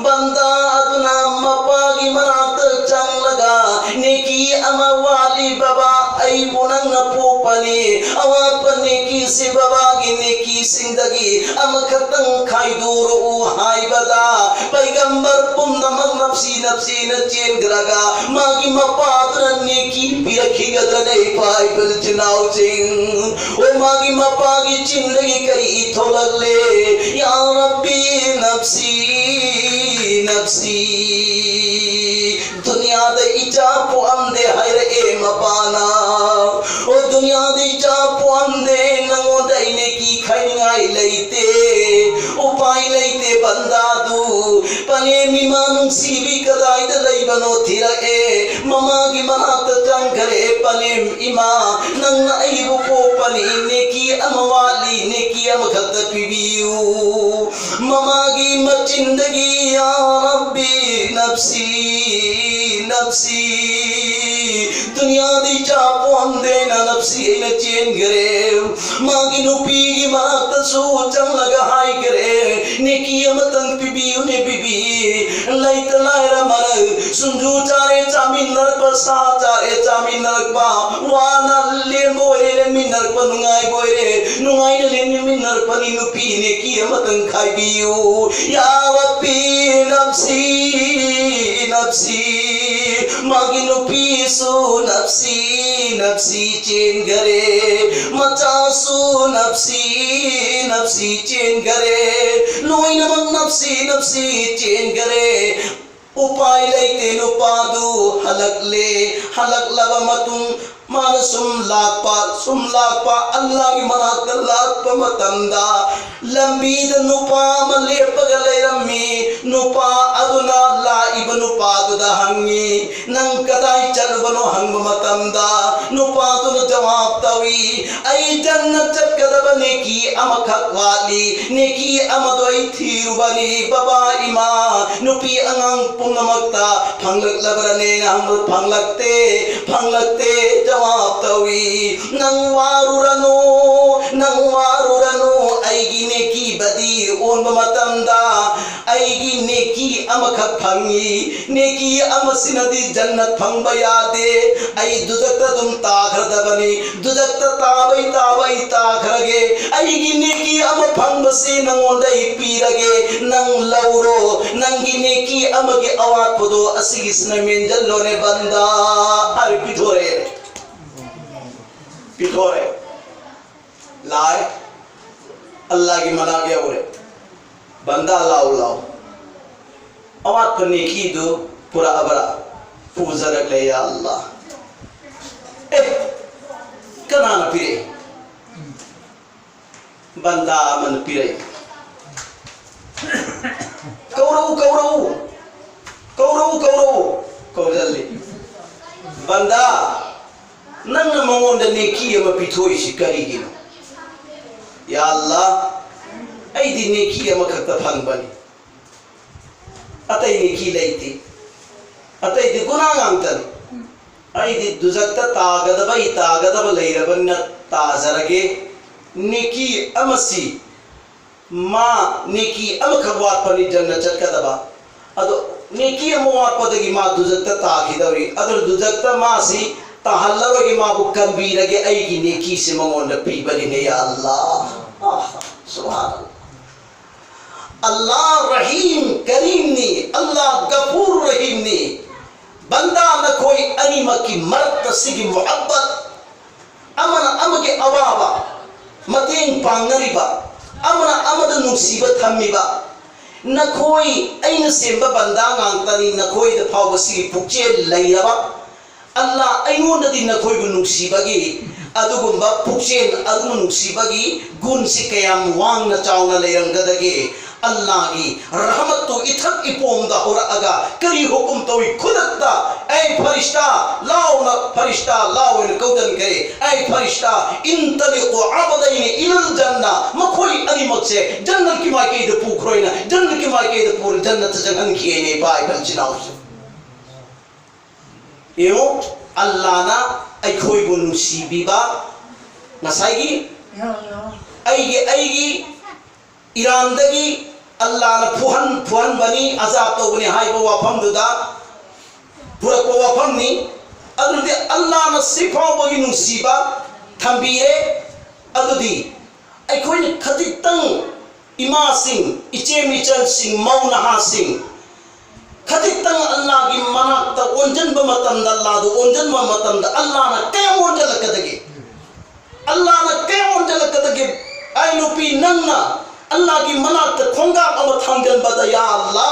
ꯕꯟꯗꯥ ꯑꯗꯨꯅ ꯃꯄꯥꯒꯤ ꯃꯅꯥꯛꯇ ꯆꯪꯂꯒ, "ꯅꯦꯀꯤ ꯑꯃ ꯋꯥꯠꯂꯤ ꯕꯕꯥ, ꯑꯩꯕꯨ ꯅꯪꯅ ꯄꯣꯛꯄꯅꯤ, ꯑꯋꯥꯠꯄ ꯅꯦꯀꯤꯁꯤ ꯕꯕꯥꯒꯤ ꯅꯦꯀꯤꯁꯤꯡꯗꯒꯤ ꯑꯃꯈꯛꯇꯪ ꯈꯥꯏꯗꯣꯔꯛꯎ" ꯍꯥꯏꯕꯗ, ꯄꯩꯒꯝꯕꯔ ꯄꯨꯝꯅꯃꯛ ꯅꯞꯁꯤ ꯅꯞꯁꯤꯅ ꯆꯦꯟꯈ꯭ꯔꯒ, ꯃꯥꯒꯤ ꯃꯄꯥꯗꯨꯅ ꯅꯦꯀꯤ ꯄꯤꯔꯛꯈꯤꯒꯗ꯭ꯔꯅꯦ, ꯏꯄꯥ ꯏꯄꯨ ꯏꯆꯤꯟ ꯏꯅꯥꯎꯁꯤꯡ? ꯑꯣ, ꯃꯥꯒꯤ ꯃꯄꯥꯒꯤ ꯆꯤꯟꯗꯒꯤ ꯀꯔꯤ ꯊꯣꯛꯂꯛꯂꯦ? "ꯌꯥ ꯔꯕꯤ, ꯅꯞꯁꯤ, ꯅꯞꯁꯤ, ꯗꯨꯅꯤꯌꯥꯗ ꯏꯆꯥ ꯄꯣꯛꯑꯝꯗꯦ" ꯍꯥꯏꯔꯛꯑꯦ ꯃꯄꯥꯅ꯫ "ꯑꯣ, ꯗꯨꯅꯤꯌꯥꯗ ꯏꯆꯥ ꯄꯣꯛꯑꯝꯗꯦ, ꯅꯪꯉꯣꯟꯗ ꯑꯩ ꯅꯦꯀꯤ ꯈꯥꯏꯅꯤꯡꯉꯥꯏ ꯂꯩꯇꯦ, ꯎꯄꯥꯏ ꯂꯩꯇꯦ ꯕꯟꯗꯥꯗꯨ꯫ ꯄꯂꯦꯝ ꯏꯃꯥ ꯅꯨꯡꯁꯤꯕꯤ ꯀꯗꯥꯏꯗ ꯂꯩꯕꯅꯣ ꯊꯤꯔꯛꯑꯦ, ꯃꯃꯥꯒꯤ ꯃꯅꯥꯛꯇ ꯆꯪꯈ꯭ꯔꯦ꯫ ꯄꯂꯦꯝ ꯏꯃꯥ, ꯅꯪꯅ ꯑꯩꯕꯨ ꯄꯣꯛꯄꯅꯤ, ꯅꯦꯀꯤ ꯑꯃ ꯋꯥꯠꯂꯤ, ꯅꯦꯀꯤ ꯑꯃꯈꯛꯇ ꯄꯤꯕꯤꯌꯨ"꯫ ꯃꯃꯥꯒꯤ ꯃꯆꯤꯟꯗꯒꯤ, "ꯌꯥ ꯔꯕꯤ, ꯅꯞꯁꯤ, ꯅꯞꯁꯤ, ꯗꯨꯅꯤꯌꯥꯗ ꯏꯆꯥ ꯄꯣꯛꯑꯝꯗꯦꯅ ꯅꯞꯁꯤ ꯑꯩꯅ ꯆꯦꯟꯈ꯭ꯔꯦ"꯫ ꯃꯥꯒꯤ ꯅꯨꯄꯤꯒꯤ ꯃꯅꯥꯛꯇꯁꯨ ꯆꯪꯂꯒ ꯍꯥꯏꯈ꯭ꯔꯦ, "ꯅꯦꯀꯤ ꯑꯃꯇꯪ ꯄꯤꯕꯤꯌꯨꯅꯦ ꯕꯤꯕꯤ, ꯂꯩꯇ ꯂꯥꯏꯔ ꯃꯔꯛ, ꯁꯤꯡꯖꯨ ꯆꯥꯔꯦ ꯆꯥꯃꯤꯟꯅꯔꯛꯄ, ꯁꯥ ꯆꯥꯔꯦ ꯆꯥꯃꯤꯟꯅꯔꯛꯄ, ꯋꯥꯅ ꯂꯦꯟꯕ ꯑꯣꯏꯔꯦ ꯂꯦꯟꯃꯤꯟꯅꯔꯛꯄ, ꯅꯨꯡꯉꯥꯏꯕ ꯑꯣꯏꯔꯦ ꯅꯨꯡꯉꯥꯏꯅ ꯂꯦꯟꯃꯤꯟꯅꯔꯛꯄꯅꯤ, ꯅꯨꯄꯤ ꯅꯦꯀꯤ ꯑꯃꯇꯪ ꯈꯥꯏꯕꯤꯌꯨ"꯫ ꯌꯥ ꯔꯕꯤ, ꯅꯞꯁꯤ, ꯅꯞꯁꯤ, ꯃꯥꯒꯤ ꯅꯨꯄꯤꯁꯨ ꯅꯞꯁꯤ, ꯅꯞꯁꯤ ꯆꯦꯟꯈꯔꯦ, ꯃꯆꯥꯁꯨ ꯅꯞꯁꯤ, ꯅꯞꯁꯤ ꯆꯦꯟꯈꯔꯦ, ꯂꯣꯏꯅꯃꯛ ꯅꯞꯁꯤ, ꯅꯞꯁꯤ ꯆꯦꯟꯈꯔꯦ꯫ ꯎꯄꯥꯏ ꯂꯩꯇꯦ, ꯅꯨꯄꯥꯗꯨ ꯍꯜꯂꯛꯂꯦ꯫ ꯍꯜꯂꯛꯂꯕ ꯃꯇꯨꯡ ꯃꯥꯅ ꯁꯨꯝ ꯂꯥꯛꯄ, ꯁꯨꯝ ꯂꯥꯛꯄ, ꯑꯜꯂꯥꯒꯤ ꯃꯅꯥꯛꯇ ꯂꯥꯛꯄ ꯃꯇꯝꯗ, ꯂꯝꯕꯤꯗ ꯅꯨꯄꯥ ꯑꯃ ꯂꯦꯞꯄꯒ ꯂꯩꯔꯝꯃꯤ꯫ ꯅꯨꯄꯥ ꯑꯗꯨꯅ ꯂꯥꯛꯏꯕ ꯅꯨꯄꯥꯗꯨꯗ ꯍꯪꯉꯤ, "ꯅꯪ ꯀꯗꯥꯏ ꯆꯠꯂꯨꯕꯅꯣ?" ꯍꯪꯕ ꯃꯇꯝꯗ, ꯅꯨꯄꯥꯗꯨꯅ ꯖꯋꯥꯕ ꯇꯧꯏ, "ꯑꯩ ꯖꯟꯅꯠ ꯆꯠꯀꯗꯕ ꯅꯦꯀꯤ ꯑꯃꯈꯛ ꯋꯥꯠꯂꯤ, ꯅꯦꯀꯤ ꯑꯃꯗꯣ ꯑꯩ ꯊꯤꯔꯨꯕꯅꯤ ꯕꯕꯥ, ꯏꯃꯥ, ꯅꯨꯄꯤ ꯑꯉꯥꯡ ꯄꯨꯝꯅꯃꯛꯇ ꯐꯪꯂꯛꯂꯕ꯭ꯔꯅꯦꯅ ꯍꯪꯕ, ꯐꯪꯂꯛꯇꯦ, ꯐꯪꯂꯛꯇꯦ" ꯖꯋꯥꯕ ꯇꯧꯏ꯫ "ꯅꯪ ꯋꯥꯔꯨꯔꯅꯨ, ꯅꯪ ꯋꯥꯔꯨꯔꯅꯨ, ꯑꯩꯒꯤ ꯅꯦꯀꯤ ꯑꯣꯟꯕ ꯃꯇꯝꯗ ꯑꯩꯒꯤ ꯅꯦꯀꯤ ꯑꯃꯈꯛ ꯐꯪꯉꯤ꯫ ꯅꯦꯀꯤ ꯑꯃꯁꯤꯅꯗꯤ ꯖꯟꯅꯠ ꯐꯪꯕ ꯌꯥꯗꯦ꯫ ꯑꯩ ꯗꯨꯖꯛꯇ ꯑꯗꯨꯝ ꯇꯥꯈ꯭ꯔꯗꯕꯅꯤ꯫ ꯗꯨꯖꯛꯇ ꯇꯥꯕꯩ ꯇꯥꯕ ꯑꯩ ꯇꯥꯈ꯭ꯔꯒꯦ꯫ ꯑꯩꯒꯤ ꯅꯦꯀꯤ ꯑꯃ ꯐꯪꯕꯁꯤ ꯅꯪꯉꯣꯟꯗ ꯑꯩ ꯄꯤꯔꯒꯦ꯫ ꯅꯪ ꯂꯧꯔꯣ꯫ ꯅꯪꯒꯤ ꯅꯦꯀꯤ ꯑꯃꯒꯤ ꯑꯋꯥꯠꯄꯗꯣ ꯑꯁꯤꯒꯤꯁꯤꯅ ꯃꯦꯟꯖꯜꯂꯣꯅꯦ ꯕꯟꯗꯥ꯫ ꯍꯥꯏꯔ ꯄꯤꯊꯣꯔꯛꯑꯦ꯫ ꯄꯤꯊꯣꯔꯛꯑꯦ꯫ ꯂꯥꯛꯑꯦ꯫ ꯑꯜꯂꯥꯒꯤ ꯃꯅꯥꯛ ꯌꯧꯔꯦ꯫ ꯕꯟꯗꯥ ꯂꯥꯎ ꯂꯥꯎ꯫ ꯑꯋꯥꯠꯄ ꯅꯦꯀꯤꯗꯨ ꯄꯨꯔꯛꯑꯕ꯭ꯔꯥ? ꯄꯨꯖꯔꯛꯂꯦ ꯌꯥ ꯑꯜꯂꯥ꯫ ꯑꯦ, ꯀꯅꯥꯅ ꯄꯤꯔꯛꯏ? ꯕꯟꯗꯥ ꯑꯃꯅ ꯄꯤꯔꯛꯏ꯫ ꯀꯧꯔꯛꯎ, ꯀꯧꯔꯛꯎ꯫ ꯀꯧꯔꯛꯎ, ꯀꯧꯔꯛꯎ꯫ ꯀꯧꯁꯤꯜꯂꯤ꯫ ꯕꯟꯗꯥ, ꯅꯪꯅ ꯃꯉꯣꯟꯗ ꯅꯦꯀꯤ ꯑꯃ ꯄꯤꯊꯣꯛꯏꯁꯤ ꯀꯔꯤꯒꯤꯅꯣ? ꯌꯥ ꯑꯜꯂꯥ, ꯑꯩꯗꯤ ꯅꯦꯀꯤ ꯑꯃꯈꯛꯇ ꯐꯪꯕꯅꯤ꯫ ꯑꯇꯩ ꯅꯦꯀꯤ ꯂꯩꯇꯦ꯫ ꯑꯇꯩꯗꯤ ꯒꯨꯅꯥ ꯉꯥꯛꯇꯅꯤ꯫ ꯑꯩꯗꯤ ꯗꯨꯖꯛꯇ ꯇꯥꯒꯗꯕ, ꯑꯩ ꯇꯥꯒꯗꯕ ꯂꯩꯔꯕꯅꯤꯅ ꯇꯥꯖꯔꯒꯦ꯫ ꯅꯦꯀꯤ ꯑꯃꯁꯤ, ꯃꯥ ꯅꯦꯀꯤ ꯑꯃꯈꯛ ꯋꯥꯠꯄꯅꯤ ꯖꯟꯅ ꯆꯠꯀꯗꯕ꯫ ꯑꯗꯣ ꯅꯦꯀꯤ ꯑꯃ ꯋꯥꯠꯄꯗꯒꯤ ꯃꯥ ꯗꯨꯖꯛꯇ ꯇꯥꯈꯤꯗꯧꯔꯤ꯫ ꯑꯗꯨꯅ ꯗꯨꯖꯛꯇ ꯃꯥꯁꯤ ꯇꯥꯍꯜꯂꯔꯣꯏꯒꯦ, ꯃꯥꯕꯨ ꯀꯟꯕꯤꯔꯒꯦ, ꯑꯩꯒꯤ ꯅꯦꯀꯤꯁꯤ ꯃꯉꯣꯟꯗ ꯄꯤꯕꯅꯤꯅꯦ, ꯌꯥ ꯑꯜꯂꯥ꯫ ꯑꯥ, ꯁꯨꯕꯍꯥꯅꯜꯂꯥ꯫ ꯑꯜꯂꯥ ꯔꯍꯤꯝ ꯀꯔꯤꯝꯅꯤ, ꯑꯜꯂꯥ ꯒꯐꯨꯔ ꯔꯍꯤꯝꯅꯤ꯫ ꯕꯟꯗꯥ, ꯅꯈꯣꯏ ꯑꯅꯤꯃꯛꯀꯤ ꯃꯔꯛꯇ ꯁꯤꯒꯤ ꯃꯨꯍꯕꯠ, ꯑꯃꯅ ꯑꯃꯒꯤ ꯑꯋꯥꯕ ꯃꯇꯦꯡ ꯄꯥꯡꯅꯔꯤꯕ, ꯑꯃꯅ ꯑꯃꯗ ꯅꯨꯡꯁꯤꯕ ꯊꯝꯃꯤꯕ, ꯅꯈꯣꯏ ꯑꯩꯅ ꯁꯦꯝꯕ ꯕꯟꯗꯥ ꯉꯥꯛꯇꯅꯤ, ꯅꯈꯣꯏꯗ ꯐꯥꯎꯕ ꯁꯤꯒꯤ ꯄꯨꯛꯆꯦꯜ ꯂꯩꯔꯕ꯫ ꯑꯜꯂꯥ, ꯑꯩꯉꯣꯟꯗꯗꯤ ꯅꯈꯣꯏꯕꯨ ꯅꯨꯡꯁꯤꯕꯒꯤ ꯑꯗꯨꯒꯨꯝꯕ ꯄꯨꯛꯆꯦꯜ, ꯑꯗꯨꯒꯨꯝꯕ ꯅꯨꯡꯁꯤꯕꯒꯤ ꯒꯨꯟꯁꯤ ꯀꯌꯥꯝ ꯋꯥꯡꯅ ꯆꯥꯎꯅ ꯂꯩꯔꯝꯒꯗꯒꯦ? ꯑꯜꯂꯥꯒꯤ ꯔꯍꯃꯠꯇꯨ ꯏꯊꯛ ꯏꯄꯣꯝꯗ ꯍꯧꯔꯛꯑꯒ ꯀꯔꯤ ꯍꯨꯀꯨꯝ ꯇꯧꯏ? ꯈꯨꯗꯛꯇ, "ꯑꯩ ꯐꯔꯤꯁꯇꯥ, ꯂꯥꯎꯅ ꯐꯔꯤꯁꯇꯥ, ꯂꯥꯎ" ꯍꯥꯏꯅ ꯀꯧꯗꯟꯈ꯭ꯔꯦ꯫ "ꯑꯩ ꯐꯔꯤꯁꯇꯥ, ꯏꯟꯇꯂꯤꯀꯨ ꯑꯕꯗꯩꯅꯤ ꯏꯂꯜ ꯖꯟꯅ", ꯃꯈꯣꯏ ꯑꯅꯤꯃꯛꯁꯦ ꯖꯟꯅꯠꯀꯤ ꯃꯥꯏꯀꯩꯗ ꯄꯨꯈ꯭ꯔꯣꯏꯅ, ꯖꯟꯅꯠꯀꯤ ꯃꯥꯏꯀꯩꯗ ꯄꯨꯔ ꯖꯟꯅꯠꯇ ꯆꯪꯍꯟꯈꯤꯑꯅꯦ, ꯏꯄꯥ ꯏꯄꯟ ꯏꯆꯤꯟ ꯏꯅꯥꯎꯁꯦ꯫ ꯌꯦꯡꯉꯨ, ꯑꯜꯂꯥꯅ ꯑꯩꯈꯣꯏꯕꯨ ꯅꯨꯡꯁꯤꯕꯤꯕ, ꯉꯁꯥꯏꯒꯤ ꯑꯩꯒꯤ, ꯑꯩꯒꯤ ꯏꯔꯥꯟꯗꯒꯤ ꯑꯜꯂꯥꯅ ꯐꯨꯍꯟ ꯐꯨꯍꯟꯕꯅꯤ, ꯑꯖꯥꯕ ꯇꯧꯕꯅꯤ ꯍꯥꯏꯕ ꯋꯥꯐꯝꯗꯨꯗ ꯄꯨꯔꯛꯄ ꯋꯥꯐꯝꯅꯤ꯫ ꯑꯗꯨꯗꯤ ꯑꯜꯂꯥꯅ ꯁꯤꯐꯥꯎꯕꯒꯤ ꯅꯨꯡꯁꯤꯕ ꯊꯝꯕꯤꯔꯦ꯫ ꯑꯗꯨꯗꯤ ꯑꯩꯈꯣꯏꯅ ꯈꯖꯤꯛꯇꯪ, ꯏꯃꯥꯁꯤꯡ, ꯏꯆꯦ ꯃꯤꯆꯜꯁꯤꯡ, ꯃꯧ ꯅꯍꯥꯁꯤꯡ, ꯈꯖꯤꯛꯇꯪ ꯑꯜꯂꯥꯒꯤ ꯃꯅꯥꯛꯇ ꯑꯣꯟꯁꯤꯟꯕ ꯃꯇꯝꯗ, ꯑꯜꯂꯥꯗꯨ ꯑꯣꯟꯁꯤꯟꯕ ꯃꯇꯝꯗ ꯑꯜꯂꯥꯅ ꯀꯌꯥꯝ ꯑꯣꯟꯁꯤꯜꯂꯛꯀꯗꯒꯦ? ꯑꯜꯂꯥꯅ ꯀꯌꯥꯝ ꯑꯣꯟꯁꯤꯜꯂꯛꯀꯗꯒꯦ? ꯑꯩ ꯅꯨꯄꯤ, ꯅꯪꯅ ꯑꯜꯂꯥꯒꯤ ꯃꯅꯥꯛꯇ ꯈꯣꯡꯀꯥꯞ ꯑꯃ ꯊꯥꯡꯖꯤꯟꯕꯗ, "ꯌꯥ ꯑꯜꯂꯥ,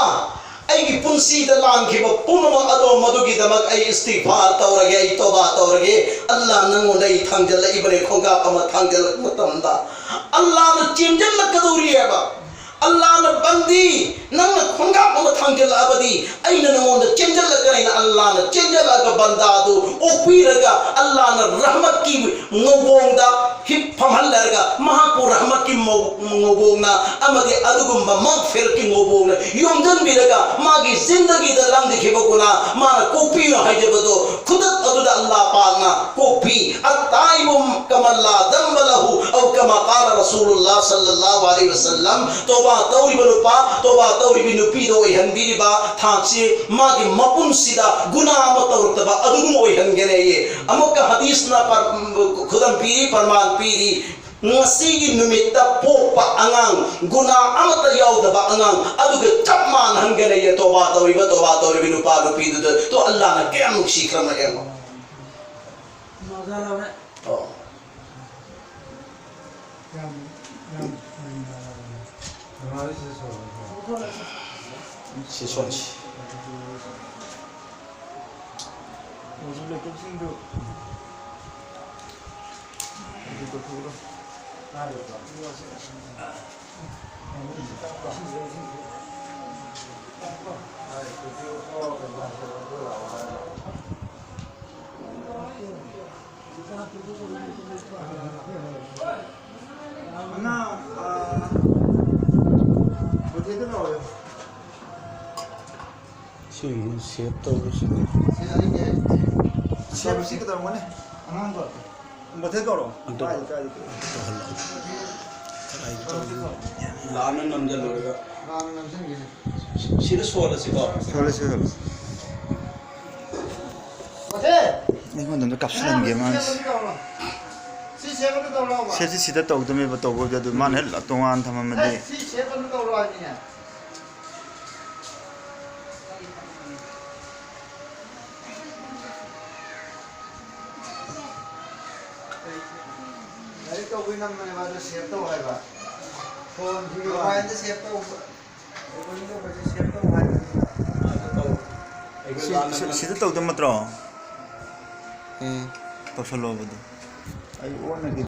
ꯑꯩꯒꯤ ꯄꯨꯟꯁꯤꯗ ꯂꯥꯟꯈꯤꯕ ꯄꯨꯝꯅꯃꯛ ꯑꯗꯣ ꯃꯗꯨꯒꯤꯗꯃꯛ ꯑꯩ ꯏꯁꯇꯤꯒꯐꯥꯔ ꯇꯧꯔꯒꯦ, ꯑꯩ ꯇꯧꯕꯥ ꯇꯧꯔꯒꯦ, ꯑꯜꯂꯥ ꯅꯪꯉꯣꯟꯗ ꯑꯩ ꯊꯥꯡꯖꯤꯜꯂꯛꯏꯕꯅꯦ", ꯈꯣꯡꯀꯥꯞ ꯑꯃ ꯊꯥꯡꯖꯤꯜꯂꯛꯄ ꯃꯇꯝꯗ ꯑꯜꯂꯥꯅ ꯆꯦꯟꯁꯤꯜꯂꯛꯀꯗꯧꯔꯤꯑꯕ꯫ ꯑꯜꯂꯥꯅ, "ꯕꯟꯗꯤ, ꯅꯪꯅ ꯈꯣꯡꯀꯥꯞ ꯑꯃ ꯊꯥꯡꯖꯤꯜꯂꯛꯑꯕꯗꯤ ꯑꯩꯅ ꯅꯉꯣꯟꯗ ꯆꯦꯟꯁꯤꯜꯂꯛꯀꯅꯤꯅ" ꯑꯜꯂꯥꯅ ꯆꯦꯟꯁꯤꯜꯂꯛꯑꯒ ꯕꯟꯗꯥꯗꯨ ꯑꯣꯛꯄꯤꯔꯒ ꯑꯜꯂꯥꯅ ꯔꯍꯃꯠꯀꯤ ꯉꯧꯕꯣꯡꯗ ꯍꯤꯞ ꯐꯝꯍꯜꯂꯔꯒ ꯃꯍꯥꯛꯄꯨ ꯔꯍꯃꯠꯀꯤ ꯃꯧ-, ꯉꯧꯕꯣꯡꯅ ꯑꯃꯗꯤ ꯑꯗꯨꯒꯨꯝꯕ ꯃꯒꯐꯤꯔꯠꯀꯤ ꯉꯧꯕꯣꯡꯅ ꯌꯣꯝꯁꯤꯟꯕꯤꯔꯒ ꯃꯥꯒꯤ ꯖꯤꯟꯗꯒꯤꯗ ꯂꯪꯗꯈꯤꯕ ꯒꯨꯅꯥ ꯃꯥꯅ ꯀꯣꯛꯄꯤꯌꯨ ꯍꯥꯏꯖꯕꯗꯣ ꯈꯨꯗꯛ ꯑꯗꯨꯗ ꯑꯜꯂꯥ ꯄꯥꯛꯅ ꯀꯣꯛꯄꯤ꯫ "ꯑꯠꯇꯥꯏꯕꯨ ꯀꯃꯜ ꯂꯥ ꯗꯝꯕ ꯂꯍꯨ", ꯑꯧ ꯀꯃꯥ ꯀꯥꯂ ꯔꯁꯨꯂꯨꯜꯂꯥ ꯁꯜꯂꯜꯂꯥꯍꯨ ꯑꯂꯩꯍꯤ ꯋꯁꯜꯂꯝ꯫ ꯇꯧꯕꯥ ꯇꯧꯔꯤꯕ ꯅꯨꯄꯥ, ꯇꯧꯕꯥ ꯇꯧꯔꯤꯕꯤ ꯅꯨꯄꯤꯗ ꯑꯣꯏꯍꯟꯕꯤꯔꯤꯕ ꯊꯥꯛꯁꯤ ꯃꯥꯒꯤ ꯃꯄꯨꯟꯁꯤꯗ ꯒꯨꯅꯥ ꯑꯃ ꯇꯧꯔꯛꯇꯕ ꯑꯗꯨꯒꯨꯝꯕ ꯑꯣꯏꯍꯟꯒꯅꯦꯌꯦ꯫ ꯑꯃꯨꯛꯀ ꯍꯗꯤꯁꯅ ꯄꯔ-, ꯈꯨꯗꯝ ꯄꯤꯔꯤ, ꯄ꯭ꯔꯃꯥꯟ ꯄꯤꯔꯤ, "ꯉꯁꯤꯒꯤ ꯅꯨꯃꯤꯠꯇ ꯄꯣꯛꯄ ꯑꯉꯥꯡ, ꯒꯨꯅꯥ ꯑꯃꯠꯇ ꯌꯥꯎꯗꯕ ꯑꯉꯥꯡ ꯑꯗꯨꯒ ꯆꯞ ꯃꯥꯟꯅꯍꯟꯒꯅꯦꯌꯦ", ꯇꯧꯕꯥ ꯇꯧꯔꯤꯕ, ꯇꯧꯕꯥ ꯇꯧꯔꯤꯕ ꯅꯨꯄꯥ ꯅꯨꯄꯤꯗꯨꯗ꯫ ꯇꯣ, ꯑꯜꯂꯥꯅ ꯀꯌꯥꯝ ꯅꯨꯡꯁꯤꯈ꯭ꯔꯕꯅꯣ ꯌꯦꯡꯉꯣ꯫ ꯑꯣ꯫ ꯁꯤ ꯁꯣꯟꯁꯤ꯫ ꯑꯉꯥꯡ, ꯑꯥ, ꯃꯊꯦꯜꯗ ꯂꯥꯛꯑꯣ꯫ ꯁꯤ ꯁꯦꯞ ꯇꯧꯕꯁꯤꯗꯤ꯫ ꯁꯤ ꯑꯩꯒꯤ ꯁꯦꯞꯁꯤ ꯀꯩꯗꯧꯔꯝꯒꯅꯤ? ꯑꯉꯥꯡꯗꯣ꯫ ꯃꯊꯦꯜ ꯀꯧꯔꯣ꯫ ꯑꯝꯇ ꯀꯥꯏꯗ, ꯀꯥꯏꯗ? ꯇꯧꯍꯜꯂꯣ꯫ ꯂꯥꯟꯅ ꯅꯝꯖꯜꯂꯨꯔꯒ꯫ ꯁꯤꯗ ꯁꯣꯜꯂꯁꯤꯀꯣ꯫ ꯁꯣꯜꯂꯁꯤ, ꯁꯣꯜꯂꯁꯤ꯫ ꯑꯩꯉꯣꯟꯗ ꯑꯝꯇ ꯀꯥꯞꯁꯤꯜꯍꯟꯒꯦ ꯃꯥꯁꯦ꯫ ꯁꯦꯞꯁꯤ ꯁꯤꯗ ꯇꯧꯗꯕꯅꯦꯕ ꯇꯧꯕꯕꯨꯗꯤ, ꯑꯗꯨ ꯃꯥꯅ ꯍꯦꯛ ꯇꯣꯉꯥꯟ ꯊꯝꯃꯝꯃꯗꯤ꯫ ꯂꯥꯏꯔꯤꯛ ꯇꯧꯕꯩ ꯅꯝꯕꯅꯦꯕ, ꯑꯗꯨ ꯁꯦꯞ ꯇꯧ ꯍꯥꯏꯕ꯫ ꯐꯣꯟꯁꯤꯒꯤ ꯃꯣꯕꯥꯏꯜꯗ ꯁꯦꯞ ꯇꯧꯕ꯫ ꯁꯤ, ꯁꯤ, ꯁꯤꯗ ꯇꯧꯗꯕ ꯅꯠꯇ꯭ꯔꯣ? ꯎꯝ꯫ ꯇꯧꯁꯜꯂꯣꯕ ꯑꯗꯨ꯫ ꯑꯩ ꯑꯣꯟꯅꯒꯦ꯫